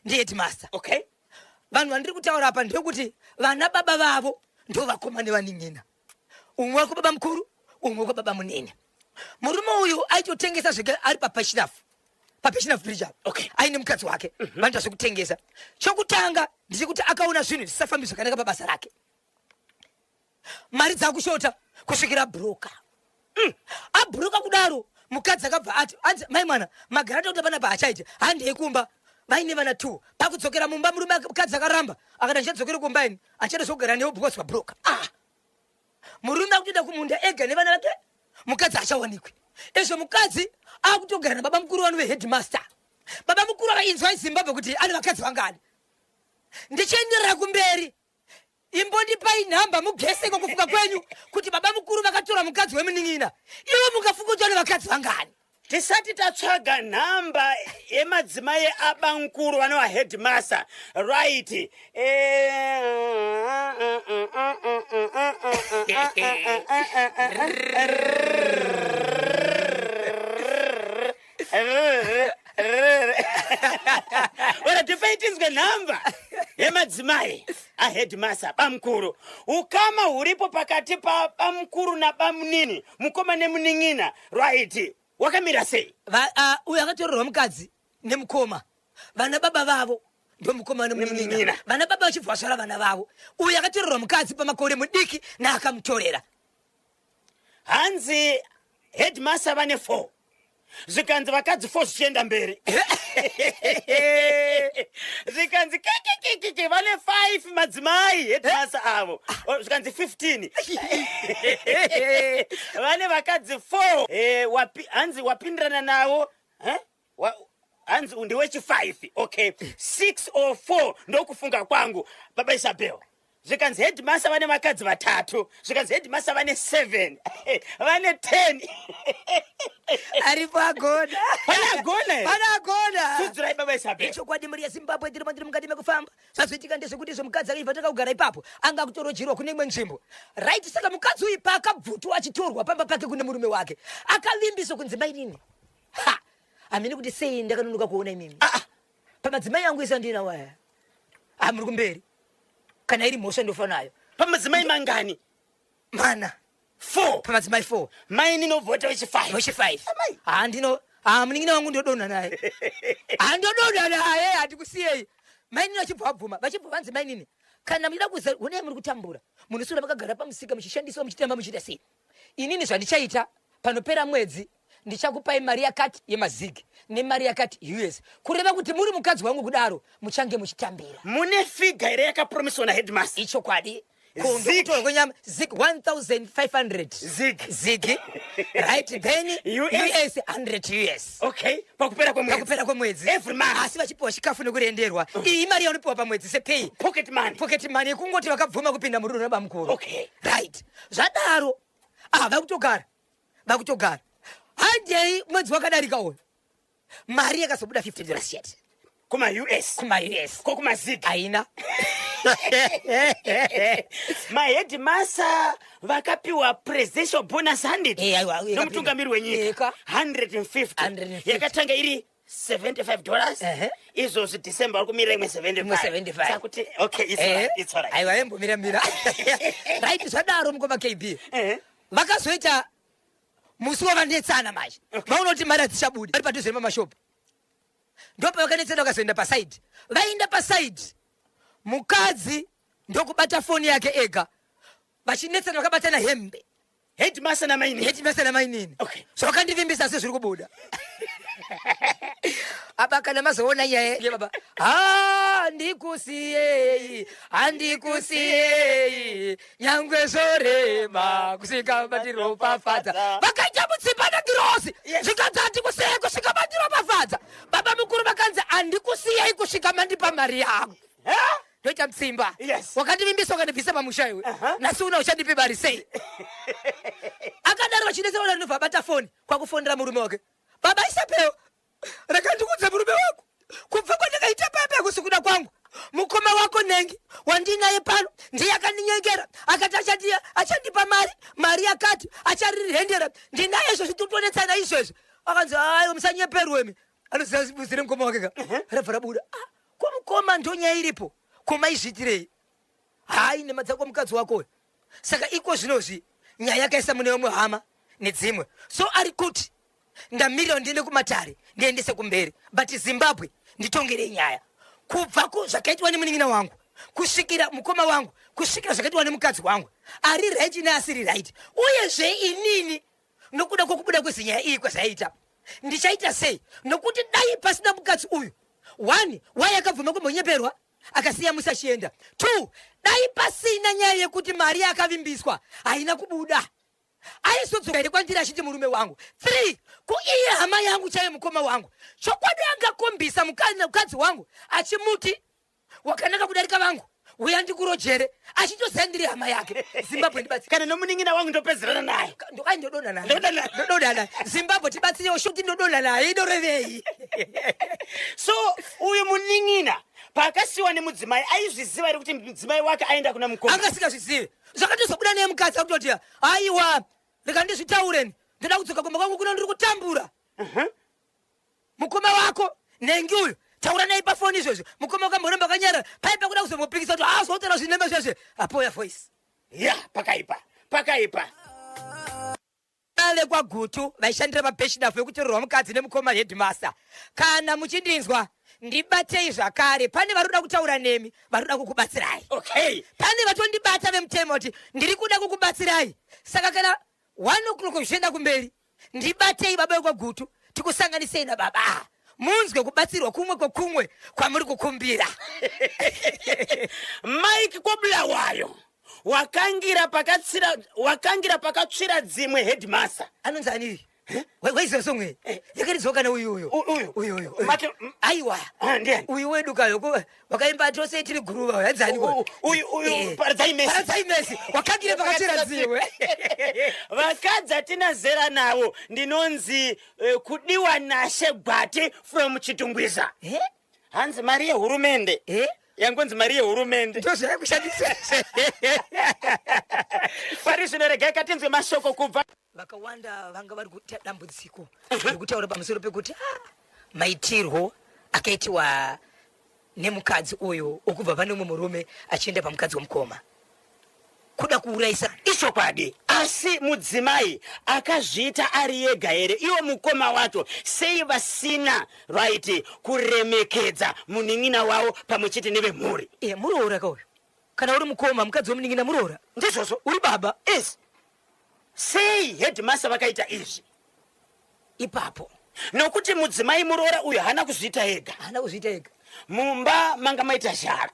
S3: ndi headmaster. Vanhu vandiri kutaura apa ndekuti vana baba vavo ndo vakoma nevanin'ina, umwe wako baba mukuru, umwe wako baba munene. Murume uyu aitotengesa zveke ari papashinafu, papashinafu bridge apa. Aine mukadzi wake, vanoita zvekutengesa. Chokutanga ndechekuti akaona zvinhu zvisafambi zvakanaka pabasa rake, mari dzakushota kusvikira broka. Abhuruka kudaro, mukadzi akabva ati, anzi, "Mai mwana, magara takuta panapa hachaiti, handei kumba." Vaine vana two. Pakudzokera mumba, murume, mukadzi akaramba, akati, "Handichadzokeri kumba ini, handichada zvokugara newe because wabhuruka." Ah, murume akutoenda kumunda ega nevana vake, mukadzi hachawanikwi. Izvo mukadzi akutogara nababa mukuru vano veheadmaster. Baba mukuru akainzwa iZimbabwe kuti ane vakadzi vangani. Ndichienderera kumberi, imbo. Imbondipai nhamba mugese iko kufunga kwenyu kuti baba mukuru vakatora mukadzi wemunin'ina. Ivo mungafunga kuti vane vakadzi vangani?
S4: Tisati tatsvaga nhamba yemadzimai abankuru vanova headmaster, right? Ora tifai tinzwe nhamba yemadzimai aheadmaster bamukuru. Ukama huripo pakati pabamukuru nabamunini, mukoma nemunin'ina, right? Wakamira sei?
S3: Uyo akatorerwa mukadzi nemukoma, vana baba vavo ndomukoma nemunin'ina, vana baba vachibva vasvara vana vavo. Uyo akatorerwa mukadzi pamakore mudiki naakamutorera.
S4: Hanzi headmaster vane 4, zvikanzi vakadzi 4 zvichienda mberi, zvikanzi kekekekeke vane 5 madzimai headmaster avo. Oh, zvikanzi 15 vane vakadzi 4. Hanzi wapindirana navo, eh? Hanzi ndewechi5. Okay, 6 or 4 ndokufunga kwangu, baba Isabel. Zvikanzi headmaster vane vakadzi vatatu, zvikanzi headmaster vane 7, vane 10.
S3: Aripo agona.
S4: Pane agona here?
S3: Pane agona.
S4: Tsudzirai, baba Isabel.
S3: Ichokwadi, mhuri yeZimbabwe, tiri mandiri mukati mekufamba. Zvazoitika ndezvekuti izvo mukadzi akaibva takakugara ipapo anga akutorojerwa kune imwe nzvimbo, right? Saka mukadzi uyu paakabvutwa achitorwa pamba pake kune murume wake, akavimbiswa kunzi, mainini, ha, hamini kuti sei ndakanonoka kuona imimi.
S4: Ah, ah.
S3: Pamadzimai angu ese andina waya, ha, muri kumberi. Kana iri mhosva ndofa nayo.
S4: Pamadzimai mangani?
S3: Mana.
S4: 4.
S3: Pamadzimai 4.
S4: Maini novhota wechi5.
S3: Wechi5. Ha, ndino, ha, munin'ina wangu ndodonha naye, ha, ndodonha naye, handikusiyei mainini. Vachibva vabvuma, vachibva vanzi, mainini, kana muchida kuza honai muri kutambura, munoswera makagara pamusika muchishandiswa, muchitamba, muchiita sei. Inini zvandichaita, panopera mwedzi ndichakupai mari yakati yemazigi nemari yakati US, kureva kuti muri mukadzi wangu kudaro muchange muchitambira.
S4: Mune figure here yakapromiswa naheadmaster?
S3: Ichokwadi.
S4: Zig.
S3: Kutorwa kwenyama zig 1500.
S4: Zig.
S3: Zig, right? Then
S4: US.
S3: US 100 US.
S4: Okay, pakupera kwemwedzi.
S3: Pakupera kwemwedzi.
S4: Every month.
S3: Asi vachipiwa chikafu nekurenderwa. Iyi imari yaunopiwa pamwedzi sepay.
S4: Pocket money.
S3: Pocket money yekungoti vakabvuma kupinda murudo nabamukuru. Right, zvadaro, ah, vakutogara, vakutogara. Handei, mwedzi wakadarika uyu mari yakazobuda $50 chete.
S4: Kuma US.
S3: Kuma US.
S4: Ko kumazig?
S3: Haina.
S4: Maheadmaster vakapiwa presidential bonus 100
S3: Eh, aiwa, yakapiwa.
S4: nomutungamiri wenyika.
S3: Eka.
S4: 150.
S3: 150.
S4: Yakatanga iri $75. Izvozvi December vari kumirira imwe 75.
S3: Imwe 75.
S4: Sakuti okay, it's alright, it's alright.
S3: Aiwa, yembomiramira. Right, zvadaro, mukoma KB, vakazoita musi wavanetsana manje, vaona kuti mari hadzichabudi, vari padhuze nemamashopu, ndopavakanetsana, vakazoenda paside. Vaenda paside, mukadzi ndokubata foni yake ega, vachinetsana vakabatana hembe.
S4: Headmaster namaini.
S3: Headmaster namainini. Zvakandivimbisa sezviri kubuda apa, kana mazoona nyaya ye baba, handikusiyei, handikusiyei nyangwe zvorema kusvika mandiropafadza. Vakaita mutsimba nagirosi, zvikanzi handikusiyei kusvika mandiropafadza. Baba mukuru vakanzi handikusiyei kusvika mandipa mari yangu. Ndoita mutsimba. Wakandivimbisa, ukandibvisa pamusha iwe. Nhasi una uchandipi mari sei? Akadaro vachinetsera, ndobva abata foni kwakufonera murume wake. Baba Isabel, rakandikudza murume wangu kubva kwandakaita papa kusikuda kwangu. Mukoma wako nengi wandinaye pano ndiye akandinyengera, akati achandipa mari, mari yakati acharirendera. Ndinaye izvozvi, totonetsana izvezvi. Akanzi, aiwa, musanyeperwemi. Anoziva buzire mukoma wake ka rabva rabuda. Ah, ko mukoma, ndonyaya iripo, komaizviitirei? Hai, nema dzako mukadzi wako uyu. Saka iko zvinozvi nyaya yakaisa mune vamwe hama nedzimwe, so ari kuti ndamirira ndiende kumatare ndiendese kumberi. But Zimbabwe, nditongerei nyaya kubva kuzvakaitwa nemunin'ina wangu kusvikira mukoma wangu, kusvikira zvakaitwa nemukadzi wangu, ari right neasiri right. Uyezve inini nokuda kwokubuda kwezinyaya iyi kwazvaita, ndichaita sei? Nokuti dai pasina mukadzi uyu, one, wai akabvuma kumbonyeperwa akasiya musi achienda? Two, dai pasina nyaya yekuti mari yakavimbiswa haina kubuda, aizodzoka here kwandiri achiti murume wangu? Three, kuiye hama yangu chaiye mukoma wangu, chokwadi angakombisa mukadzi wangu achimuti wakanaka kudarika vangu? Uya ndikurojere achitoziva ndiri hama yake. Zimbabwe ndibatsire.
S4: Kana nomunin'ina wangu ndopedzerana naye.
S3: Ai, ndodonha naye.
S4: Ndodonha naye.
S3: Ndodonha naye. Zimbabwe tibatsirewo shuti ndodonha naye inorevei?
S4: So uyu munin'ina paakasiwa nemudzimai aizviziva here kuti mudzimai wake aenda kuna mukoma?
S3: Anga asingazvizivi. Zvakatozobuda neye mukadzi akutoti aiwa rega ndizvitaureni ndoda kudzoka kumba kwangu kuno ndiri kutambura. Mukoma wako nhengi uyu taura naye pafoni izvozvo mukoma wako amboramba akanyarara pai pakuda kuzomupikisa kuti azotaura zvinema zvazve apoya voice.
S4: Ya, pakaipa pakaipa.
S3: VekwaGutu vaishandira pabheshinafu yekutorerwa mukadzi nemukoma headmaster, kana muchindinzwa ndibatei zvakare. Pane vari kuda kutaura nemi, vari kuda kukubatsirai. Pane vatondibata vemutemo kuti ndiri kuda kukubatsirai, saka kana 1 o'clock zvichienda kumberi ndibatei baba vekwaGutu tikusanganisei nababa munzwe kubatsirwa kumwe kwekumwe kwamuri kukumbira.
S4: Mike Kobulawayo wakangira pakatsira, wakangira pakatsvira dzimwe headmaster.
S3: Anonzi ani? Waiziva song yakaridzoka neuyu uyu?
S4: Uyu?
S3: Uyu uyu. Aiwa.
S4: Ah, ndiani?
S3: Uyu wedu kayo wakaimba tose tiri guruva uyu, hanzi ani ko?
S4: Uyu uyu. Paradzai Messi.
S3: Paradzai Messi wakangira pakatsvira dzimwe.
S4: Vakadzi hatina zera navo. Ndinonzi Kudiwa Nashe Gwati from Chitungwiza. Hanzi mari yehurumende. Yangonzi mari yehurumende.
S3: Ndozvayakushandisa.
S4: Pari zvino regai katinzwe mashoko kubva
S3: vakawanda vanga vari kuita dambudziko rekutaura pamusoro pekuti maitirwo akaitiwa nemukadzi uyu okubva pane umwe murume achienda pamukadzi wemukoma kuda kuurayisa.
S4: Ichokwadi, asi mudzimai akazviita ari ega here? Iwo mukoma wacho sei vasina right kuremekedza munin'ina wavo pamwe chete nevemhuri?
S3: Muroora ka uyu. Kana uri mukoma, mukadzi wemunin'ina muroora.
S4: Ndizvozvo.
S3: Uri baba.
S4: Yes. Sei headmaster vakaita izvi?
S3: Ipapo.
S4: Nokuti mudzimai muroora uyu haana kuzviita ega.
S3: Haana kuzviita ega.
S4: Mumba manga maita zhara.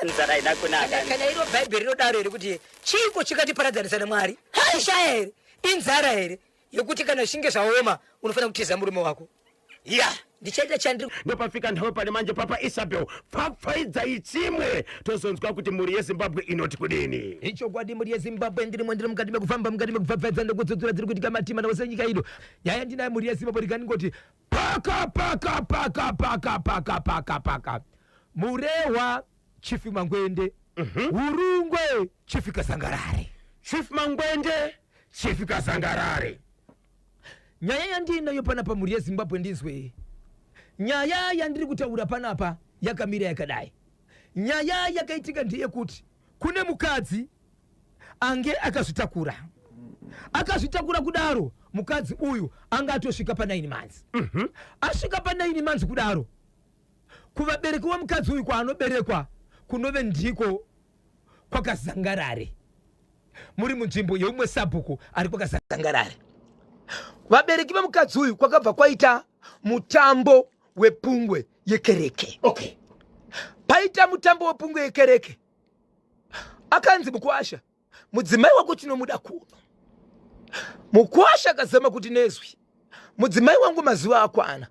S4: Nzara haina kunaka.
S3: Kana iro Bhaibheri rinodaro here kuti chiiko chikatiparadzanisa naMwari? Kushaya here? Inzara here? Yekuti kana zvichinge zvaoma unofanira kutiza murume wako.
S4: Ya.
S3: Ndichaita chandiri.
S2: Ndopafika nthawi pane manje Papa Isabel pfapfaidza ichimwe tozonzwa kuti mhuri yeZimbabwe inoti kudini.
S1: Ichokwadi mhuri yeZimbabwe, ndirimo ndiri mukati mekufamba, mukati mekupfapfaidza nekudzudzura dziri kuitika matima navose nyika ino. Nyaya yandinayo mhuri yeZimbabwe ndikandingoti paka paka paka paka paka paka paka. Murehwa Chief Mangwende, Hurungwe Chief Kasangarare.
S2: Chief Mangwende, Chief Kasangarare.
S1: Nyaya yandiinayo panapa mhuri yeZimbabwe ndinzwe. Nyaya yandiri kutaura panapa yakamira yakadai. Nyaya yakaitika ndeyekuti kune mukadzi ange akazvitakura. Akazvitakura kudaro mukadzi uyu anga atosvika pa 9 months. Asvika pa 9 months kudaro, kuvabereki wemukadzi uyu kwaanoberekwa kunove ndiko kwakaZangarare, muri munzvimbo yeumwe sabhuku ari kwakaZangarare. Vabereki vemukadzi uyu kwakabva kwaita mutambo wepungwe yekereke. Paita mutambo wepungwe yekereke, akanzi mukwasha, mudzimai wako tinomuda kuno. Mukwasha akazama kuti nezwi, mudzimai wangu mazuva akwana,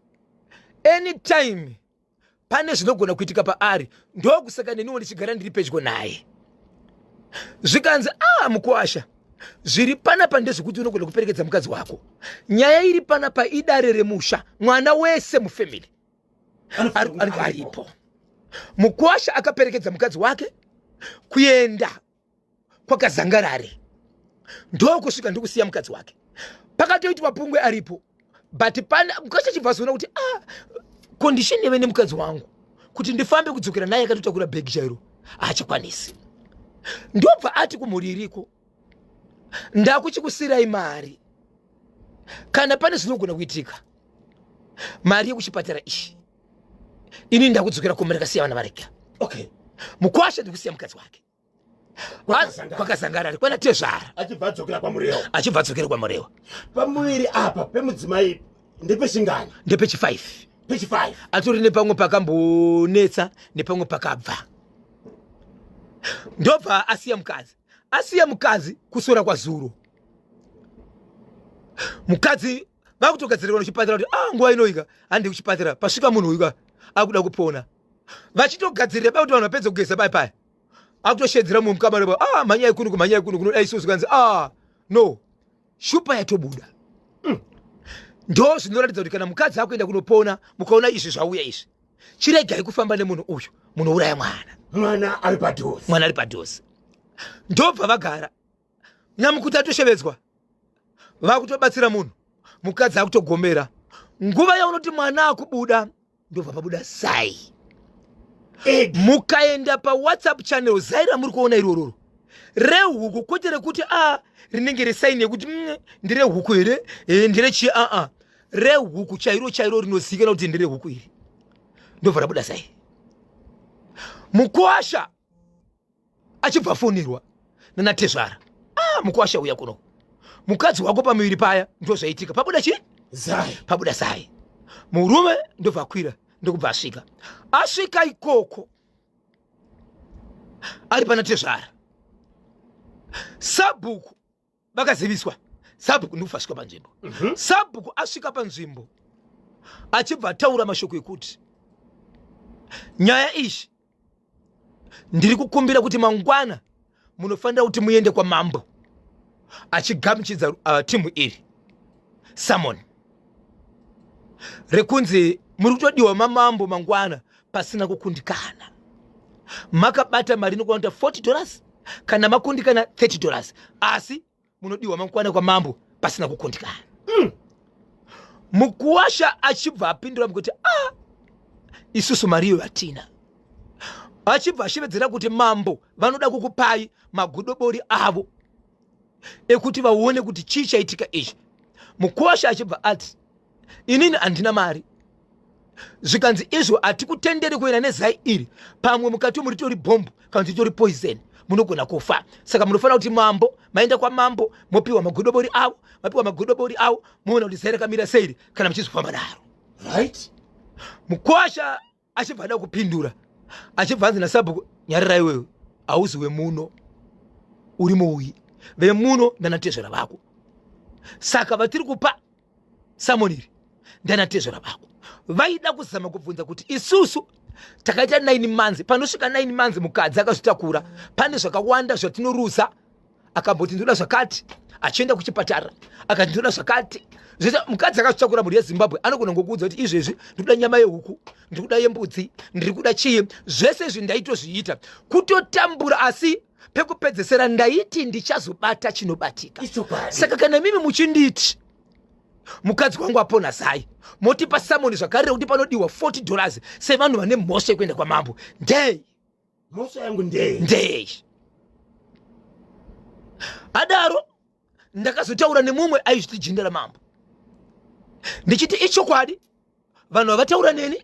S1: anytime pane zvinogona kuitika paari, ndokusaka neniwo ndichigara ndiri pedyo naye. Zvikanzi, mukwasha, zviri panapa ndezvekuti unogona kuperekedza mukadzi wako. Nyaya iri panapa idare remusha, mwana wese mufamily aripo. Mukwasha akaperekedza mukadzi wake kuenda kwakaZangarare, ndokusvika ndokusiya mukadzi wake. Pakatoitwa pungwe aripo, but pana mukwasha achibva azoona kuti condition yave nemukadzi wangu kuti ndifambe kudzokera naye akatotakura bhegi chairo haachakwanisi. Ndobva ati kumhuri iriko, ndakuchikusirai mari, kana pane zvinogona kuitika, mari yekuchipatara ichi, ini ndakudzokera kumba ndakasiya vana varega. Mukwasha ndikusiya mukadzi wake kwakaZangarare kwana tezvara,
S2: achibva adzokera kwaMurewa.
S1: Achibva adzokera kwaMurewa.
S2: Pamuviri apa pemudzimai ndepechingani?
S1: Ndepechi 5.
S2: Pechi 5.
S1: Atori nepamwe pakambonetsa nepamwe pakabva, ndobva asiya mukadzi. Asiya mukadzi kusora kwazuro, mukadzi vakutogadzirirwa kuchipatara kuti nguva inoika handi kuchipatara, pasvika munhu uyu akuda kupona. Vachitogadzirira kuti vanhu vapedze kugeza pai paya, akutoshedzera mumwe mukamara, ah, mhanyai kuno, kumhanyai kuno, kunodai so. Zvikanzi, ah, no, shupa yatobuda. Ndo zvinoratidza kuti kana mukadzi akuenda kunopona, mukaona izvi zvauya izvi, chiregai kufamba nemunhu uyu, munouraya mwana.
S2: Mwana ari padhuze.
S1: Mwana ari padhuze. Ndobva vagara, nyamukuti atoshevedzwa, vakutobatsira munhu, mukadzi akutogomera. Nguva yaunoti mwana akubuda, ndobva pabuda zai. Mukaenda paWhatsApp channel, zai ramuri kuona irororo rehuku, kwete rekuti a rinenge resaini yekuti nderehuku here, nderechii. Aa, rehuku chairo chairo, rinozivikanwa kuti nderehuku iri. Ndobva rabuda zai. Mukwasha achibva afonirwa nanatezvara, ah, mukwasha, uya kuno, mukadzi wako pamuviri paya ndo zvaitika, pabuda chii?
S2: Zai.
S1: Pabuda zai. Murume ndobva akwira, ndokubva asvika. Asvika ikoko, ari pana tezvara, sabhuku vakaziviswa. Sabhuku ndikubva asvika panzvimbo. Sabhuku asvika panzvimbo, achibva ataura mashoko ekuti nyaya iyi ndiri kukumbira kuti mangwana munofanira kuti muende kwamambo, achigamuchidza timu iri summon rekunzi muri kutodiwa mamambo mangwana pasina kukundikana. Makabata mari inokwana kuita $40, kana makundikana $30, asi munodiwa mangwana kwamambo pasina kukundikana. Mukuwasha achibva apindura mukuti, ah, isusu mari iyo hatina. Achibva ashevedzera kuti mambo vanoda kukupai magudobori avo ekuti vaone kuti chii chaitika ichi. Mukuwasha achibva ati, inini handina mari. Zvikanzi, izvo hatikutenderi kuenda nezai iri, pamwe mukati umu ritori bhombu kana kuti ritori poison, munogona kufa. Saka munofanira kuti mambo, maenda kwamambo, mopiwa magudobori avo. Mapiwa magudobori avo, moona kuti zai rakamira seiri kana muchizofamba naro. Mukwasha achibva ada kupindura, achibva anzi nasabhuku, nyarira iwewe, hauzi wemuno, uri muuyi. Vemuno ndanatezvera vako, saka vatiri kupa summon iri ndanatezvera vako. Vaida kuzama kubvunza kuti isusu takaita 9 months, panosvika 9 months mukadzi akazvitakura, pane zvakawanda zvatinoruza. Akamboti ndoda zvakati, achienda kuchipatara akati ndoda zvakati. Zvese mukadzi akazvitakura, mhuri yeZimbabwe, anogona ngokuudza kuti izvezvi ndikuda nyama yehuku, ndiri kuda yembudzi, ndiri kuda chii. Zvese izvi ndaitozviita kutotambura, asi pekupedzesera ndaiti ndichazobata chinobatika.
S2: Ichokwadi.
S1: Saka kana mimi muchinditi mukadzi wangu apona zai, motipa summon zvakare kuti panodiwa $40, sevanhu vane mhosva yekuenda kwamambo ndei?
S2: Mhosva yangu ndei?
S1: Ndei? Adaro ndakazotaura nemumwe aizviti jinda ramambo, ndichiti ichokwadi vanhu havataura neni,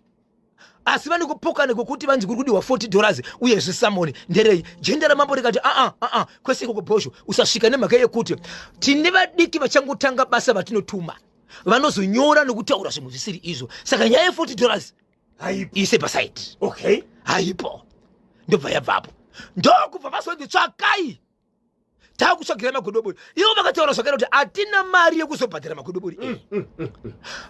S1: asi vane kupokana kwekuti vanzi kuri kudiwa $40, uyezve summon nderei? Jinda ramambo rikati, aa, aa, kwese ikoko bhozho usasvika, nemhaka yekuti tine vadiki vachangotanga basa vatinotuma, vanozonyora nokutaura zvinhu zvisiri izvo. Saka nyaya ye40 dollars
S2: Haipo.
S1: Ise pasaidi. Haipo. Ndobva yabvapo, ndokubva vazonzi tsvakai, taakutsvagira magodobori. Ivo vakataura zvakare kuti hatina mari yekuzobhadhara magodobori ei.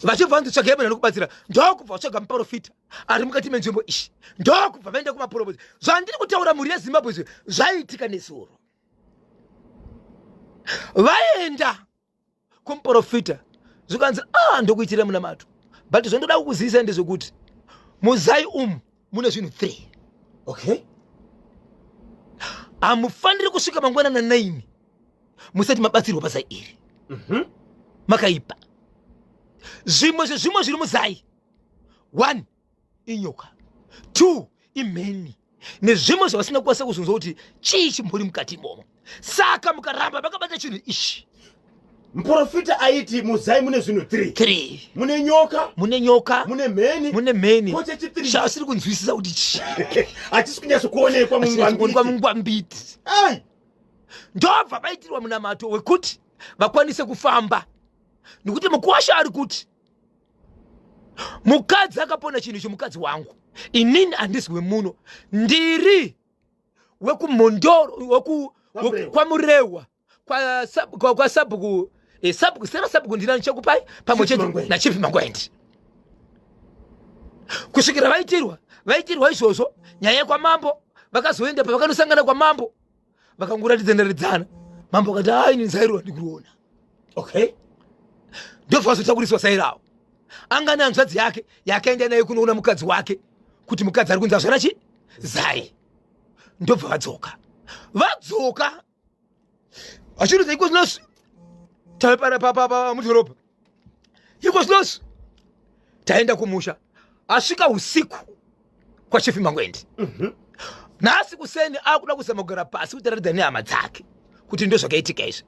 S1: Vachibva vanzi tsvagai munhu anokubatsira, ndokubva vatsvaga muprofita ari mukati menzvimbo ishi, ndokubva vaenda kumaprofita. Zvandiri kutaura, mhuri yeZimbabwe, izvi zvaitika nezuro. Vaenda kumuprofita, zvikanzi, ah, ndokuitira munamato, but zvondoda kukuzivisa ndezvekuti muzai umu mune zvinhu 3. Hamufaniri kusvika mangwana na9 musati mabatsirwa pazai iri. Makaipa. Zvimwe zvezvimwe zviri muzai, 1 inyoka, 2 imheni, nezvimwe zvavasina kukwanisa kuzunzwa kuti chii chimbori mukati imomo. Saka mukaramba makabata chinhu ichi.
S2: Muprofita aiti muzai mune zvinhu 3.
S1: 3.
S2: Mune nyoka.
S1: Mune nyoka.
S2: Mune mheni.
S1: Mune mheni.
S2: Koche chithree?
S1: Chavasiri kunzwisisa kuti chii.
S2: Hatisi kunyatsokuonekwa.
S1: Kuonekwa
S2: mungwambiti.
S1: Mungwambiti.
S2: Ai.
S1: Ndobva vaitirwa munamato wekuti vakwanise kufamba, nekuti mukuwasha ari kuti mukadzi akapona chinhu ichi mukadzi wangu, inini handisi wemuno, ndiri wekuMhondoro,
S2: KwaMurewa.
S1: kwaMurewa, kwasabhuku sabhuku sera sabhuku ndinani chekupai pamwe
S2: Chief
S1: chete
S2: Mangwendi.
S1: Nachief Mangwendi, kusvikira vaitirwa. Vaitirwa izvozvo nyaya yekwamambo, vakazoenda pavakanosangana kwamambo, vakangoratidzana ratidzana. Mambo akati, "Ai, ini zai ro ndikuona." Ndobva vazotakuriswa zai ravo. Anga nehanzvadzi yake yakaenda naye kunoona mukadzi wake, kuti mukadzi ari kunzi azvara chi zai. Ndobva vadzoka, vadzoka vachiridza iko zvinozvi tave mudhorobha, iko zvinozvi taenda kumusha. Asvika usiku kwaChief Mangwendi. Nhasi kuseni akuda kuzama kugara pasi kuti aratidza nehama dzake kuti ndo zvakaitika izvi.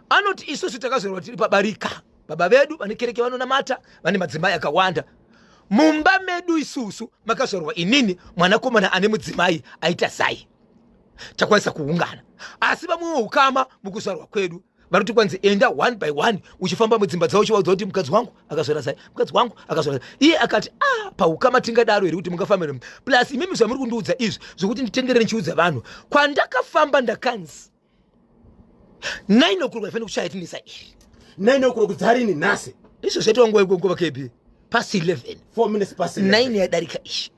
S1: Anoti, "Isusu takazorwa tiri pabarika. Baba vedu vane kereke, vanonamata, vane madzimai akawanda. Mumba medu isusu makazvarwa inini, mwanakomana ane mudzimai aita zai. Takwanisa kuungana, asi vamwe ukama mukuzvarwa kwedu vari kuti kwanzi enda one by one uchifamba mudzimba dzavo uchivaudza kuti mukadzi wangu akazvara zai, mukadzi wangu akazvara zai." Iye akati, "A, paukama tingadaro here kuti mungafambire? Plus imimi zvamuri kundiudza izvi zvokuti nditenderere ndichiudza vanhu kwandakafamba, ndakanzi 9 o'clock haifaniri kushaya tinisa iri."
S2: 9 o'clock dzarini nhasi?
S1: Izvo zvaitwa nguva iko, nguva KB, past 11.
S2: 4 minutes past 11.
S1: 9 yadarika izvi.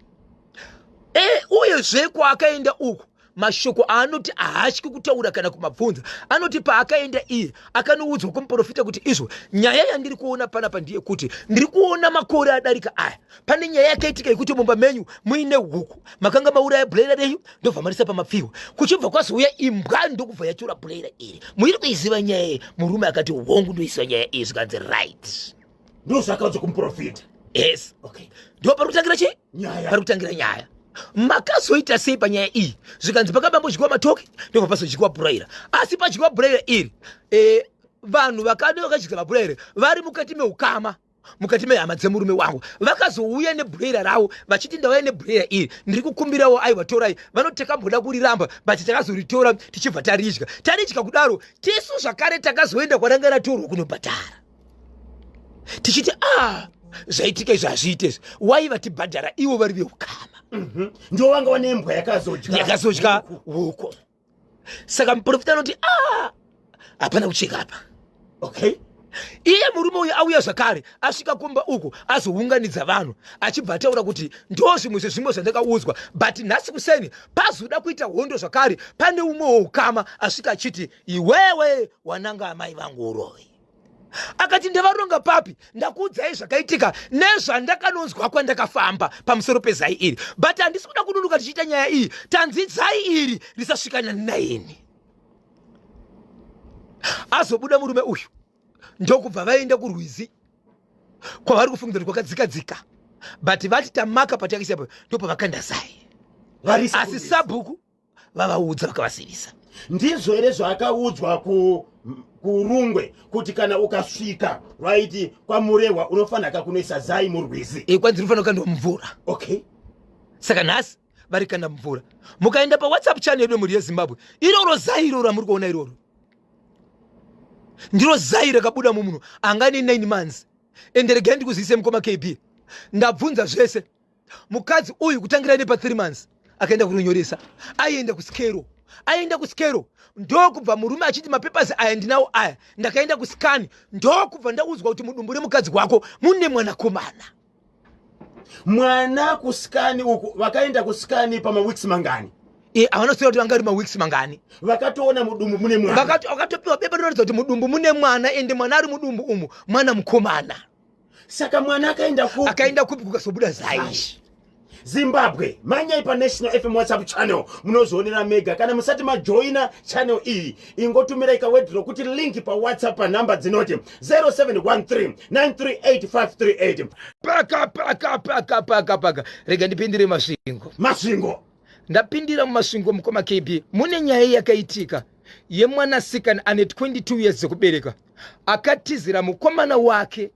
S1: Uyezve kwaakaenda uku, mashoko aanoti haatyi kutaura kana kumabvunza, anoti paakaenda iye akanoudzwa kumuprofita kuti izvo nyaya yandiri kuona panapa ndeyekuti ndiri kuona makore adarika aya pane nyaya yakaitika yekuti mumba menyu muine huku, makanga mauraya broiler renyu, ndobva marisa pamapfihwa, kuchibva kwazouya imbwa ndokubva yatora broiler iri. Muiri kuiziva nyaya iyi?" Murume akati, "Hongu, ndoiziva nyaya iyi." Zvikanzi, "Right."
S2: Ndo zvakaudzwa kumuprofita.
S1: Yes. Ndo pari kutangira chii?
S2: Nyaya.
S1: Pari kutangira nyaya. "Makazoita sei panyaya iyi?" Zvikanzi, "Pakabambodyiwa matoki, ndobva pazodyiwa broiler. Asi padyiwa broiler iri, vanhu vakade vakadya mabroiler vari mukati meukama, mukati mehama dzemurume wangu, vakazouya nebroiler ravo vachiti, 'Ndauya nebroiler iri, ndiri kukumbirawo, aiwa, torai.' Vanoti takamboda kuriramba, but takazoritora tichibva taridya. Taridya kudaro, tisu zvakare takazoenda kwaranga ratorwa kunobhadhara, tichiti, 'A, zvaitika izvi hazviite izvi. Wai vatibhadhara ivo vari veukama?'"
S2: Ndo vanga vane imbwa yakazodya.
S1: Yakazodya huku. Saka muprofita anoti, "A, hapana kucheka apa." Iye murume uyu auya zvakare, asvika kumba uku, azounganidza vanhu, achibva ataura kuti ndo zvimwe zvezvimwe zvandakaudzwa. But nhasi kuseni pazoda kuita hondo zvakare, pane umwe woukama asvika achiti, "Iwewe wananga amai vangu uroyi." Akati, "Ndavaronga papi? Ndakuudzai zvakaitika nezvandakanonzwa kwandakafamba pamusoro pezai iri, but handisi kuda kududuka tichiita nyaya iyi. Tanzi zai iri risasvika na9." Azobuda murume uyu, ndokubva vaenda kurwizi kwavari kufungidzira kuti kwakadzika-dzika, but vati tamaka patakaisa, ndopavakanda zai.
S2: Varisa
S1: Asi
S2: kurwizi.
S1: sabhuku vavaudza, vakavazivisa.
S2: Ndizvo here zvaakaudzwa kuRungwe kuti kana ukasvika, right, kwaMurehwa, unofanira kunoisa zai murwizi?
S1: Kwanzi rinofanira kukandwa mumvura. Saka nhasi vari kanda mumvura. Mukaenda paWhatsApp channel yedu, mhuri yeZimbabwe, iroro zai iroro ramuri kuona iroro ndiro zai rakabuda mumunhu anga ne 9 months. Ende regai ndikuzivise, mukoma KB, ndabvunza zvese. Mukadzi uyu kutangira nepa 3 months akaenda kunonyoresa, aienda kuskero, aienda kuskero, ndokubva murume achiti, "Mapapers aya ndinawo aya, ndakaenda kuscan, ndokubva ndaudzwa kuti mudumbu remukadzi wako mune mwanakomana."
S2: Mwana kuscan uku, vakaenda kuscan pamaweeks mangani?
S1: Havanoziva kuti vanga ri maweeks mangani.
S2: Vakatoona mudumbu mune mwana.
S1: Vakatopiwa bepa rinoratidza kuti mudumbu mune mwana, ende mwana ari mudumbu umu mwana mukomana.
S2: Saka mwana akaenda kupi?
S1: Akaenda kupi kukazobuda zai?
S2: Zimbabwe, manyai paNational FM WhatsApp channel, munozvionera mega. Kana musati majoina channel iyi, ingotumirai kaword rokuti link paWhatsApp panhamba dzinoti 0713 938538.
S1: Paka paka paka paka paka, rega ndipindire Masvingo.
S2: Masvingo.
S1: Ndapindira muMasvingo, mukoma KB. Mune nyaya yakaitika yemwanasikana ane 22 years dzekubereka, akatizira mukomana wake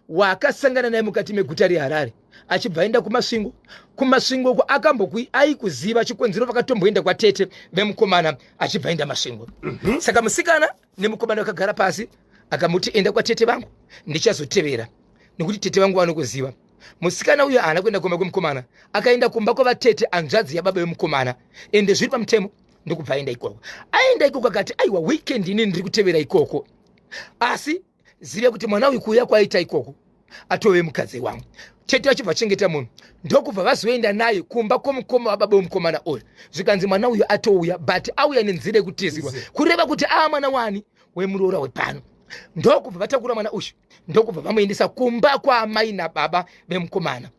S1: waakasangana naye mukati meguta reHarare, achibva aenda kuMasvingo. KuMasvingo uko akambokui aikuziva chikonzero, vakatomboenda kwatete vemukomana, achibva aenda Masvingo. Saka musikana nemukomana vakagara pasi, akamuti, "Enda kwatete vangu, ndichazotevera nekuti tete vangu vanokuziva." Musikana uyo haana kuenda kumba kwemukomana, akaenda kumba kwavatete, hanzvadzi yababa vemukomana, ende zviri pamutemo. Ndokubva aenda ikoko. Aenda ikoko akati, "Aiwa, weekend ini ndiri kutevera ikoko, asi zive kuti mwana uyu kuuya kwaita ikoko atove mukadzi wangu. Tete vachibva vachengeta munhu, ndokubva vazoenda naye kumba kwomukoma wababa wemukomana uyu. Zvikanzi mwana uyu atouya, but auya nenzira yekutizirwa, kureva kuti aa mwana wani wemuroora wepano. Ndokubva vatakura mwana uyu, ndokubva vamuendesa kumba kwaamai nababa vemukomana.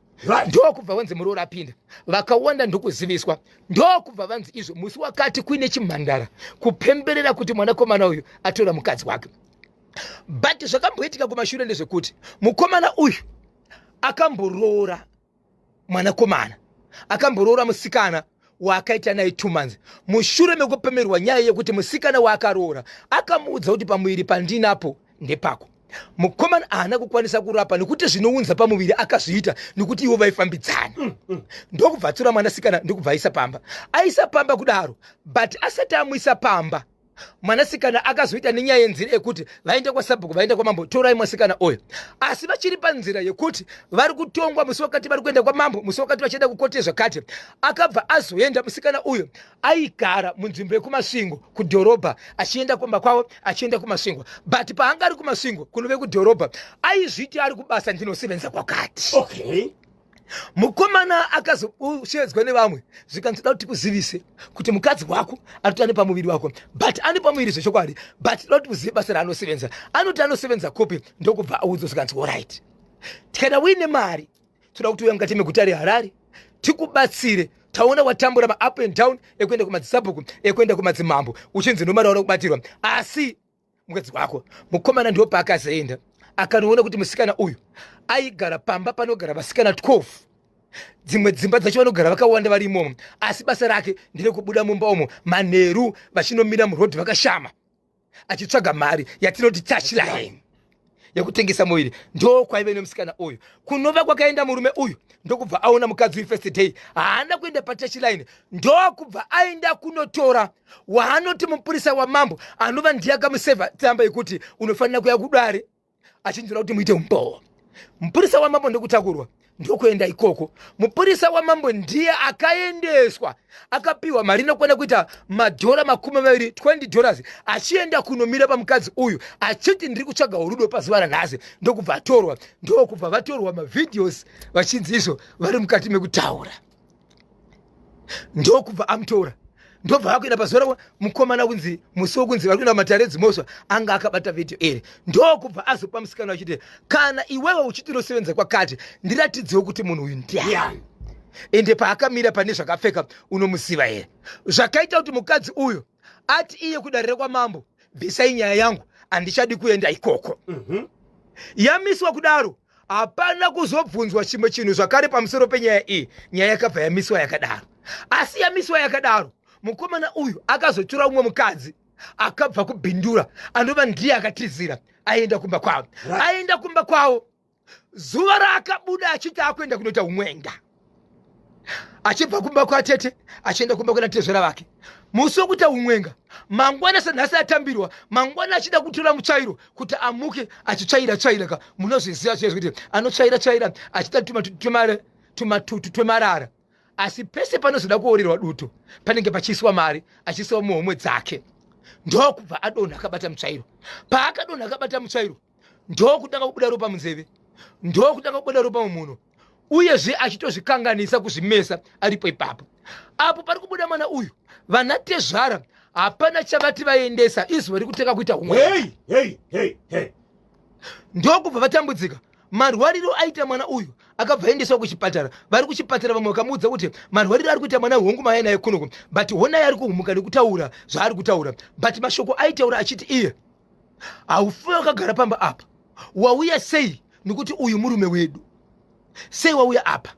S1: Ndokubva vanzi muroora apinda, vakawanda ndokuziviswa, ndokubva vanzi izvo musi wakati kuine chimhandara kupemberera kuti mwanakomana uyu atora mukadzi wake. But zvakamboitika kumashure ndezvekuti mukomana uyu akamboroora mwanakomana, akamboroora musikana waakaita naye 2 months, mushure mekupemerwa nyaya yekuti musikana waakaroora akamuudza kuti pamuviri pandinapo ndepako. Mukomana haana kukwanisa kurapa nekuti zvinounza pamuviri akazviita nekuti ivo vaifambidzana. Ndokubva atora mwanasikana, ndokubva aisa pamba. Aisa pamba kudaro, but asati amuisa pamba, mwanasikana akazoita nenyaya yenzira yekuti vaenda kwasabhuku, vaenda kwamambo, torai mwasikana uyu. Asi vachiri panzira yekuti vari kutongwa musi wakati vari kuenda kwamambo, musi wakati vachienda kukoti zvakati, akabva azoenda musikana uyu. Aigara munzvimbo yekuMasvingo kudhorobha, achienda kumba kwavo achienda kuMasvingo, but paanga ari kuMasvingo kunove kudhorobha, aizviti ari kubasa, ndinosevenza kwakati. Mukomana akazoshevedzwa nevamwe, zvikanzi toda kuti tikuzivise kuti mukadzi wako anoti ane pamuviri wako, but ane pamuviri zvechokwadi, but toda kuti uzive basa raanosevenza. Anoti anosevenza kupi? Ndokubva audzwa, zvikanzi alright, kana uine mari toda kuti uya mukati meguta reHarare tikubatsire. Taona watambura maup and down ekuenda kumadzisabhuku, ekuenda kumadzimambo, uchinzi nomari waona kubatirwa, asi mukadzi wako. Mukomana ndo paakazoenda akanoona kuti musikana uyu aigara pamba panogara vasikana 12, dzimwe dzimba dzacho vanogara vakawanda vari imomo, asi basa rake nderekubuda mumba umo manheru vachinomira murodhi vakashama, achitsvaga mari yatinoti touchline yekutengesa muviri. Ndo kwaive nemusikana uyu. Kunova kwakaenda murume uyu, ndokubva aona mukadzi uyu first day, haana kuenda patouchline, ndokubva aenda kunotora waanoti mupurisa wamambo, anova ndiye akamusevha tsamba yekuti unofanira kuya kudare, achinzira kuti muite umbowo. Mupurisa wamambo ndokutakurwa, ndokuenda ikoko. Mupurisa wamambo ndiye akaendeswa, akapiwa mari inokwana kuita madhora 20, $20, achienda kunomira pamukadzi uyu achiti ndiri kutsvaga urudo pazuva ranhasi. Ndokubva atorwa, ndokubva vatorwa mavideos vachinzi izvo vari mukati mekutaura. Ndokubva amutora, ndobva vakuenda pazuva rako mukomana kunzi musi wokunzi vari kuenda kumatare edzimhosva, anga akabata vhidhiyo iri. Ndokubva azopa musikana achiti kana iwewe uchiti unosevenza kwakati, ndiratidzewo kuti munhu uyu ndiani, ende paakamira pane zvakapfeka unomuziva here? Zvakaita kuti mukadzi uyu ati iye kudarira kwamambo, bvisai nyaya yangu, handichadi kuenda ikoko. Yamiswa kudaro, hapana kuzobvunzwa chimwe chinhu zvakare pamusoro penyaya iyi. Nyaya yakabva yamiswa yakadaro. Asi yamiswa yakadaro, mukomana uyu akazotora umwe mukadzi akabva kuBhindura, anova ndiye akatizira aenda kumba kwavo. Aenda kumba kwavo, zuva raakabuda achiti akuenda kunoita umwenga, achibva kumba kwatete achienda kumba kwena tezvera vake, musi wekuita umwenga mangwana, sanhasi atambirwa, mangwana achida kutora mutsvairo kuti amuke achitsvaira tsvaira ka, munozviziva zviya kuti anotsvaira tsvaira achiita tumatutu twemarara, asi pese panozoda kuorerwa duto panenge pachiiswa mari, achiiswa muhomwe dzake. Ndokubva adonha akabata mutsvairo. Paakadonha akabata mutsvairo, ndokutanga kubuda ropa munzeve, ndokutanga kubuda ropa mumuno, uyezve achitozvikanganisa kuzvimesa aripo ipapo. Apo pari kubuda mwana uyu, vana tezvara hapana chavati vaendesa izuva rikutanga kuita umwe.
S2: Hey, hey, hey, hey.
S1: Ndokubva vatambudzika marwariro aita mwana uyu. Akabva aendeswa kuchipatara. Vari kuchipatara, vamwe vakamuudza kuti marwariro ari kuita mwana, hongu mai naye kunoku, but honai ari kuhumuka nekutaura zvaari kutaura, but mashoko aitaura achiti iye haufi wakagara pamba apa, wauya sei? Nekuti uyu murume wedu, sei wauya apa?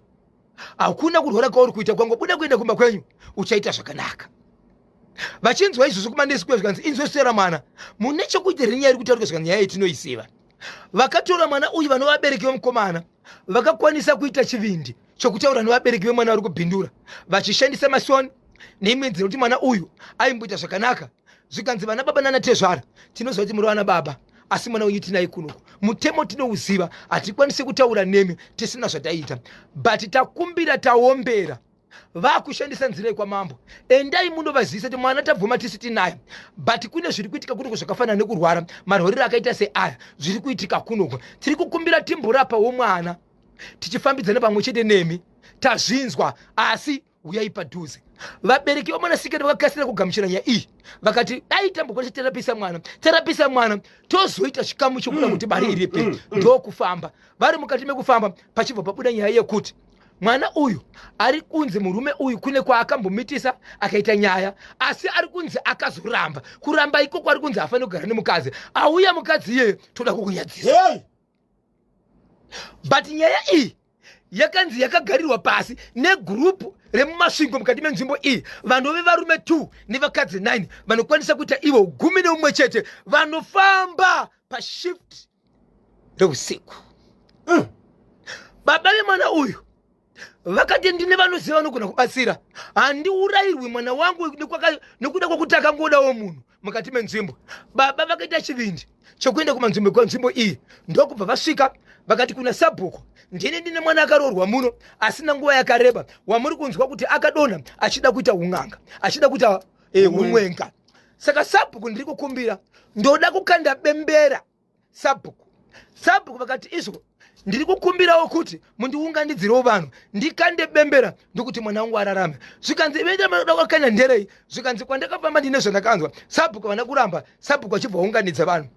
S1: Hakuna kurwara kwauri kuita, kwangobuda kuenda kumba kwenyu uchaita zvakanaka. Vachinzwa izvozvo kumanesi kuya, zvikanzi inzwesera mwana, mune chokuita here? Nyaya iri kutaurika, zvikanzi nyaya yetinoiziva. Vakatora mwana uyu, vanova vabereki vemukomana vakakwanisa kuita chivindi chokutaura nevabereki vemwana vari kuBhindura, vachishandisa masoni neimwe nzira kuti mwana uyu aimboita zvakanaka. Zvikanzi vana baba nanatezvara, tinoziva kuti muri vana baba, asi mwana wenyu tinaye kunoku, mutemo tinouziva, hatikwanisi kutaura nemi tisina zvataita, but takumbira, taombera. Vakushandisa nzira yekwamambo. Endai munovazivisa kuti mwana tabvuma tisi tinaye, but kune zviri kuitika kunoko zvakafanana nekurwara, marwariro akaita seaya zviri kuitika kunoko. Tiri kukumbira timborapawo mwana tichifambidzana pamwe chete nemi. Tazvinzwa, asi uyai padhuze. Vabereki vemwanasikana vakakasira kugamuchira nyaya iyi, vakati dai tambokwanisa terapisa mwana, terapisa mwana tozoita chikamu chokuda kuti mari iripe. Ndokufamba vari mukati mekufamba, pachibva pabuda nyaya yekuti mwana uyu ari kunzi murume uyu kune kwaakambomitisa akaita nyaya, asi ari kunzi akazoramba. Kuramba ikoko ari kunzi haafaniri kugara nemukadzi auya. Mukadzi iyeye toda kukunyadzisa.
S2: Hey!
S1: But nyaya iyi yakanzi yakagarirwa pasi negurupu remuMasvingo mukati menzvimbo iyi, vanove varume 2 nevakadzi 9 vanokwanisa kuita ivo 11 vanofamba pashift reusiku. Baba vemwana uyu vakati, "Ndine vanoziva vanogona kubatsira. Handiurayirwi mwana wangu nekuda kwekuti akangodawo munhu mukati menzvimbo." Baba vakaita chivindi chokuenda kumanzvimbo kwanzvimbo iyi, ndokubva vasvika vakati kuna sabhuku, "Ndini ndine mwana akaroorwa muno asina nguva yakareba, wamuri kunzwa kuti akadonha achida kuita un'anga, achida kuita umwenga. Saka sabhuku, ndiri kukumbira, ndoda kukanda bembera sabhuku." Sabhuku vakati, "Izvo ndiri kukumbirawo kuti mundiunganidzirewo vanhu ndikande bembera ndokuti mwana wangu ararame." Zvikanzi, "Bembera wakanda nderei?" Zvikanzi, "Kwandakafamba ndine zvandakanzwa." Sabhuku vana kuramba. Sabhuku achibva waunganidza vanhu.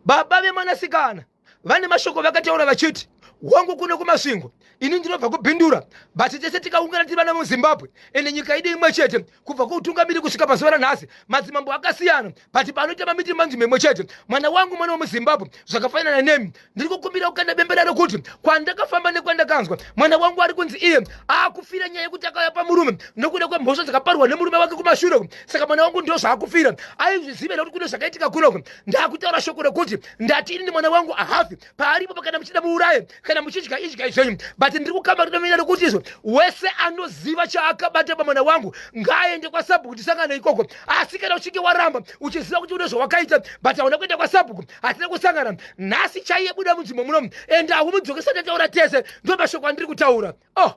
S1: Baba vemwanasikana vane mashoko vakataura vachiti, "Wangu kuno kuMasvingo, ini ndinobva kuBindura, but tese tikaungana tiri vana muZimbabwe, ende nyika yedu imwe chete. Kubva kuutungamiri kusvika pazuva ranhasi, madzimambo akasiyana, but panoita mamiti manzvimbo imwe chete. Mwana wangu mwana wemuZimbabwe zvakafanana nemi. Ndiri kukumbira kukanda bembera rekuti kwandakafamba nekwandakanzwa, mwana wangu ari kunzi iye akufira nyaya yekuti akauya pamurume nokuda kwemhosva dzakaparwa nemurume wake kumashure. Saka mwana wangu ndo zvaakufira. Aizviziva here kuti kune zvakaitika kunoko? Ndakutaura shoko rekuti ndati inini mwana wangu ahafi paaripo. Kana muchida muuraye, kana muchidya idyai zvenyu, but ndiri kukamba ridomira rekuti izvo wese anoziva chaakabata pamwana wangu ngaaende kwasabhuku tisangane ikoko. Asi kana uchinge waramba uchiziva kuti une zvawakaita but hauna kuenda kwasabhuku, hatina kusangana nhasi chaiye, buda munzvimbo munomu ende haumudzokesa tataura tese. Ndo mashoko andiri kutaura." Oh,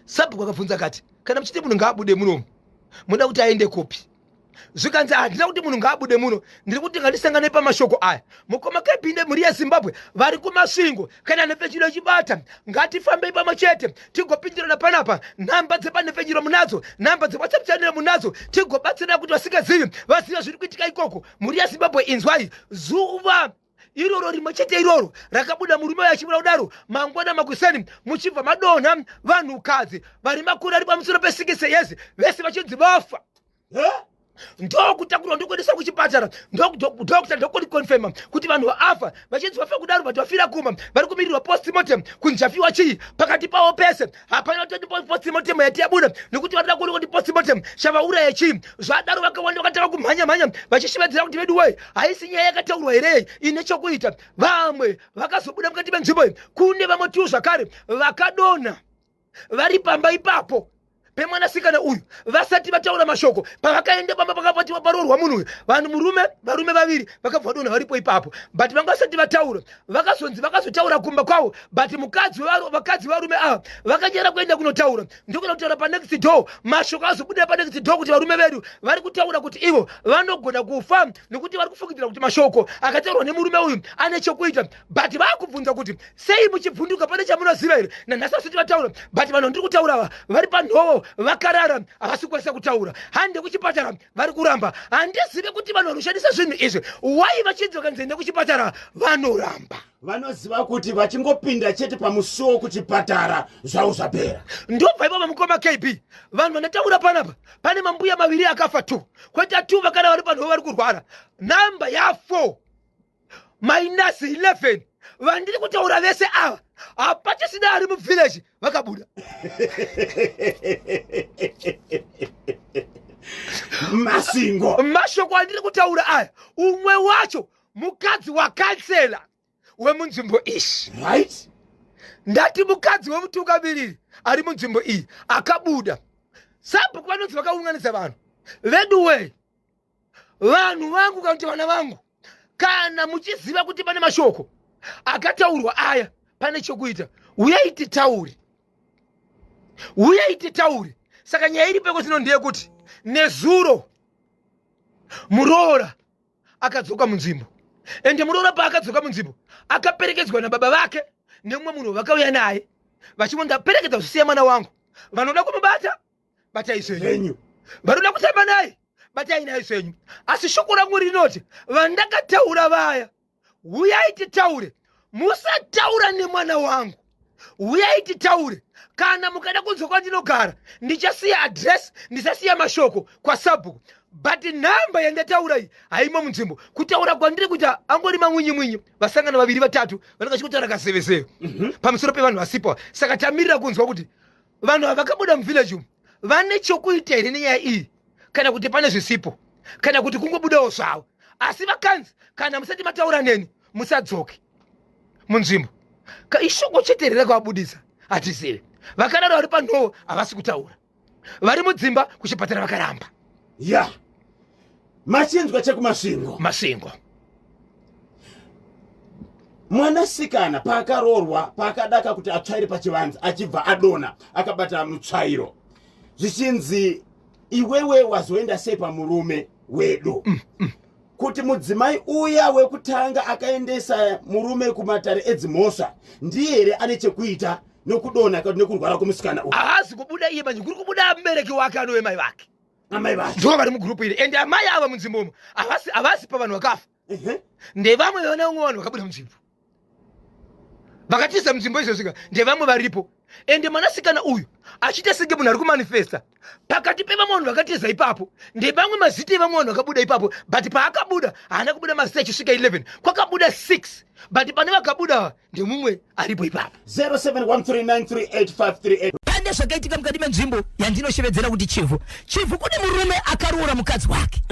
S1: sabhuku akabvunza akati, "Kana muchiti munhu ngaabude munomu, muda kuti aende kupi?" Zvikanzi, "Handina kuti munhu ngaabude muno, ndiri kuti ngatisangane pamashoko aya." Mukoma kepinde, mhuri yeZimbabwe vari kuMasvingo, kana nhepfenyuro ichibata, ngatifambei pamwe chete tigopindirana panapa. Nhamba dzepanhepfenyuro munadzo, nhamba dzeWhatsApp channel munadzo, tigobatsirana kuti vasingazivi vazive zviri kuitika ikoko. Mhuri yeZimbabwe, inzwai, zuva iroro rimwe chete iroro rakabuda murume uyo achibuda kudaro, mangwana makuseni muchibva madonha vanhukadzi vari makore ari pamusoro pe60 years, vese vachinzi vafa. Ndokutakurwa ndokuendeswa kuchipatara. Doctor ndokuriconfirma kuti vanhu vafa. Vachinzi vafa kudaro, but vafira kuma vari kumirirwa postmortem kunzi chafiwa chii. Pakati pavo pese hapana kutoti postmortem yati yabuda, nekuti varida kuona kuti postmortem chavauraya chii. Zvadaro vakawanda vakatanga kumhanya mhanya vachishevedzera kuti, "Vedu wei, haisi nyaya yakataurwa here ine chokuita?" Vamwe vakazobuda mukati menzvimbo iyi. Kune vamwe tu zvakare vakadonha vari pamba ipapo pemwanasikana uyu vasati vataura mashoko. Pavakaenda pamba pakapati paroorwa munhu uyu, vanhu murume varume vaviri vakabva vadonha varipo ipapo, but vanga vasati vataura. Vakazonzi vakazotaura kumba kwavo, but mukadzi vakadzi varume ava vakanyara kuenda kunotaura, ndokuenda kutaura panext door. Mashoko azobudira panext door kuti varume vedu vari kutaura kuti ivo vanogona kufa nekuti vari kufungidzira kuti mashoko akataurwa nemurume uyu ane chokuita. But vaakubvunza kuti, "Sei muchibvunduka? Pane chamunoziva here?" Nanhasi vasati vataura, but vanhu ndiri kutaura ava vari panhovo vakarara, havasi kukwanisa kutaura. Hande kuchipatara, vari kuramba. Handizive kuti vanhu vanoshandisa zvinhu izvi wai vachinzi vakanzi ende kuchipatara vanoramba.
S2: Vanoziva kuti vachingopinda chete pamusuwo kuchipatara, zvavo zvapera.
S1: Ndobva ipapa, mukoma KB, vanhu vandataura panapa, pane mambuya maviri akafa, 2 kweta 2 vakada vari panhovo vari kurwara. Namba ya4 minus 11 vandiri kutaura vese ava, hapachisina ari muvillage vakabuda.
S2: Masvingo.
S1: Mashoko andiri kutaura aya, umwe wacho mukadzi wakansela wemunzvimbo iyi. Ndati mukadzi wemutungamiriri ari munzvimbo iyi akabuda. Sabhuku vanonzi vakaunganidza vanhu vedu wei, "Vanhu vangu, kana kuti vana vangu, kana muchiziva kuti pane mashoko akataurwa aya pane chokuita, uyai titaure." Uyai titaure. Saka nyaya iri peko zvino ndeyekuti nezuro muroora akadzoka munzvimbo, ende muroora paakadzoka munzvimbo akaperekedzwa nababa vake nemumwe munhu vakauya naye vachimwe, ndaperekedza zvisiya mwana wangu, vanoda kumubata batai zvenyu, vanoda kutamba naye batai naye zvenyu, asi shoko rangu rinoti vandakataura vaya, huyai titaure, musataura nemwana wangu, huyai titaure. Kana mukada kunzwa kwandinogara, ndichasiya address, ndisasiya mashoko kwasabhuku, but nhamba yandataura iyi haimo munzvimbo. Kutaura kwandiri kuita angori mamwinyi mwinyi, vasangana vaviri vatatu vanenge vachikutaura kazevezeve pamusoro pevanhu vasipo. Saka tamirira kunzwa kuti vanhu ava vakabuda muvillage umu vane chokuita here nenyaya iyi, kana kuti pane zvisipo, kana kuti kungobudawo zvavo. Asi vakanzi kana musati mataura neni musadzoke munzvimbo. Ishoko chete here rakavabudisa? Hatizivi. Vakadaro vari panhovo havasi kutaura, vari mudzimba kuchipatara vakaramba.
S2: Ya, machinzwa chekuMasvingo.
S1: Masvingo.
S2: Mwanasikana paakaroorwa, paakadaka kuti atsvaire pachivanze, achibva adona akabata mutsvairo, zvichinzi, "Iwewe wazoenda sei pamurume wedu?" Kuti mudzimai uya wekutanga akaendesa murume kumatare edzimhosva ndiye here ane chekuita nokudonha kana nekurwara kwemusikana uyu?
S1: Haazi kubuda iye manje, kuri kubuda mubereki wake anove mai vake.
S2: Amai vacho.
S1: Ndo vari mugurupu iri, ende amai ava munzvimbo umu havasi pavanhu vakafa. Ndevamwe vana vamwe vanhu vakabuda munzvimbo, vakatiza munzvimbo izvozvika, ndevamwe varipo. Ende mwanasikana uyu achiita senge munhu ari kumanifesta pakati pevamwe vanhu vakatiza ipapo, ndevamwe mazita evamwe vanhu vakabuda ipapo. But paakabuda haana kubuda mazita achisvika 11, kwakabuda 6, but pane vakabuda ndemumwe aripo ipapo.
S2: 0713938538.
S3: Pane zvakaitika mukati menzvimbo yandinoshevedzera kuti Chivhu. Chivhu kune murume akaroora mukadzi wake.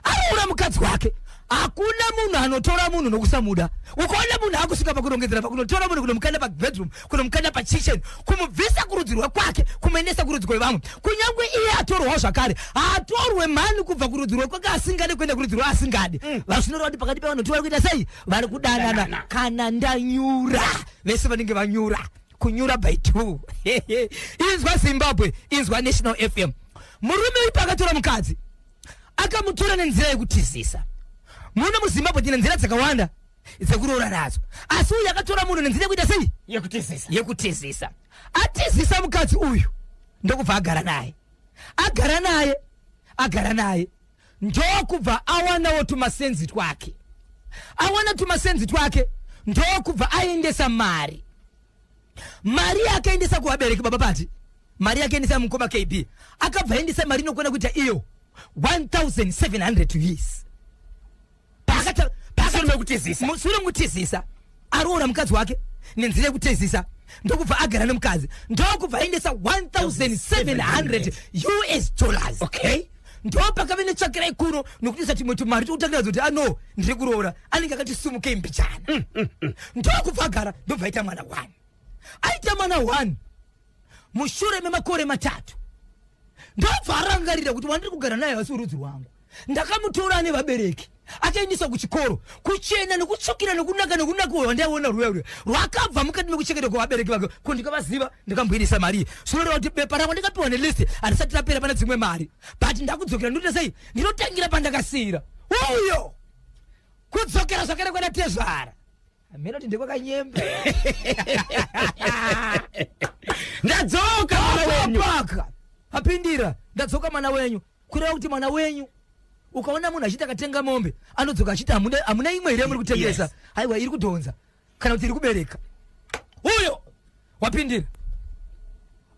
S3: Aroora mukadzi wake, hakuna munhu anotora munhu nokusamuda. Ukaona munhu akusvika pakurongedzera, pakunotora munhu kunomukanda pabedroom, kunomukanda pakitchen, kumubvisa kurudzi rwekwake kumuendesa kurudzi kwevamwe, kunyange iye atorwawo zvakare, haatorwe mhani kubva kurudzi rwekwake asingade kuenda kurudzi rweasingade. Vazvinoreva kuti pakati pevanhu vari kuita sei? Vari kudanana. Kana ndanyura, vese vanenge vanyura, kunyura by two. Inzwa Zimbabwe, inzwa National FM. Murume uyu paakatora mukadzi, akamutora nenzira yekutizisa. Muno muZimbabwe tine nzira dzakawanda dzekuroora nadzo, asi uyu akatora munhu nenzira yekuita sei?
S4: Yekutizisa.
S3: Yekutizisa. Atizisa mukadzi uyu, ndokubva agara naye, agara naye, agara naye, ndokubva awanawo tumasenzi twake. Awana tumasenzi twake, ndokubva aendesa mari. Mari yakaendesa kuvabereki, baba pati mari yakaendesa mukoma KB, akabva aendesa mari inokwana kuita iyo 1700 US.
S4: Mushure mekutizisa.
S3: Mushure mekutizisa, aroora mukadzi wake nenzira yekutizisa, ndokubva agara nemukadzi, ndokubva aendesa 1700 US dollars. Ndo pakave netsvakirai kuno nokutisa chimwe tumari tokutangiradza kuti ano ndiri kuroora, anenge akati sumukei mbichana. Ndokubva agara, ndobva aita mwana one. Aita mwana one, mushure memakore 3, ndobva arangarira kuti wandiri kugara naye hasi urudzi rwangu. Ndakamutora nevabereki, akaendeswa kuchikoro, kuchena nekutsvukira nekunaka nekunaka wandaiona rwuya rwuya rwakabva mukati mekuchengetwa kwavabereki vake. Ko ndikavaziva, ndikamboendesa mari, zvinoreva kuti bepa rangu ndikapiwa nelist harisati rapera, pane dzimwe mari, but ndakudzokera, ndinoita sei? Ndinotangira pandakasiyira. Uyo kudzokera zvakare kwana tezvara, hameno kuti ndekwakanyembe.
S2: Ndadzoka mwana wenyu.
S3: Paka apindira, "Ndadzoka mwana wenyu." Kureva kuti mwana wenyu, ukaona munhu achiti akatenga mombe, anodzoka achiti, "Hamuna imwe here muri kutengesa?" Aiwa, iri kudhonza kana kuti iri kubereka. Uyo wapindira,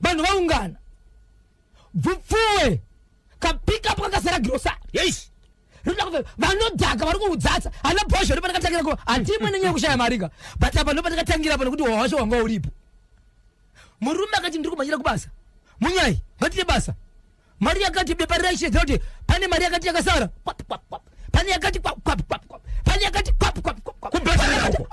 S3: vanhu vaungana, bvupfuwe kapikapu kakazara girosari. Vanodhaka vari kuudzatsa hana bhozho. Ndopandakatangira ko, handimwe nenyaya yekushaya marika, but apa ndopandakatangira pano kuti wacho wanga uripo. Murume akati, "Ndiri kumhanyira kubasa, munyai ngatite basa." Mari yakati, bepa raishedzera kuti pane mari yakati yakasara, kwap kwap kwap, pane yakati kwap kwap kwap kwap, pane yakati kwap kwap kwap kwap.
S2: Kubhadhara uko.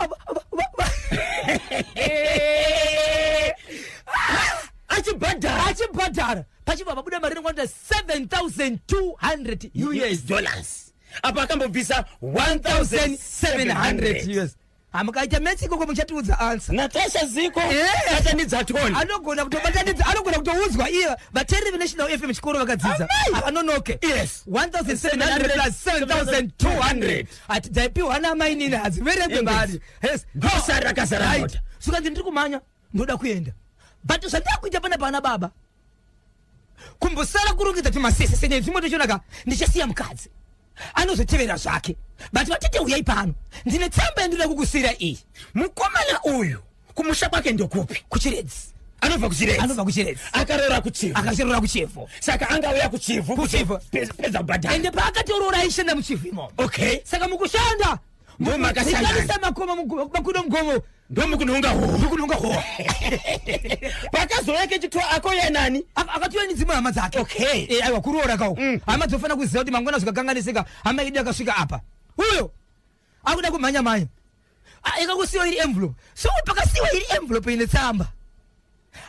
S2: Achibhadhara.
S3: Achibhadhara, pachibva pabuda mari inokwanita 7200 US
S2: dollars, apo akambobvisa
S3: 1700
S2: 1700
S3: US. Hamukaita maths ikoko muchatiudza answer.
S2: Natasha Ziko.
S3: Eh.
S2: Batanidza toni.
S3: Anogona kutobatanidza, anogona kutoudzwa iye. Vateereri veNational FM chikoro vakadzidza havanonoke.
S2: Yes.
S3: 1700 plus 7200 ati dzaipiwa namainini hadziverengwe mari. Yes.
S2: Grocery rakazara
S3: Right.
S2: mota.
S3: Svikanzi ndiri kumhanya, ndoda kuenda, but zvandakuita pana pana baba kumbosara kurongedza tumasese nezvimwe tochionaka, ndichasiya mukadzi anozotevera zvake. But vatete, uyai pano, ndine tsamba yandinoda kukusiyira iyi.
S2: Mukomana uyu kumusha kwake ndokupi?
S3: KuChiredzi.
S2: Anobva kuChiredzi?
S3: Anobva kuChiredzi.
S2: Akaroora kuChivhu?
S3: Akachiroora kuChivhu.
S2: Saka angauya kuChivhu?
S3: KuChivhu.
S2: Pedza kubhadhara.
S3: Ende paakatoroora aishanda muChivhu imomo. Saka mukushanda
S2: Ndomakasangana.
S3: mukudzikanisa makoma makudo mugomo.
S2: Ndomukunhonga hoho.
S3: Mukunhonga hoho.
S2: Pakazouya kechitwa akouya nani?
S3: Akatouya nedzimwe hama dzake. Eh, aiwa, kuroora kawo hama dzofanira kuziva kuti mangwana zvikakanganisika, hama yedu yakasvika apa, uyo akuda kumhanya mhanya. Ah, ikakusiyiwa iri envelope. So pakasiyiwa iri envelope ine tsamba,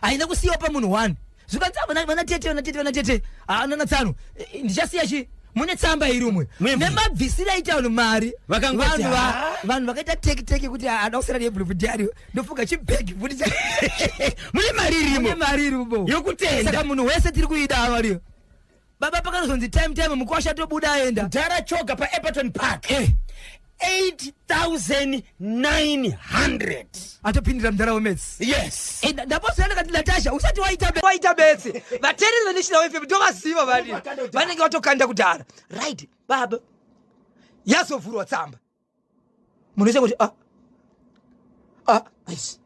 S3: haina kusiyiwa pamunhu one. Zvikanzi, "Ah, vana tete, vana tete, vana tete, ah, nana tsano, ndichasiya chi mune tsamba iri umwe."
S2: Muenvelope.
S3: Nemabvisiro aita vanhu mari,
S2: Vakangoti,
S3: vanhu
S2: "Ah."
S3: vanhu vakaita teki teki kuti ada kusiyana neenvelope ndiani, ndofunga chibhegi futi
S2: Mune mari
S3: mune
S2: irimo.
S3: mari irimo.
S2: Yokutenda.
S3: Saka munhu wese tiri kuida variyo baba. Pakanozonzi time time, mukwasha tobuda aenda.
S2: Dhara Choga paEperton Park.
S3: Eh.
S2: 8900.
S3: Atopindira mudhara wemaths.
S2: Yes.
S3: Ndapozoya ndakati, Natasha, usati waita maths, vateereri veNational FM ndovaziva vani vanenge vatokanda kudhara. Right, baba, yazovhurwa tsamba, munhu wese kuti, "Ah, ah."
S2: Aish.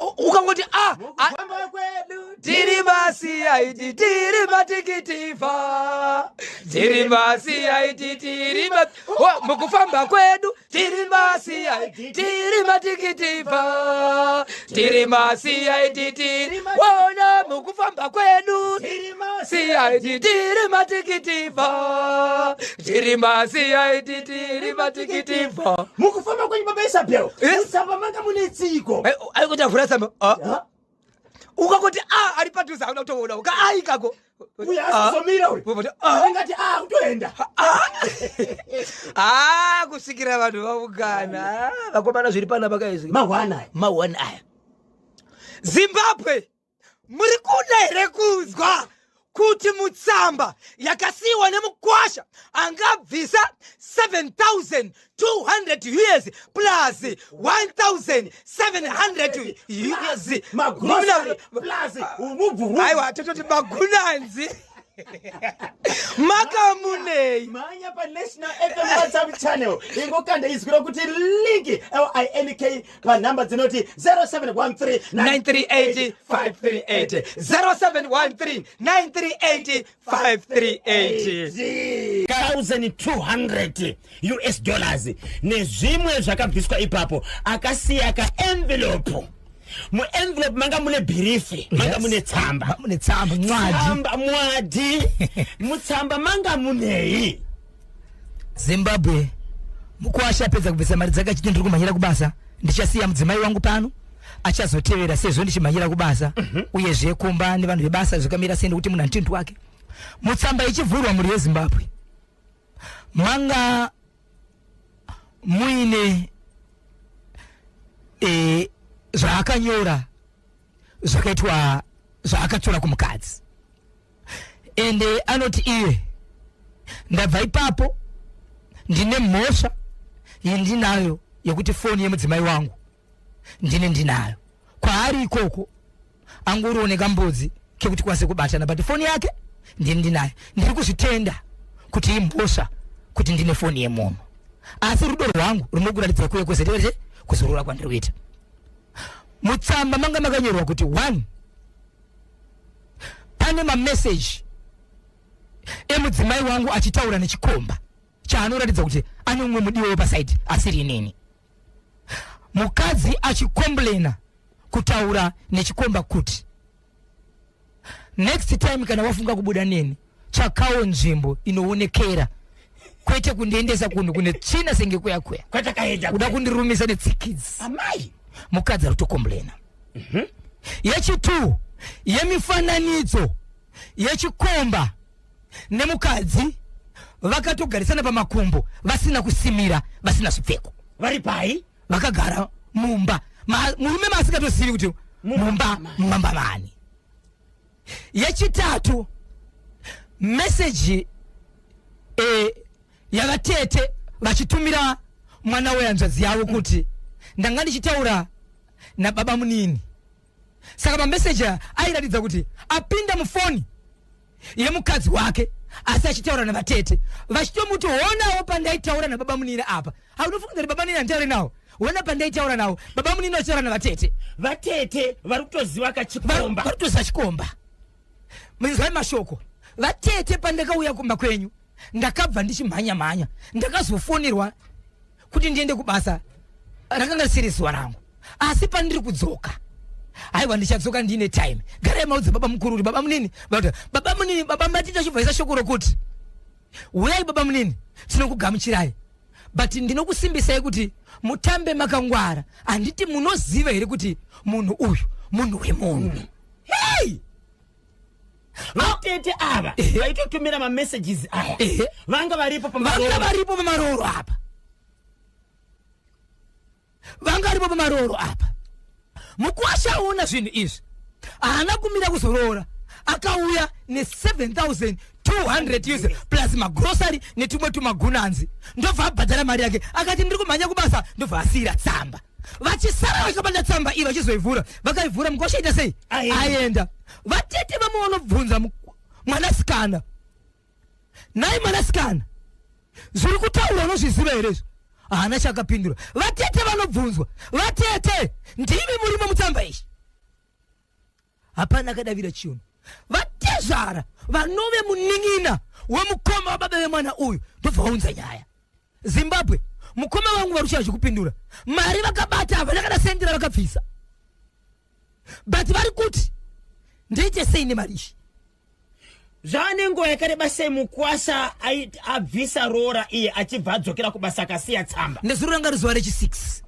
S3: Ukangoti a ah,
S2: Kufamba kwedu
S3: tiri masiyaiti, tiri matikitiva, tiri masiyaiti, tiri Oh, mukufamba kwedu tiri masiyaiti, tiri matikitiva, tiri masiyaiti, tiri wona mukufamba kwedu siyaiti, tiri matikitiva, tiri masiyaiti, tiri matikitiva.
S2: Mukufamba kwenyu, baba Isabel,
S3: Eh?
S2: mutsamba manga mune tsiko.
S3: Aikuti avhura tsamba, ah. Ukangoti a ari padhuze hauna kutoona uka a ikako.
S2: Uyo asizomira uyu.
S3: Wobva kuti, "Ah."
S2: Angati a kutoenda.
S3: Ah, kusvikira vanhu vaungana. Ah, vakomana, zviri panapa kaizvi.
S2: Mahwana.
S3: Mahwana aya. Zimbabwe, muri kuda here kunzwa kuti mutsamba yakasiyiwa nemukwasha angabvisa 7200 US plus 1700 US?
S2: Magrocery plus umubvuru.
S3: Aiwa, tototi magunanzi makamunei.
S2: Mhanya paNational FM WhatsApp channel, ingokanda izwi rokuti link, LINK, panhamba dzinoti 0713
S3: 938 538, 0713 938 538.
S2: 1200 US dollars nezvimwe zvakabviswa ipapo. Akasiya kaenvelope. Muenvelope manga mune brief, manga mune tsamba.
S3: Mune tsamba, ncwadi.
S2: Tsamba, mwadi. Mutsamba manga munei?
S3: Zimbabwe, mukwasha apedza kubvisa mari dzake achiti, "Ndiri kumhanyira kubasa, ndichasiya mudzimai wangu pano, achazotevera sezvo ndichimhanyira kubasa, uyezve kumba nevanhu vebasa zvakamira sei, nekuti munhu hantindu wake." Mutsamba ichivhurwa, mhuri yeZimbabwe, manga muine zvaakanyora zvakaitwa zvaakatora kumukadzi. Ende anoti iye, "Ndabva ipapo, ndine mhosva yendinayo yekuti foni yemudzimai wangu ndine ndinayo kwaari ikoko, angoriwo nekambudzi kekuti kwanise kubatana, but foni yake ndini ndinayo. Ndiri kuzvitenda kuti imhosva kuti ndine foni yemunhu, asi rudo rwangu runokuratidza kuye kwese kuzorora kwandiri kuita." Mutsamba manga makanyorwa kuti, one, pane mameseji emudzimai wangu achitaura nechikomba chaanoratidza kuti ane umwe mudiwa wepasaidi asiri inini. Mukadzi achicomplaina kutaura nechikomba kuti, "Next time kana wafunga kubuda neni, tsvakawo nzvimbo inoonekera, kwete kundiendesa kunhu kune tsvina senge kuya kuya
S2: Kwatakaenda
S3: kuda kundirumisa netsikidzi."
S2: Amai.
S3: Mukadzi ari kutocomplaina. Yechi2, yemifananidzo yechikomba nemukadzi vakatogarisana pamakumbo, vasina kusimira, vasina zvipfeko.
S2: Vari pai?
S3: Vakagara mumba murume maasingatozivi kuti mumba mumba mani. Yechitatu, meseji yavatete vachitumira mwana wehanzvadzi yavo kuti ndanga ndichitaura nababa munini. Saka mameseji aya airatidza kuti apinda mufoni yemukadzi wake asi achitaura navatete, vachitomuti honawo pandaitaura nababa munini apa. Haunofunga kuti baba munini handitaure nawo? Hona pandaitaura nawo baba munini vachitaura navatete.
S2: Vatete vari kutoziva kachikomba.
S3: Vari kutoziva chikomba. Minzwai mashoko. Vatete, pandakauya kumba kwenyu ndakabva ndichimhanya mhanya, ndakazofonirwa kuti ndiende kubasa, rakanga risiri zuva rangu, asi pandiri kudzoka, haiwa, ndichadzoka ndiine time. Garai maudza baba mukuru kuti baba munini, baba munini, baba matita chibvaisa shoko rokuti uyai baba munini, tinokugamuchirai, but ndinokusimbisai kuti mutambe makangwara. Handiti munoziva here kuti munhu uyu munhu wemunhu?
S2: Hei, vatete ava vaitotumira mamessages aya vanga varipo
S3: vanga
S2: pamaroro.
S3: Varipo pamaroro apa, vanga varipo pamaroro apa. Mukwasha aona zvinhu izvi, haana kumira kuzoroora, akauya ne7200 US plus magrosari netumwe tumagunanzi, ndobva abhadhara mari yake, akati ndiri kumhanya kubasa, ndobva asiyira tsamba. Vachisara vakabata tsamba iyi vachizoivhura, vakaivhura, mukwasha ita sei?
S2: Aenda.
S3: Aenda. Vatete vamwe vanobvunza mwanasikana, nhai mwanasikana, zviri kutaurwa unozviziva here izvi? Haana chakapindura. Vatete vanobvunzwa, vatete, ndimi murimo mutsamba iyi? Hapana akadavira chinhu. Vatezvara vanove munin'ina wemukoma wababa vemwana uyu ndobva vaunza nyaya. Zimbabwe, mukoma vangu vari kuchaya zvekupindura, mari vakabata, havana kana sendera vakabvisa, but vari kuti ndiite sei nemari iyi?
S2: Zvaane nguva yakareba sei mukwasha abvisa roora iye achibva adzokera kubasa akasiya tsamba?
S3: Nezuro ranga rizuva rechi6.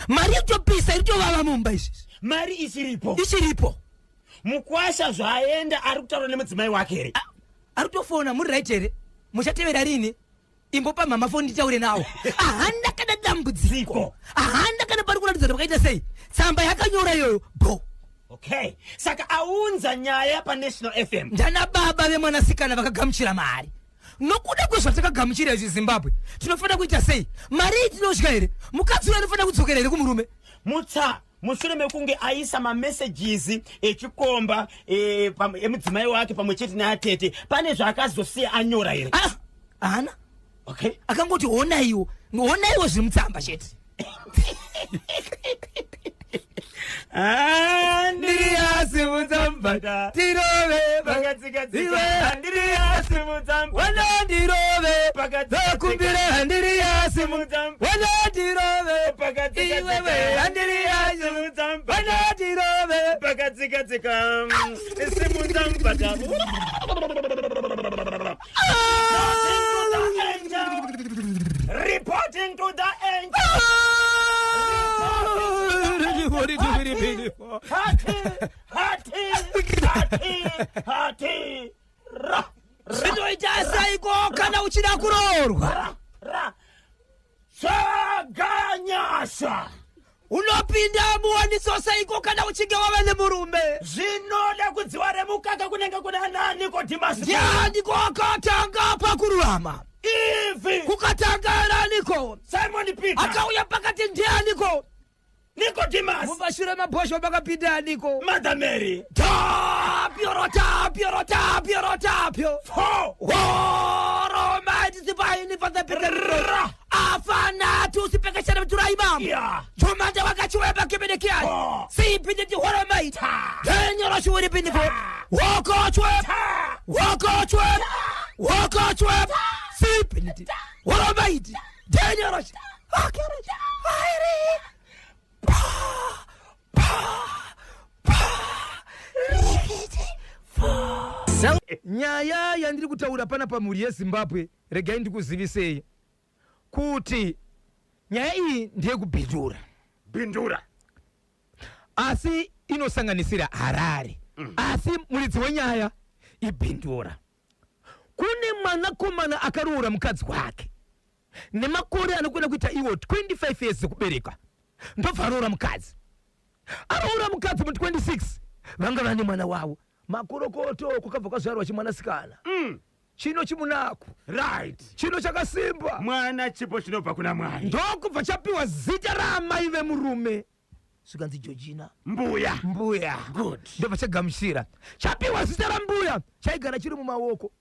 S3: Mari iritopisa, iritovava mumba izvizvi.
S2: Mari ichiripo?
S3: Ichiripo.
S2: Mukwasha zvaaenda ari kutaura nemudzimai wake here?
S3: Ari kutofona, muri right here, muchatevera rini, imbopa mama foni nditaure nawo. Ahana kana dambudziko.
S2: Ziko.
S3: Ahana kana pari kuratidza kuti pakaita sei. Tsamba yakanyora iyoyo bo.
S2: Okay, saka aunza nyaya paNational FM.
S3: Ndana baba vemwanasikana vakagamuchira mari. Nokuda kwezvatakagamuchira izvi, Zimbabwe, tinofanira kuita sei? Mari iyi tinodya here? Mukadzi uyo anofanira kudzokera here kumurume?
S2: Mutsa mushure mekunge aisa mamessages echikomba emudzimai wake pamwe chete neatete, pane zvaakazosiya anyora here?
S3: Ah, haana.
S2: Okay.
S3: Akangoti honaiwo, honaiwo zviri mutsamba chete.
S2: Andiriasi
S3: mutsamba tirove.
S2: Pakadzikadzika. Andiriasi mutsamba.
S3: Wanandirove.
S2: Pakadzikadzika.
S3: Kumbira Andiriasi.
S2: Mutsamba.
S3: Wanandirove.
S2: Pakadzikadzika.
S3: Iwewe Andiriasi.
S2: Mutsamba.
S3: Wanandirove.
S2: Pakadzikadzika. Simutsamba. Reporting to the angel. Hati, hati, hati, hati. Ra,
S3: Zvinoita seiko kana uchida kuroorwa?
S2: ra, ra. Tsvaga nyasha.
S3: Unopinda muwaniso seiko kana uchinge wava nemurume?
S2: Zvinoda kudziwa remukaka kunenge kuna nani Nikodhimasi?
S3: Ndianiko akatanga pakururama?
S2: Ivi.
S3: Kukatanga raniko?
S2: Simon Peter.
S3: Akauya pakati ndianiko?
S2: Nicodemus.
S3: Mumashure mabhosvo pakapinda aniko?
S2: Mother Mary.
S3: Tapio rotapio rotapio rotapio.
S2: Four.
S3: Woromaitisipainifathepiterra afana tusipekeshana vituraimamo.
S2: Yeah.
S3: Jomanda wakachiweba kibidikiai.
S2: Oh.
S3: Sipinditi horomaiti.
S2: Ta.
S3: Denyoroshiwiripindifo.
S2: Ta.
S3: Wokochwe.
S2: Ta.
S3: Wokochwe. Wokochwe. Sipinditi horomaiti. Denyoroshi. Akerecha. Airi. Pa. Pa. Pa. Rikiti.
S1: Nyaya yandiri kutaura pana pamhuri yeZimbabwe, regai ndikuzivisei kuti nyaya iyi ndeyekubhindura.
S2: Bindura.
S1: Asi inosanganisira Harare, asi muridzi wenyaya ibhindura. Kune mwanakomana akaroora mukadzi wake. Nemakore anokwenda kuita iwo 25 years dzekubereka, ndobva aroora mukadzi. Aroora mukadzi mu26, vanga vane mwana wavo. Makorokoto, kwakabva kwazvarwa chimwanasikana. Chino chimunaku. Chino chakasimba.
S2: Mwana chipo chinobva kuna Mwari.
S1: Ndokubva chapiwa zita raamai vemurume, zvikanzi Georgina.
S2: Mbuya.
S1: Mbuya.
S2: Good.
S1: Ndobva chagamuchira, chapiwa zita rambuya, chaigara chiri mumaoko.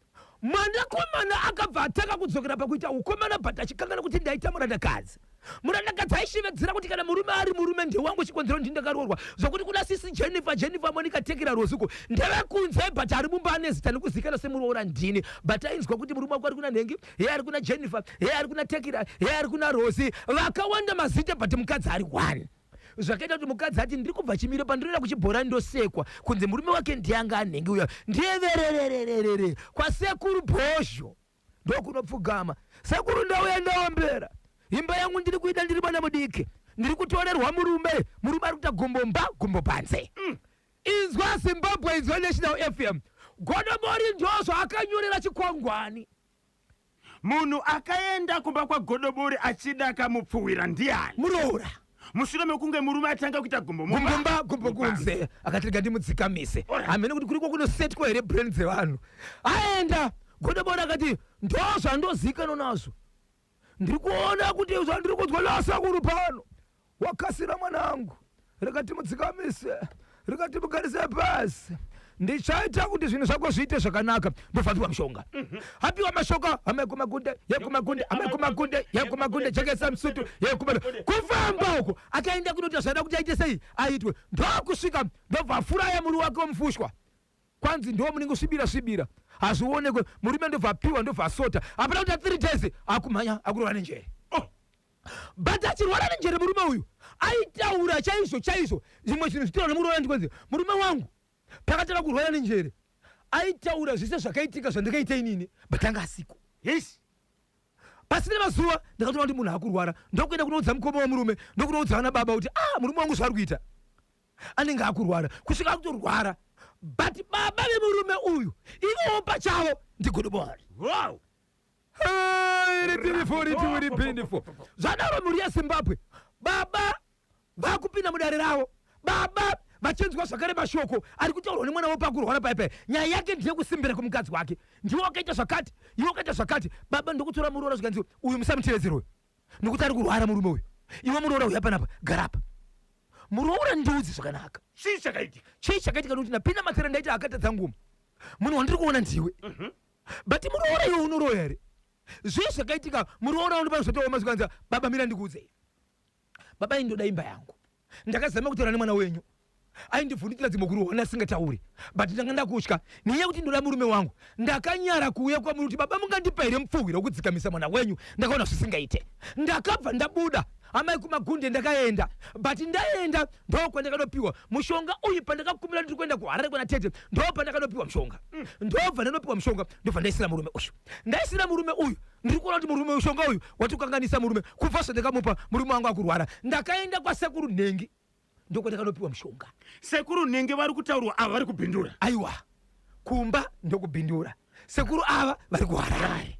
S1: Mwanakomana akabva atanga kudzokera pakuita ukomana, but achikangana kuti ndaita murandakadzi. Murandakadzi aishevedzera kuti kana murume ari murume, ndewangu, chikonzero ndindakaroorwa. Zvokuti kuna sisi Jennifer, Jennifer, Monica, Tekira, Rosuko ndevekunze, but ari mumba ane zita nekuzikanwa semuroora ndini. But ainzwa kuti murume wako ari kuna nhengi, ye ari kuna Jennifer, ye ari kuna Tekira, ye ari kuna Rosi, vakawanda mazita, but mukadzi ari one. Zvakaita kuti mukadzi ati, "Ndiri kubva chimiro pandinoenda kuchibhorani, ndosekwa kunzi murume wake ndianga anhengi uya." Ndiyevererererere kwasekuru Bhozho, ndokunopfugama. "Sekuru, ndauya, ndaombera imba yangu, ndiri kuida, ndiri mwana mudiki, ndiri kutorerwa murume. Murume ari kuita gumbo mba, gumbo panze." Inzwa Zimbabwe, inzwa National FM. Godomori ndozvo akanyorera chikwangwani.
S2: Munhu akaenda kumba kwaGodobori achida akamupfuwira ndiani?
S1: Muroora.
S2: Mushure mekunge murume atanga kuita gumbo mumba,
S1: gumbomba, gumbo kunze, akati rega ndimudzikamise. Hamene kuti kuriko kunosetwa here brain dzevanhu. Aenda, Godobori akati, "Ndo zvandozikanwa nazvo. Ndiri kuona kuti zvandiri kunzwa nasekuru pano, wakasira mwanangu, rega timudzikamise, rega timugarise pasi, ndichaita kuti zvinhu zvako zviite zvakanaka." Ndofapiwa mushonga, apiwa mashoka, hama yekumagunde, yekumagunde, hama yekumagunde, yekumagunde, jekesa musutu yekumagunde. Kufamba uko akaenda kunoita zvaida kuti aite sei, aitwe. Ndokusvika, ndobva afuraya muri wake womufushwa, kwanzi ndo munenge svibira svibira, hazvionekwe. Murume ndobva apiwa, ndobva asota. Hapana kuti 3 days, akumhanya, akurwara nenjere. But achirwara nenjere, murume uyu aitaura chaizvo chaizvo zvimwe zvinhu zvitaura nemuroora. Ndikwanzi murume wangu pakatanga kurwara nenjere, aitaura zvese zvakaitika zvandakaita inini, but anga asiko. Pasina mazuva ndakatoona kuti munhu akurwara, ndokuenda kunoudza mukoma wemurume, ndokunoudza vana baba kuti, "Ah, murume wangu zvaari kuita, anenge akurwara," kusvika akutorwara. But baba vemurume uyu ivowo pachavo ndiGodobori. Iri beautiful. Zvadaro, mhuri yeZimbabwe, baba vakupinda mudare ravo, baba vachinzwa zvakare mashoko ari kutaurwa nemwana wopakurwara paipai. Nyaya yake ndeyekusimbira kumukadzi wake, ndiwo wakaita zvakati, iwe wakaita zvakati. Baba ndokutora muroora, zvikanzi, "Uyu musamutevedzero uyu, nokuti ari kurwara murume uyu. Iwe muroora, uya panapa, garapa." "Muroora, ndiudzi zvakanaka."
S2: Chii chakaitika?
S1: Chii chakaitika? Nokuti ndapinda matsere, ndaita akatadza ngumo, munhu wandiri kuona ndiwe. But muroora, iwe unoroya here? Zvii zvakaitika, muroora? Unopana zvatooma. Zvikanzi, "Baba, mira ndikuudzei. Baba, indoda imba yangu. Ndakazama kutaura nemwana wenyu, aindivhundutira dzimwe kuruona asingatauri, but ndanga ndakutya nenyaya yekuti ndoda murume wangu. Ndakanyara kuuya kwamuri kuti, 'Baba, mungandipa here mupfuhwiro wekudzikamisa mwana wenyu?' Ndakaona zvisingaite, ndakabva ndabuda, amai kumagunde ndakaenda. But ndaenda, ndokwandakanopiwa mushonga uyu. Pandakakumbira ndiri kuenda kuHarare kwana tete, ndo pandakanopiwa mushonga. Ndobva ndanopiwa mushonga, ndobva ndaisira murume uyu. Ndaisira murume uyu, ndiri kuona kuti murume, mushonga uyu watokanganisa murume. Kubva zvandakamupa, murume wangu akurwara. Ndakaenda kwasekuru Nhengi, ndokwandakanopiwa mushonga."
S2: Sekuru Nhengi vari kutaurwa ava vari kubhindura?
S1: Aiwa, kumba ndokubhindura, sekuru ava vari kuHarare.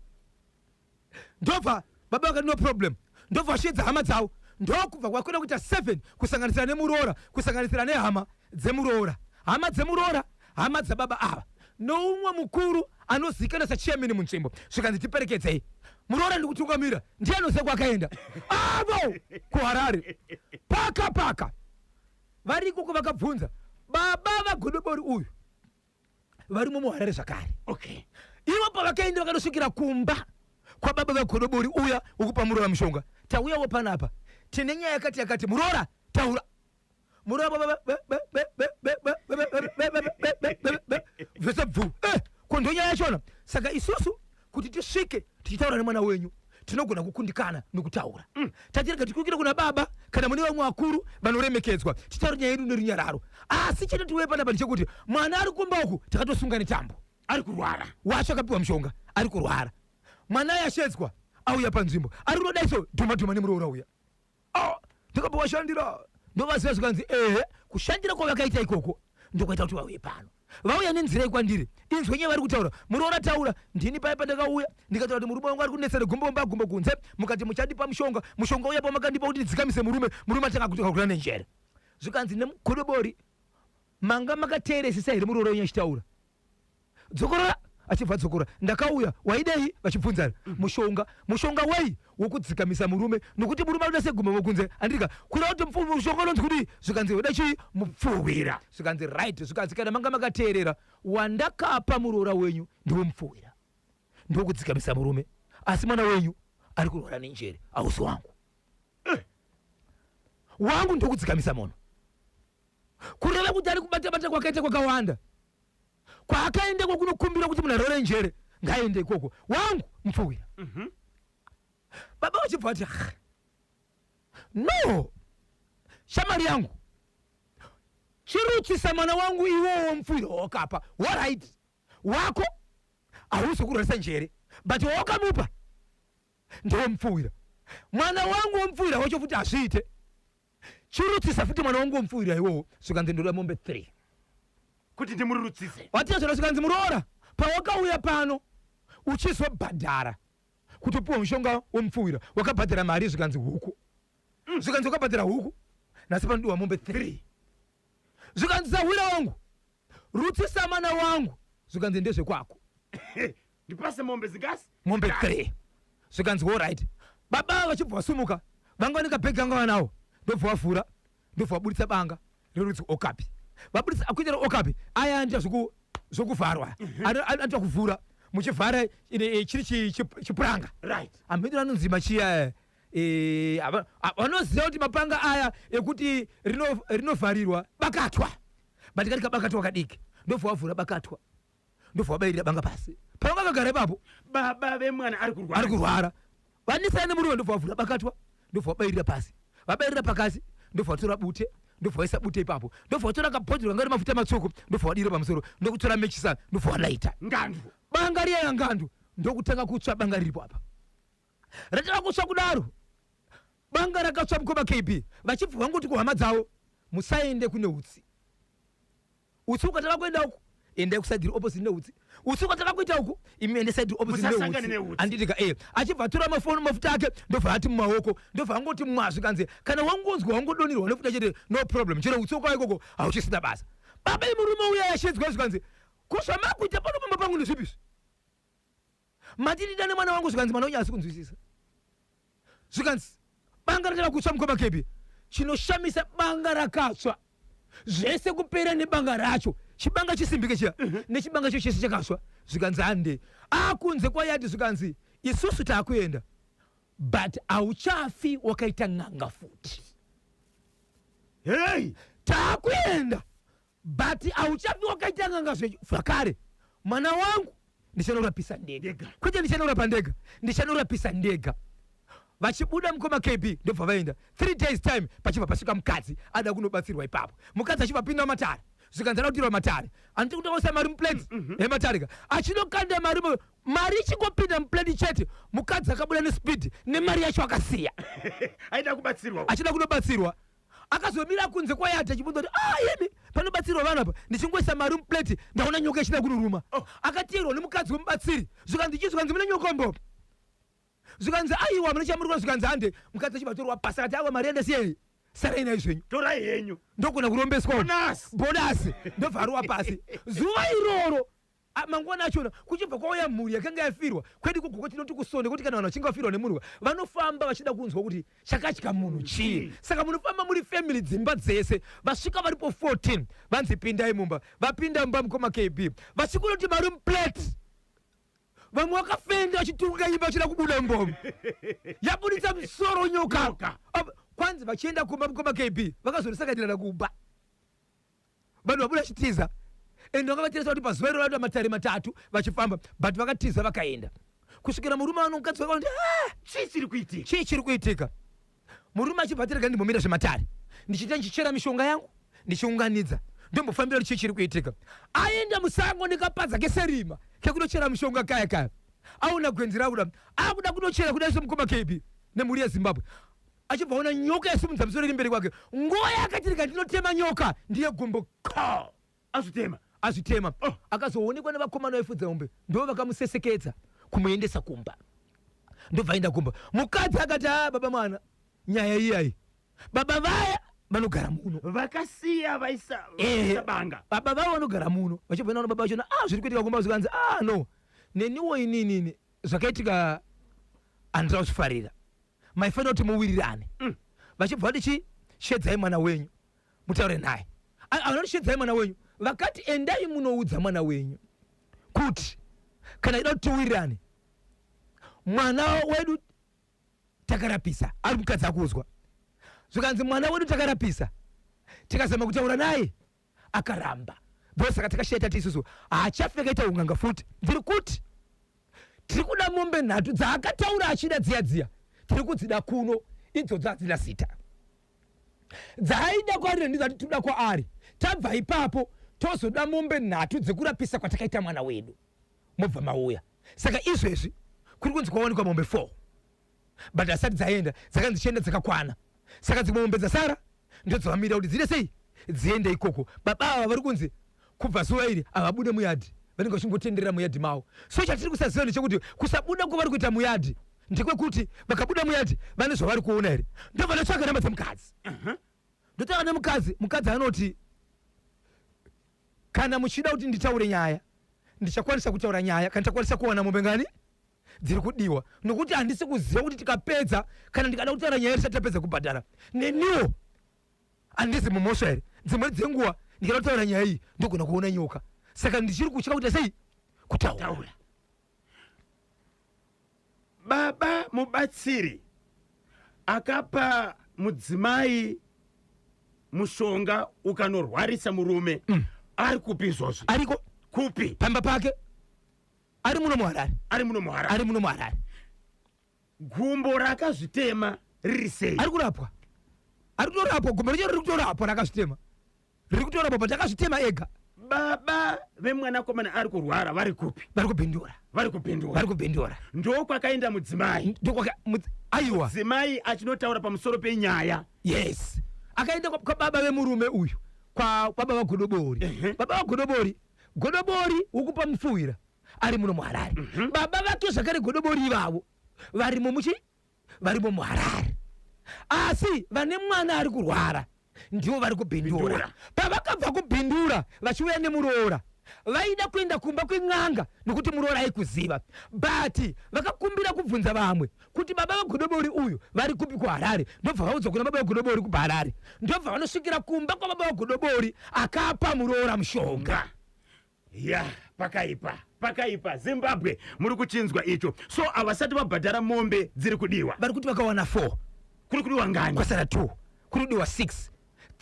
S1: Ndobva baba vakati, "No problem." Ndobva vashedza hama dzavo, ndokubva kwakwenda kuita 7, kusanganisira nemuroora, kusanganisira nehama dzemuroora, hama dzemuroora, hama dzababa ava, noumwe mukuru anozivikanwa sachairman munzvimbo. Zvikanzi, "Tiperekedzei muroora, ndikutungamira." Ndiye anoziva kwakaenda avo kuHarare. Paka paka vari ikoko, vakabvunza baba vaGodobori uyu, varimo muHarare zvakare. Ivo pavakaenda, vakanosvikira kumba kwababa vaGodobori uya wekupa muroora mushonga. "Tauyawo panapa, tine nyaya yakati yakati. Muroora, taura." Muroora zvese bvu. Ko ndo nyaya yachona. "Saka isusu kuti tisvike tichitaura nemwana wenyu, tinogona kukundikana nokutaura. Tatirega tikwikire kuna baba kana mune vamwe vakuru vanoremekedzwa, titaure nyaya yedu nerunyararo. Asi chetotiuye panapa ndechekuti mwana ari kumba uku takatosunga netambo."
S2: Ari kurwara.
S1: Wacho akapiwa mushonga ari kurwara. Mwana yashedzwa, auya panzvimbo, ari kunodaiso dhuma dhuma nemuroora uya. "Oh, ndakabva washandira, ndovaziva." Zvikanzi, "Ehe, kushandira kwavakaita ikoko ndokwaita kuti vauye pano." Vauya nenzira yekwandiri, inzwe nyaya vari kutaura. Muroora taura, ndini paya pandakauya ndikataura kuti murume wangu ari kunetsa negumbo mba gumbo kunze, mukati muchandipa mushonga. Mushonga uya pamakandipa kuti ndidzikamise murume, murume atanga kutakura nenjere. Zvikanzi nemugodobori, manga makateeresesa here muroora wenyu achitaura? Dzokorora. Achibva adzokora, ndakauya waidei? Vachibvunzana, mushonga. Mushonga wei? Wokudzikamisa murume, nokuti murume anoda segumbo mokunze, andika kuda kuti mushonga unonzi kudii? Zvikanzi weda chii? Mupfuhwira. Zvikanzi right. Zvikanzi kana manga makateerera, wandakapa muroora wenyu ndiwo mupfuhwira, ndokudzikamisa murume, asi mwana wenyu ari kurwara nenjere hausi wangu. Wangu ndokudzikamisa munhu. Kureva kuti ari kubata-bata kwakaita kwakawanda kwaakaenda kwakunokumbira kuti munhu arware njere ngaende ikoko, wangu mupfuhwira. Baba vachibva vati, "Ah, no, shamari yangu, chirutsisa mwana wangu iwowo mupfuhwira wawakapa. Alright, wako hausi kurwarisa njere, but wawakamupa ndewe mupfuhwira. Mwana wangu womupfuhwira wacho futi hazviite. Chirutsisa futi mwana wangu womupfuhwira iwowo." Zvikanzi ndoda mombe 3
S2: kuti ndimururutsise.
S1: Watiyazvona. Zvikanzi muroora, pawakauya pano uchizobhadhara kuti upiwe mushonga womupfuhwira, wakabhadhara mari. Zvikanzi huku. Zvikanzi wakabhadhara huku, nhasi panodiwa mombe 3. Zvikanzi sahwira wangu, rutsisa mwana wangu. Zvikanzi ndezvekwako.
S2: Ndipase mombe zingasi?
S1: Mombe 3. Zvikanzi alright. Baba vachibva vasumuka, vanga nekabhegi vanga vanawo, ndobva vavhura, ndobva vabuditsa banga rerudzi okapi. Vabuditsa akuitira okapi aya anoita zvokuvharwa, anoita kuvhura muchivhara chiri chipuranga. Amhindura anonzi machiya, vanoziva kuti mapanga aya ekuti rinovharirwa bakatwa, but kari kabakatwa kadiki. Ndobva wavhura bakatwa, ndobva wabayirira banga pasi pavanga kagara ipapo.
S2: Baba vemwana ari kurwara.
S1: Ari kurwara, vanisana nemurume. Ndobva wavhura bakatwa, ndobva wabayirira pasi. Vabayirira pakasi, ndobva watora bute, ndobva waisa bute ipapo, ndobva watora kabhodhoro kanga ri mafuta matsvuku, ndobva wadira pamusoro, ndokutora mechisa, ndobva walaita.
S2: Ngandu.
S1: Banga riya ngandu ndokutanga kutsva. Banga riripo apa ratanga kutsva kudaro, banga rakatsva mukoma KB. Vachibva vangoti kuhama dzavo, musaende kune utsi. Utsi ukatanga kuenda uku, endai kuside opposite neutsi. Utsi ukatanga kuita uku, imi ende side opposite.
S2: Musasangane
S1: neutsi.
S2: Neutsi.
S1: Handitika achibva atora mafoni, mafuta ake, ndobva ati mumaoko, ndobva angoti mwazvi. Kanzi kana wangonzwa wangodonirwa nefuta chete, no problem, chero utsi ukauya ikoko hauchisina basa. Baba imurume uya yashedzwa. Zvikanzi kuzvamakuita pano pamba pangu ndezvipizvi? Mati ndidane mwana wangu. Zvikanzi mwana wenyu asi kunzwisisa. Zvikanzi banga ratava kutsva mukoma kepi. Chinoshamisa, banga rakatsva zvese kupera nebanga racho, chibanga chisimbike chiya nechibanga cho chese chakatsva. Zvikanzi hande akunze kwayati. Zvikanzi isusu taakuenda, but hauchafi wakaita n'anga futi.
S2: Hei.
S1: Taakuenda, but hauchafi wakaita n'anga zvakare. Mwana wangu ndichanorapisa ndega.
S2: Ndega.
S1: Kwete ndichanorapa ndega, ndichanorapisa ndega. Vachibuda mukoma KB, ndobva vaenda. 3 days time pachibva pasvika mukadzi ada kunobatsirwa ipapo. Mukadzi achibva pinda matare. Zvikanzi ada kutirwa matare, anditi kutokosa mari muplate yematarika, achinokanda mari mari ichingopinda muplate chete, mukadzi akabuda nespeed nemari yacho akasiya.
S2: Aida kubatsirwa.
S1: Achida kunobatsirwa, akazomira kunze kwayati achibvunza kuti, "Ah, yemi panobatsirwa vanhu apa, ndichingoisa mari muplate ndaona nyoka ichida kunoruma."
S2: Oh.
S1: Akatiyerwa nemukadzi wemubatsiri. Zvikanzi chii? Zvikanzi mune nyoka mbo. Zvikanzi aiwa, mune chamuri. Zvikanzi hande. Mukadzi achibatorwa pasi, akati, "Aiwa, mari yandasiyei, sarai nayo zvenyu."
S2: Torai henyu.
S1: Ndogona kurombeswa.
S2: Bonus.
S1: Bonus. Ndobva arowa pasi zuva iroro. Mangwana achona kuchibva kwauya mhuri yakanga yafirwa. Kwedu kugoko tinoti kusonde kuti kana vanhu vachinge vafirwa nemunhu, vanofamba vachida kunzwa kuti chakadya munhu chii. Saka munofamba muri family, dzimba dzese. Vasvika varipo 14, vanzi pindai mumba. Vapinda mumba mukoma KB, vachikuna kuti mari muplate, vamwe vakafenda vachituruka imba vachida kubuda mbomo, yabuditsa musoro nyoka.
S2: Nyoka.
S1: Kwanzi vachienda kumba mukoma KB, vakazorisakatirana kumba, vanhu vabuda vachitiza. Ende vanga vatiresa kuti pazuva iro vanoita matare matatu vachifamba, but vakatiza vakaenda kusvikira murume ano mukadzi wake vanoti, "Ah,
S2: Chii chiri kuitika?"
S1: Chii chiri kuitika? Murume achibva atirega, "Ndimbomira zvematare, ndichiita ndichichera mishonga yangu, ndichiunganidza, ndombofambira kuti chii chiri kuitika." Aenda musango nekapadza keserima kekunochera mishonga kaya kaya, aona gwenzi rakuda, akuda kunochera kudai semukoma KB nemhuri yeZimbabwe, achibva aona nyoka yasimudza musoro iri mberi kwake. Nguva yakatirika, "Ndinotema nyoka," ndiye gumbo ka.
S2: Azvitema.
S1: Azvitema.
S2: Oh.
S1: Akazoonekwa nevakomana vaifudza mombe, ndo vakamusesekedza kumuendesa kumba. Ndobva aenda kumba, mukadzi akati, "A baba, mwana, nyaya iyayi, baba vaya vanogara muno."
S2: Vakasiya vaisa vaisa banga.
S1: Baba vavo vanogara muno. Vachibva naona baba vachona, "A, zviri kuitika kumba." Zvikanzi, "A, no, neniwo ininini zvakaitika handina kuzvifarira. Maifanira kuti muwirirane." Vachibva vati, "Chi shedzai mwana wenyu mutaure naye." Havana kuti shedzai mwana wenyu, vakati, "Endai munoudza mwana wenyu kuti kana ida kuti tiwirirane, mwana wedu takarapisa." Ari mukadzi akuudzwa, zvikanzi, "Mwana wedu takarapisa, tikazama kutaura naye akaramba. Ndosaka takasheta ti isusu haachafi akaita ung'anga futi. Ndiri kuti tiri kuda mombe nhatu dzaakataura achida dziya dziya, tiri kudzida kuno. Idzodzo hadzina zita. Dzaaida kwaari ndizati toda kwaari. Tabva ipapo tozoda mombe nhatu dzekurapisa kwatakaita mwana wedu, mobva mauya." Saka izvezvi kuri kunzi kwawanikwa mombe 4, but asati dzaenda, dzakanzi chienda dzakakwana. Saka dzimwe mombe dzasara ndodzavamira kuti dzide sei dziende ikoko. Baba ava vari kunzi kubva zuva iri havabude muyadhi, vanenge vachingotenderera muyadhi mavo. So chatiri kusaziva ndechekuti kusabuda kwavari kuita muyadhi ndekwekuti vakabuda muyadhi vane zvavari kuona here. Ndobva ndatsvaga namba dzemukadzi, ndotaura nemukadzi. Mukadzi anoti, "Kana muchida kuti nditaure nyaya, ndichakwanisa kutaura nyaya kana takwanisa kuwana mombe ngani dziri kudiwa, nokuti handisi kuziva kuti tikapedza, kana ndikada kutaura nyaya tisati tapedza kubhadhara, neniwo handisi mumhosva here? Dzimwe dzenguva ndikada kutaura nyaya iyi ndogona kuona nyoka, saka ndichiri kutya kuita sei, kutaura."
S2: Taura. Baba mubatsiri akapa mudzimai mushonga ukanorwarisa murume ari kupi izvozvi?
S1: Ariko.
S2: Kupi?
S1: Pamba pake, ari muno muHarare.
S2: Ari muno muHarare?
S1: Ari muno muHarare.
S2: Gumbo rakazvitema riri sei?
S1: Ari kurapwa, ari kutorapwa. Gumbo racho riri kutorapwa, rakazvitema riri kutorapwa, but akazvitema ega.
S2: Baba vemwanakomana ari kurwara vari kupi?
S1: Vari kuBindura.
S2: Vari kuBindura?
S1: Vari kuBindura.
S2: Ndokwakaenda mudzimai?
S1: Aiwa.
S2: Mudzimai achinotaura pamusoro penyaya?
S1: Yes, akaenda kwababa vemurume uyu, kwa baba vaGodobori. Baba vaGodobori, Godobori wokupa mupfuwira, ari muno muHarare. Baba vake zvakare Godobori ivavo varimo muchi varimo muHarare, asi vane mwana ari kurwara ndivo vari kuBindura.
S2: Bindura.
S1: Pavakabva kuBindura vachiuya nemuroora, vaida kuenda kumba kwen'anga nokuti muroora aikuziva, but vakakumbira kubvunza vamwe kuti baba vaGodobori uyu vari kupi kuHarare. Ndobva vaudzwa kuna baba vaGodobori kuHarare. Ndobva vanosvikira kumba kwababa vaGodobori akapa muroora mushonga.
S2: Ya, pakaipa, pakaipa. Zimbabwe, muri kuchinzwa icho? So havasati vabhadhara mombe dziri kudiwa?
S1: Vari kuti vakawana 4.
S2: Kuri kudiwa ngani?
S1: Kwasara 2, kuri kudiwa 6.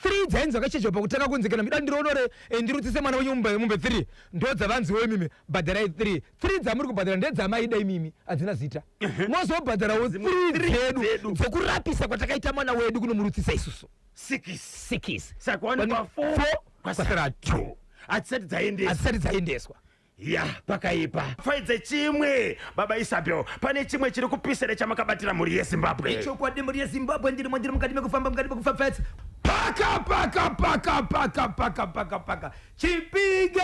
S1: 3 dzainzi vakachechwa pakutanga kunzi kana mida ndironore, ndirutsise mwana wenyu mumbe 3, ndo dzavanziwo, "Imimi bhadharai 3." 3 dzamuri kubhadhara ndedzamaida imimi, hadzina zita. Mozobhadharawo 3
S2: dzedu.
S1: dzedu dzekurapisa kwatakaita mwana wedu kunomurutsisa isusu.
S2: 6.
S1: 6.
S2: Saka wanikwa 4.
S1: 4, kwasara 2.
S2: Hadzisati dzaendeswa?
S1: Hadzisati dzaendeswa.
S2: Ya, pakaipa. Faidze chimwe, baba Isabel, pane chimwe chiri kupisira chamakabatira mhuri yeZimbabwe.
S3: Chokwadi, mhuri yeZimbabwe, ndirimo, ndiri mukati mekufamba, mukati mekufapfetsa.
S1: Paka paka paka paka paka paka paka, Chipinge,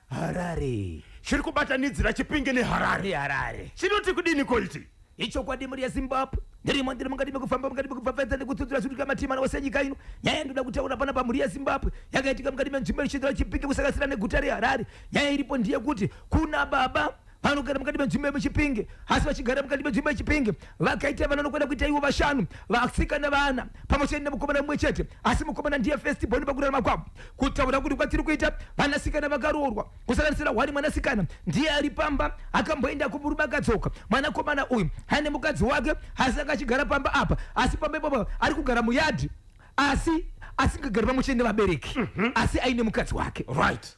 S1: Harare.
S2: Chiri kubatanidzira Chipinge neHarare.
S1: Neharare.
S2: Chinoti kudini koiti?
S3: Ichokwadi, mhuri yeZimbabwe, ndirimo, ndiri mukati mekufamba, mukati mekupfapfaidza nekutsudzura zviruka matima ose enyika ino. Nyaya yandoda kutaura pana pamhuri yeZimbabwe yakaitika mukati menzvimbo yechitoro Chipinge, kusakasira neguta reHarare. Nyaya iripo ndeyekuti kuna baba vanogara mukati menzvimbo yemuChipinge, asi vachigara mukati menzvimbo yeChipinge vakaita vanonokwenda kuita ivo vashanu, vasikana vana pamwe chete nemukomana mumwe chete, asi mukomana ndiye first born pakurarama kwavo. Kutaura kuti kwatiri kuita, vanasikana vakaroorwa, kusanganisira hwani mwanasikana ndiye ari pamba, akamboenda kumurume akadzoka. Mwanakomana uyu ane mukadzi wake, asi akachigara pamba apa, asi pamba ipapo ari kugara muyadhi, asi asingagari pamwe chete nevabereki, asi aine mukadzi wake.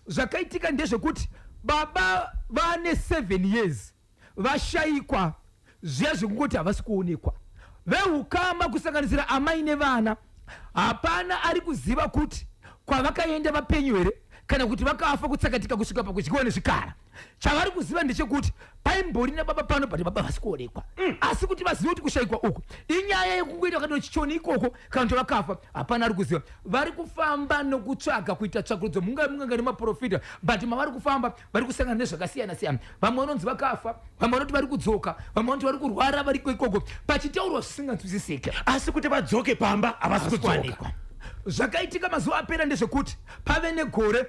S3: Zvakaitika ndezvekuti baba vane 7 years vashayikwa, zviya zvekungoti havasi kuonekwa. Veukama, kusanganisira amai nevana, hapana ari kuziva kuti kwavakaenda vapenyu here.
S1: Kana kuti vakafa kutsakatika kusvika pakudyiwa nezvikara. Chavari kuziva ndechekuti paimbori nababa pano, but baba vasi kuonekwa. Asi kuti vazive kuti kushayikwa uku inyaya yekungoita kana chichoni ikoko kana kuti vakafa, hapana ari kuziva. Vari kufamba nokutsvaga, kuita tsvakurudzo, mungave munganga nemaprofita, but mavari kufamba vari kusangana nezvakasiyana siyana. Vamwe vanonzi vakafa, vamwe vanoti vari kudzoka, vamwe vanoti vari kurwara variko ikoko, pachitaurwa zvisinganzwisisike.
S2: Asi kuti vadzoke pamba havasi kudzoka.
S1: Kuwanikwa. Zvakaitika mazuva apera ndezvekuti pave negore,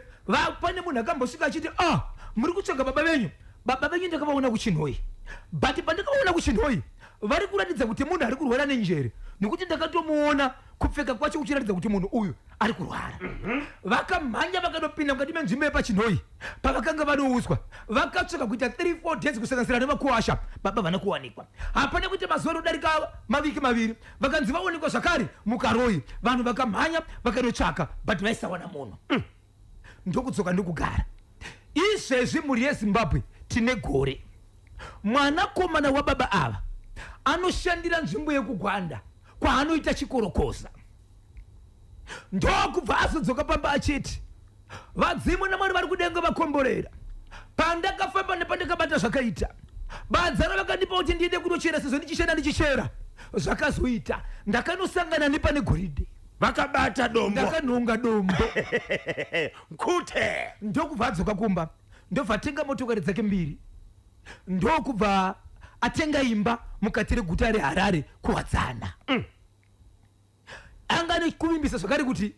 S1: pane munhu akambosvika achiti, "Ah, muri kutsvaga baba venyu? Baba venyu ndakavaona kuChinhoi, but pandakavaona kuChinhoi vari kuratidza kuti munhu ari kurwara nenjere, nekuti ndakatomuona kupfeka kwacho kuchiratidza kuti munhu uyu ari kurwara." Vakamhanya vakanopinda mukati menzvimbo yepaChinhoi pavakanga vanoudzwa. Vakatsvaka kuita 3 4 days, kusanganisira nevakuwasha, baba vana kuwanikwa. Hapana kuita mazuva anodarika maviki 2, vakanzi vaonekwa zvakare muKaroi. Vanhu vakamhanya vakanotsvaka, but vaisawana munhu. Ndokudzoka ndokugara. Izvezvi, mhuri yeZimbabwe, tine gore. Mwanakomana wababa ava anoshandira nzvimbo yekuGwanda kwaanoita chikorokoza. Ndokubva azodzoka pamba achiti, "Vadzimu naMwari vari kudenga vakomborera. Pandakafamba nepandakabata zvakaita badza ravakandipa kuti ndiende kunochera, sezvo ndichishanda ndichichera, zvakazoita. Ndakanosangana nepane goridhe."
S2: Vakabata dombo.
S1: "Ndakanhonga dombo."
S2: Kute.
S1: Ndokubva adzoka kumba, ndobva atenga motokari dzake mbiri, ndokubva atenga imba mukati reguta reHarare kuWadzana. Anga nekuvimbisa zvakare kuti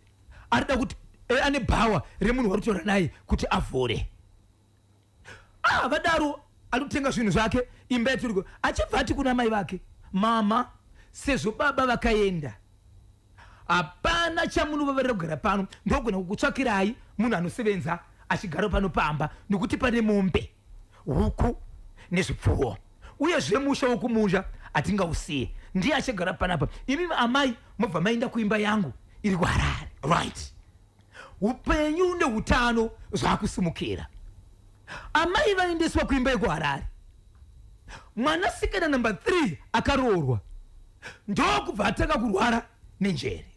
S1: arida kuti ane bhawa remunhu wari kutaura naye kuti avhure. Ah, vadaro ari kutenga zvinhu zvake, imba yaturiko. Achibva ati kuna mai vake, "Mama, sezvo baba vakaenda, hapana chamunovavarira kugara pano. Ndogona kukutsvakirai munhu anosevenza achigara pano pamba, nekuti pane mombe, huku nezvipfuwo, uyezve musha wokumusha hatingausiye. Ndiye achagara panapa. Imi amai mobva maenda kuimba yangu iri kuHarare." Upenyu neutano zvakusimukira. Amai vaendeswa kuimba yekuHarare. Mwanasikana namba 3 akaroorwa, ndokubva atanga kurwara nenjere.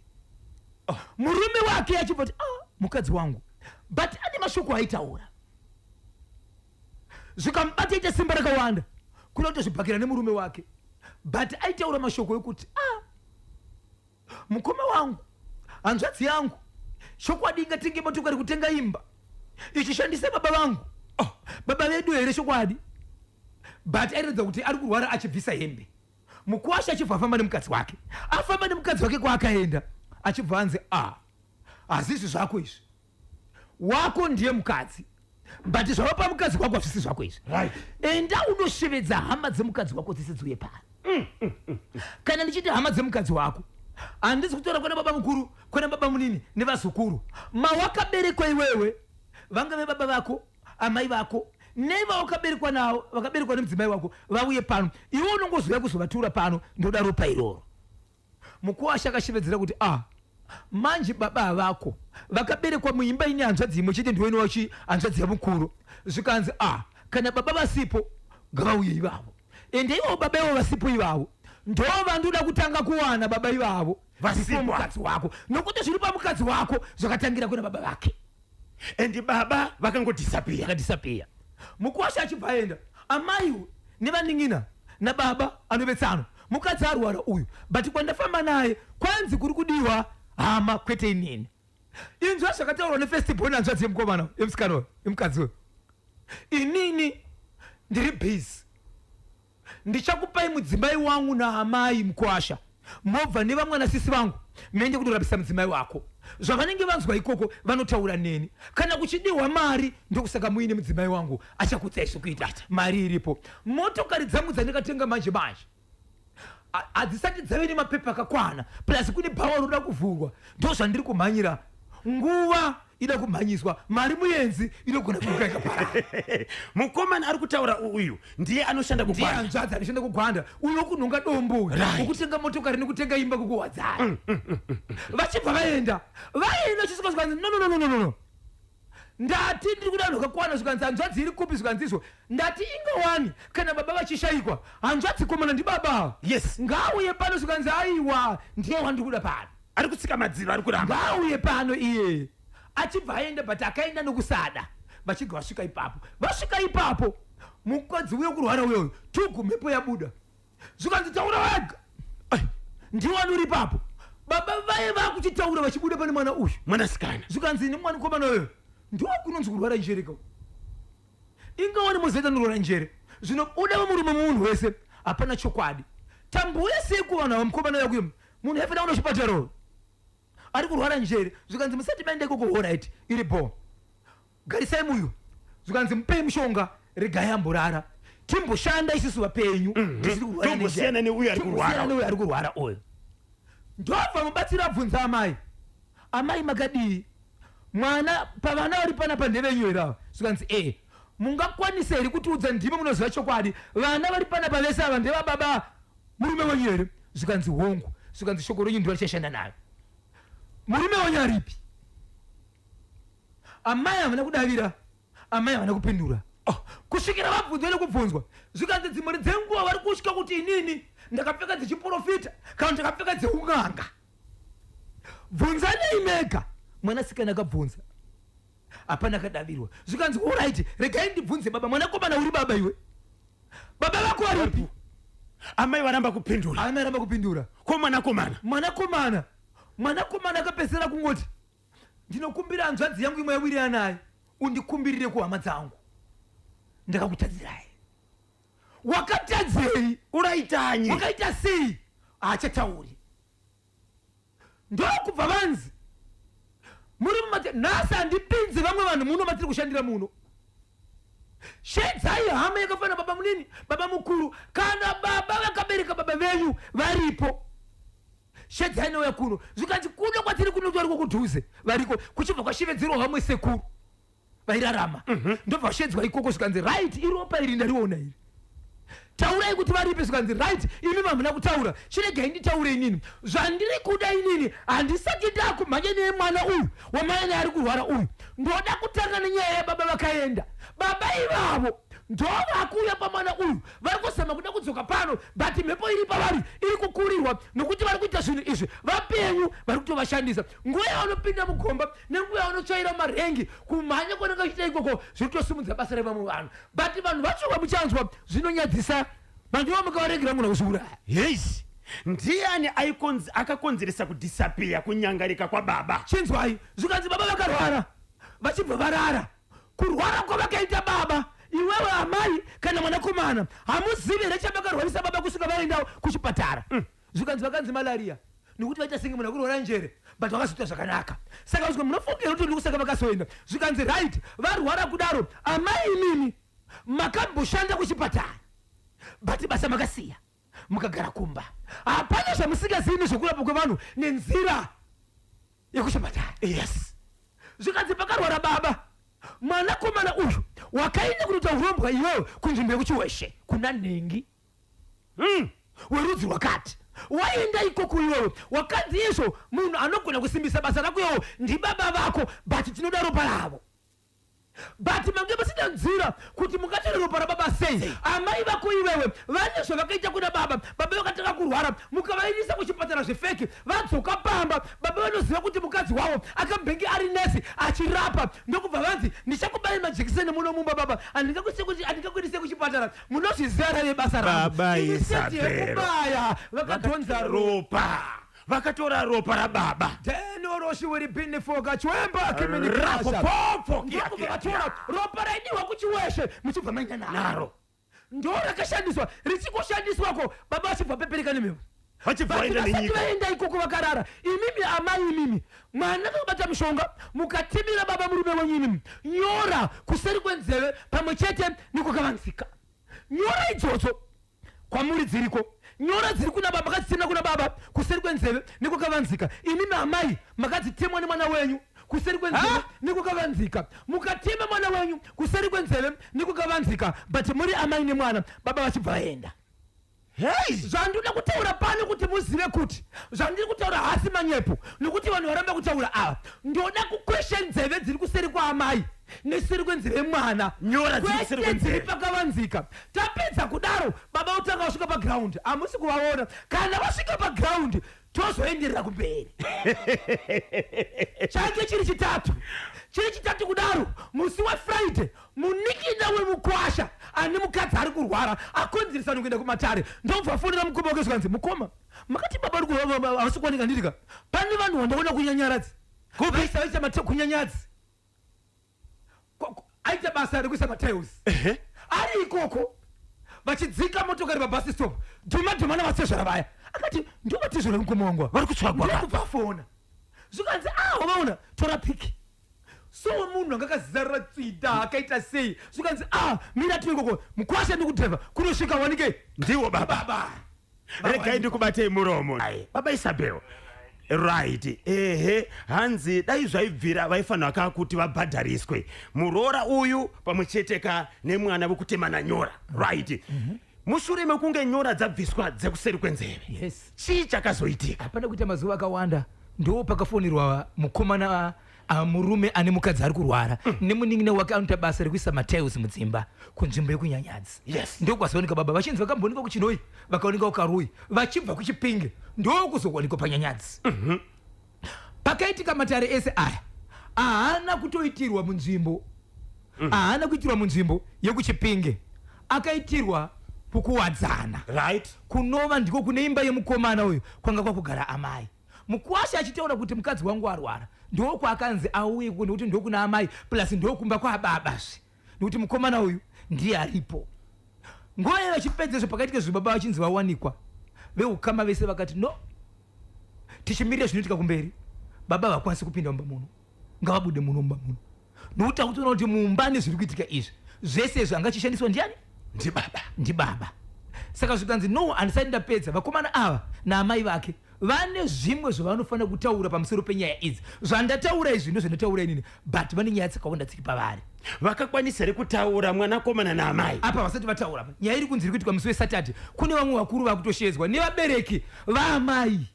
S1: Murume wake achibva kuti, "Ah, mukadzi wangu," but ane mashoko aitaura zvikamubata, ita simba rakawanda kuda kutozvibhakira nemurume wake, but aitaura mashoko ekuti, "Ah, mukoma wangu, hanzvadzi yangu, chokwadi ingatenge motokari, kutenga imba ichishandisa baba vangu? Oh, baba vedu here chokwadi?" But airatidza kuti ari kurwara, achibvisa hembe. Mukwasha achibva afamba nemukadzi wake. Afamba nemukadzi wake, kwaakaenda achibva anzi, "A, hazvisi zvako izvi. Wako ndiye mukadzi, but zvava pamukadzi wako hazvisi zvako izvi. Enda unoshevedza hama dzemukadzi wako dzese dziuye pano." Kana ndichiti hama dzemukadzi wako, handisi kutaura kwana baba mukuru, kwana baba munini nevazukuru. Mawakaberekwa iwewe, vangave baba vako, amai vako, nevawakaberekwa navo, vakaberekwa nemudzimai wako, vauye pano. Iwe unongozouya kuzovatura pano. Ndoda ropa iroro. Mukuwasha akashevedzera kuti, "Ah, manje baba vako vakaberekwa muimba ine hanzvadzi imwe chete, ndiwe wachi hanzvadzi yamukuru." Zvikanzi, "Ah, kana baba vasipo, ngavauye ivavo. Ende ivo baba ivo vasipo ivavo, ndo vandoda kutanga kuwana baba ivavo
S2: Vasipo.
S1: before mukadzi wako, nokuti zviri pamukadzi wako zvakatangira kuna baba vake."
S2: And baba vakangodisappear.
S1: Yakadisappear. Mukwasha achibva aenda, amai nevanin'ina nababa anovetsano, mukadzi arwara uyu, but kwandafamba naye kwanzi kuri kudiwa hama, kwete inini. Inzwa zvakataurwa nefirst born, hanzvadzi yemukomana, yemusikana uyu, yemukadzi uyu: "Inini ndiri busy. Ndichakupai mudzimai wangu naamai mukwasha, mobva nevamwana sisi vangu, muende kundorapisa mudzimai wako. Zvavanenge vanzwa ikoko vanotaura neni. Kana kuchidiwa mari, ndokusaka muine mudzimai wangu, achakudzai zvekuita. Mari iripo. Motokari dzangu dzandakatenga manje manje hadzisati dzave nemapepa akakwana, plus kune bhawa roda kuvhurwa, ndo zvandiri kumhanyira. Nguva ida kumhanyiswa, mari muenzi inogona kuuka ikaparara."
S2: Mukomana ari kutaura uyu ndiye anoshanda
S1: Ndiye
S2: kuGwanda.
S1: Hanzvadzi anoshanda kuGwanda, uyo kunhonga dombo uyu, ukutenga motokari nekutenga imba kukuwadzana. Vachibva vaenda, vaenda chisvika, zvikanzi, "No, no, no, no, no, no. Ndati ndiri kuda vanhu vakakwana." Zvikanzi, "Hanzvadzi iri kupi?" Zvikanzi, "Izvo ndati ingawani kana baba vachishayikwa, hanzvadzi komana ndibaba ava. Ngauye pano." Zvikanzi, "Aiwa, ndiye wandiri kuda pano."
S2: Ari kutsika madziro, ari kuramba.
S1: "Ngauye pano iye." Achibva aenda, but akaenda nokusada. Vachibva vasvika ipapo, vasvika ipapo, mukadzi uye kurwara uyoyo, tugu mhepo yabuda, zvikanzi taura wega, ndiwani uri ipapo? Baba vaye vakuchitaura vachibuda pane mwana uyu.
S2: Mwanasikana.
S1: Zvikanzi nemwanakomana uyoyo ndokunonzi kurwara njere ka. Ingawani muzoita norwara njere, zvinobuda murume munhu wese, hapana chokwadi. Tambuya sei kuvanhu ava? Mukomana yakuyo munhu aifanira kuenda kuchipatara, ari kurwara njere. Zvikanzi musati maenda ikoko, alright, iri bo, garisai muyu. Zvikanzi mupei mushonga, regai amborara, timboshanda isusu vapenyu tisiri kurwara.
S2: Tombosiyana neuyu ari kurwara.
S1: Tombosiyana neuyu ari kurwara uyu. Ndobva mubatsiri abvunza amai, amai makadii? Mwana pavana vari panapa ndevenyu here ava? Zvikanzi e. Mungakwanisa here kutiudza, ndimi munoziva chokwadi, vana vari panapa vese ava ndevababa murume wenyu here? Zvikanzi hongu. Zvikanzi shoko renyu ndiro richashanda nayo. Murume wenyu aripi? Amai havana kudavira, amai havana kupindura. Oh, kusvikira vabvunzwa nekubvunzwa. Zvikanzi dzimwe dzenguva vari kutya kuti inini ndakapfeka dzechiprofita kana ndakapfeka dzeun'anga. Bvunzanei mega. Mwanasikana akabvunza, hapana akadavirwa. Zvikanzi alright, regai ndibvunze baba. Mwanakomana uri baba iwe, baba vako varipi?
S2: Amai varamba kupindura.
S1: Amai aramba kupindura.
S2: Ko mwanakomana?
S1: Mwanakomana akapedzisira kungoti, ndinokumbira hanzvadzi yangu imwe yawirira naye, undikumbirire kuhama dzangu, ndakakutadzirai. Wakatadzei?
S2: Uraitanyi?
S1: Wakaita sei? Haachatauri. Ndokubva vanzi muri mumate nhasi, handipinzi vamwe vanhu muno matiri kushandira muno. Shedzai hama yakafanira baba munini, baba mukuru, kana baba vakabereka baba venyu varipo, shedzai nauya kuno. Zvikanzi kuno kwatiri kuno variko kudhuze, variko. Kuchibva kwashevedzerwa vamwe sekuru vairarama, ndobva vashedzwa ikoko. Zvikanzi right, iropa iri ndariona iri, taurai kuti varipi. Zvikanzi right, imi mamuna kutaura, chiregai nditaure inini zvandiri kuda. Inini handisati ndakumhanya nemwana uyu wamaina ari kurwara uyu. Ndoda kutarira nenyaya yababa vakaenda. Baba ivavo ndovakuuya pamwana uyu, vari kuzama kuda kudzoka pano, but mhepo iri pavari iri kukurirwa nokuti vari kuita zvinhu izvi vapenyu, vari kutovashandisa. Nguva yavanopinda mugomba nenguva yavanotsvaira marengi, kumhanya kwanenge achiita ikoko, zviri kutosimudza basa revamwe vanhu. But vanhu vacho vamuchanzwa zvinonyadzisa, vanhu ivo mukavaregera munhu kuzviuraya.
S2: Yes, ndiani akakonzeresa kudisappear, kunyangarika kwababa?
S1: Chinzwai, zvikanzi baba vakarwara vachibva varara. Kurwara kwavakaita baba, iwewe amai kana mwanakomana hamuzivi here chavakarwarisa baba kusvika vaenda kuchipatara? Zvikanzi vakanzi malaria, nekuti vaita senge munhu akurwara njere, but vakazoita zvakanaka. Saka zvikanzi munofungira kuti ndikusaka vakazoenda. Zvikanzi right, varwara kudaro, amai imimi makamboshanda kuchipatara, but basa makasiya mukagara kumba, hapana zvamusingazivi zvekurapwa kwevanhu nenzira yekuchipatara. Zvikanzi pakarwara baba, mwanakomana uyu wakaenda kunoita urombwa iwewe kunzvimbo yekuChiweshe kuna nhengi werudzi rwakati. Waenda ikoko iwewe, wakanzi izvo munhu anogona kusimbisa basa rako iwewe ndibaba vako, but tinoda ropa ravo. But mange musina nzira kuti mungatore ropa rababa sei. Amai vako iwewe vane zvavakaita kuna baba. Baba vakatanga kurwara, mukavaendesa kuchipatara zvefake. Vadzoka pamba, baba vanoziva kuti mukadzi wavo akambenge ari nesi achirapa, ndokubva vanzi ndichakubai majekiseni muno mumba baba, handingakuendese kuchipatara, munozviziva rave basa rangu.
S2: Baba
S1: Instead
S2: Isabel.
S1: yekubaya vakadhonza ropa.
S2: Ropa, vakatora ropa rababa.
S1: Tenoroshiweribinifoka chwemba kiminikasha.
S2: Rapopopo.
S1: Ndokubva vatora ropa raidiwa kuChiweshe, muchibva maenda naro.
S2: Naro.
S1: Ndo rakashandiswa, richingoshandiswako, baba vachibva pepereka nemhepo.
S2: Vachibva vaenda
S1: vasati
S2: nenyika.
S1: Vaenda ikoko vakarara. Imimi amai, imimi mwana vakabata mushonga, mukatimira baba murume wenyu, imimi nyora kuseri kwenzeve pamwe chete nekwakavanzika, nyora idzodzo kwamuri dziriko, nyora dziri kuna baba, makadzitemera kuna baba kuseri kwenzeve nekwakavanzika. Imimi amai makadzitemwa nemwana wenyu kuseri kwenzeve nekwakavanzika, mukatema mwana wenyu kuseri kwenzeve nekwakavanzika, but muri amai nemwana, baba vachibva vaenda.
S2: Hei.
S1: Zvandoda kutaura pano kuti muzive kuti zvandiri kutaura hasi manyepo, nokuti vanhu varamba kutaura ava. Ndoda kukweshe nzeve dziri kuseri kwaamai. Neseri kwenzeve yemwana.
S2: Nyora dziri kuseri
S1: Kwete dziri
S2: kwenzeve.
S1: pakavanzika. Tapedza kudaro, baba votanga vasvika paground. Hamusi kuvaona. Kana vasvika paground, tozoenderera kumberi. Change chiri chitatu. Chiri chitatu kudaro, musi weFriday, munikina wemukwasha ane mukadzi ari kurwara akonzeresa kuenda kumatare, ndobva afonera mukoma wake, zvikanzi, "Mukoma, makati baba ari kurwara, havasi kuwanika." Ndirika pane vanhu vandaona kunyanyaradzi kuvaisa vaisa mate kunyanyadzi. Aita basa rekuisa matiles ari ikoko, vachidzika motokari pabus stop, dhuma dhuma navatezvara vaya. Akati, "Ndovatezvara mukoma wangu ava."
S2: Vari kutsvagwa ka?
S1: Ndokubva afona, zvikanzi, "Ah, wavaona, tora pic." So munhu anga akazarura tsvida akaita sei, zvikanzi, "Ah, mira tiwe ikoko, mukwasha ndikudhevha kunosvika wanike."
S2: Ndiwo baba.
S1: Baba.
S2: Regai ndikubatei muromo. Ai, baba Isabel, right, ehe, hanzi dai zvaibvira vaifanira ka kuti vabhadhariswe muroora uyu pamwe chete ka nemwana vekutemana nyora, right? Mushure mekunge nyora dzabviswa dzekuseri kwenzeve, chii chakazoitika?
S3: Hapana kuita mazuva akawanda, ndo pakafonirwa mukomana, murume ane mukadzi ari kurwara nemunin'ina wake anoita basa rekuisa matiles mudzimba kunzvimbo yekunyanyadzi. Ndokwazooneka baba vachinzi vakamboonekwa kuChinoi, vakaonekwa kuKaroi, vachibva kuChipinge, ndokuzowanikwa panyanyadzi. Pakaitika matare ese aya, haana kutoitirwa munzvimbo, haana kuitirwa munzvimbo yekuChipinge, akaitirwa pukuwadzana, kunova ndiko kune imba yemukomana uyu kwanga kwakugara amai. Mukwasha achitaura kuti mukadzi wangu arwara, ndokwakanzi auye, nekuti ndokuna amai, plus ndokumba kwababazve, nekuti mukomana uyu ndiye aripo. Nguva iyo vachipedzezvo, pakaitika zvibaba vachinzi vawanikwa, veukama vese vakati, "No, tichimirira zvinoitika kumberi, baba havakwanisi kupinda mumba muno, ngavabude muno mumba muno, nokuti takutoona kuti mumba nezviri kuitika izvi zvese izvi angachishandiswa ndiani?"
S2: Ndibaba.
S3: Ndibaba. Saka zvikanzi, "No, handisati ndapedza. Vakomana ava naamai vake vane zvimwe zvavanofanira kutaura pamusoro penyaya idzi. Zvandataura izvi ndo zvandataura inini, but vane nyaya dzakawanda dziri pavari."
S2: Vakakwanisa here kutaura mwanakomana naamai?
S3: Apa vasati vataura. Nyaya iri kunzi iri kuitika musi weSaturday. Kune vamwe vakuru vakutoshedzwa nevabereki vaamai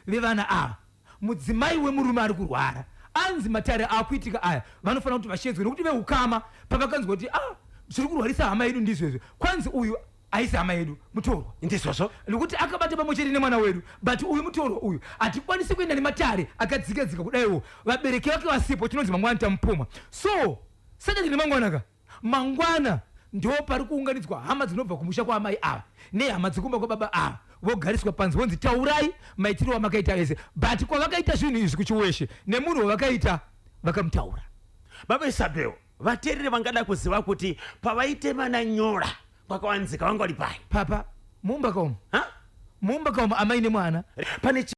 S3: vevana ava. Mudzimai wemurume ari kurwara anzi matare akuitika aya, vanofanira kuti vashedzwe, nekuti veukama pavakanzwa kuti, "Ah, zviri kurwarisa hama yedu ndizvezvo," kwanzi, "Uyu haisi hama yedu, mutorwa."
S2: Ndizvozvo.
S3: Nekuti akabata pamwe chete nemwana wedu, but uyu mutorwa uyu, hatikwanisi kuenda nematare akadzika dzika kudaiwo vabereki vake vasipo. Tinonzi mangwana tamupuma. So Saturday nemangwana ka, mangwana ndo pari kuunganidzwa hama dzinobva kumusha kwaamai ava nehama dzekumba kwababa ava, vogariswa panzi, vonzi, "Taurai maitiro amakaita ese." But kwavakaita zvinhu izvi kuChiweshe, nemunhu wavakaita vakamutaura.
S2: Baba Isabel, vateereri vangada kuziva kuti pavaitemana nyora kwakawanzika vanga vari pai?
S3: Papa, mumba kaumu.
S2: Ha?
S3: Mumba kaumu, amai nemwana.
S2: Pane.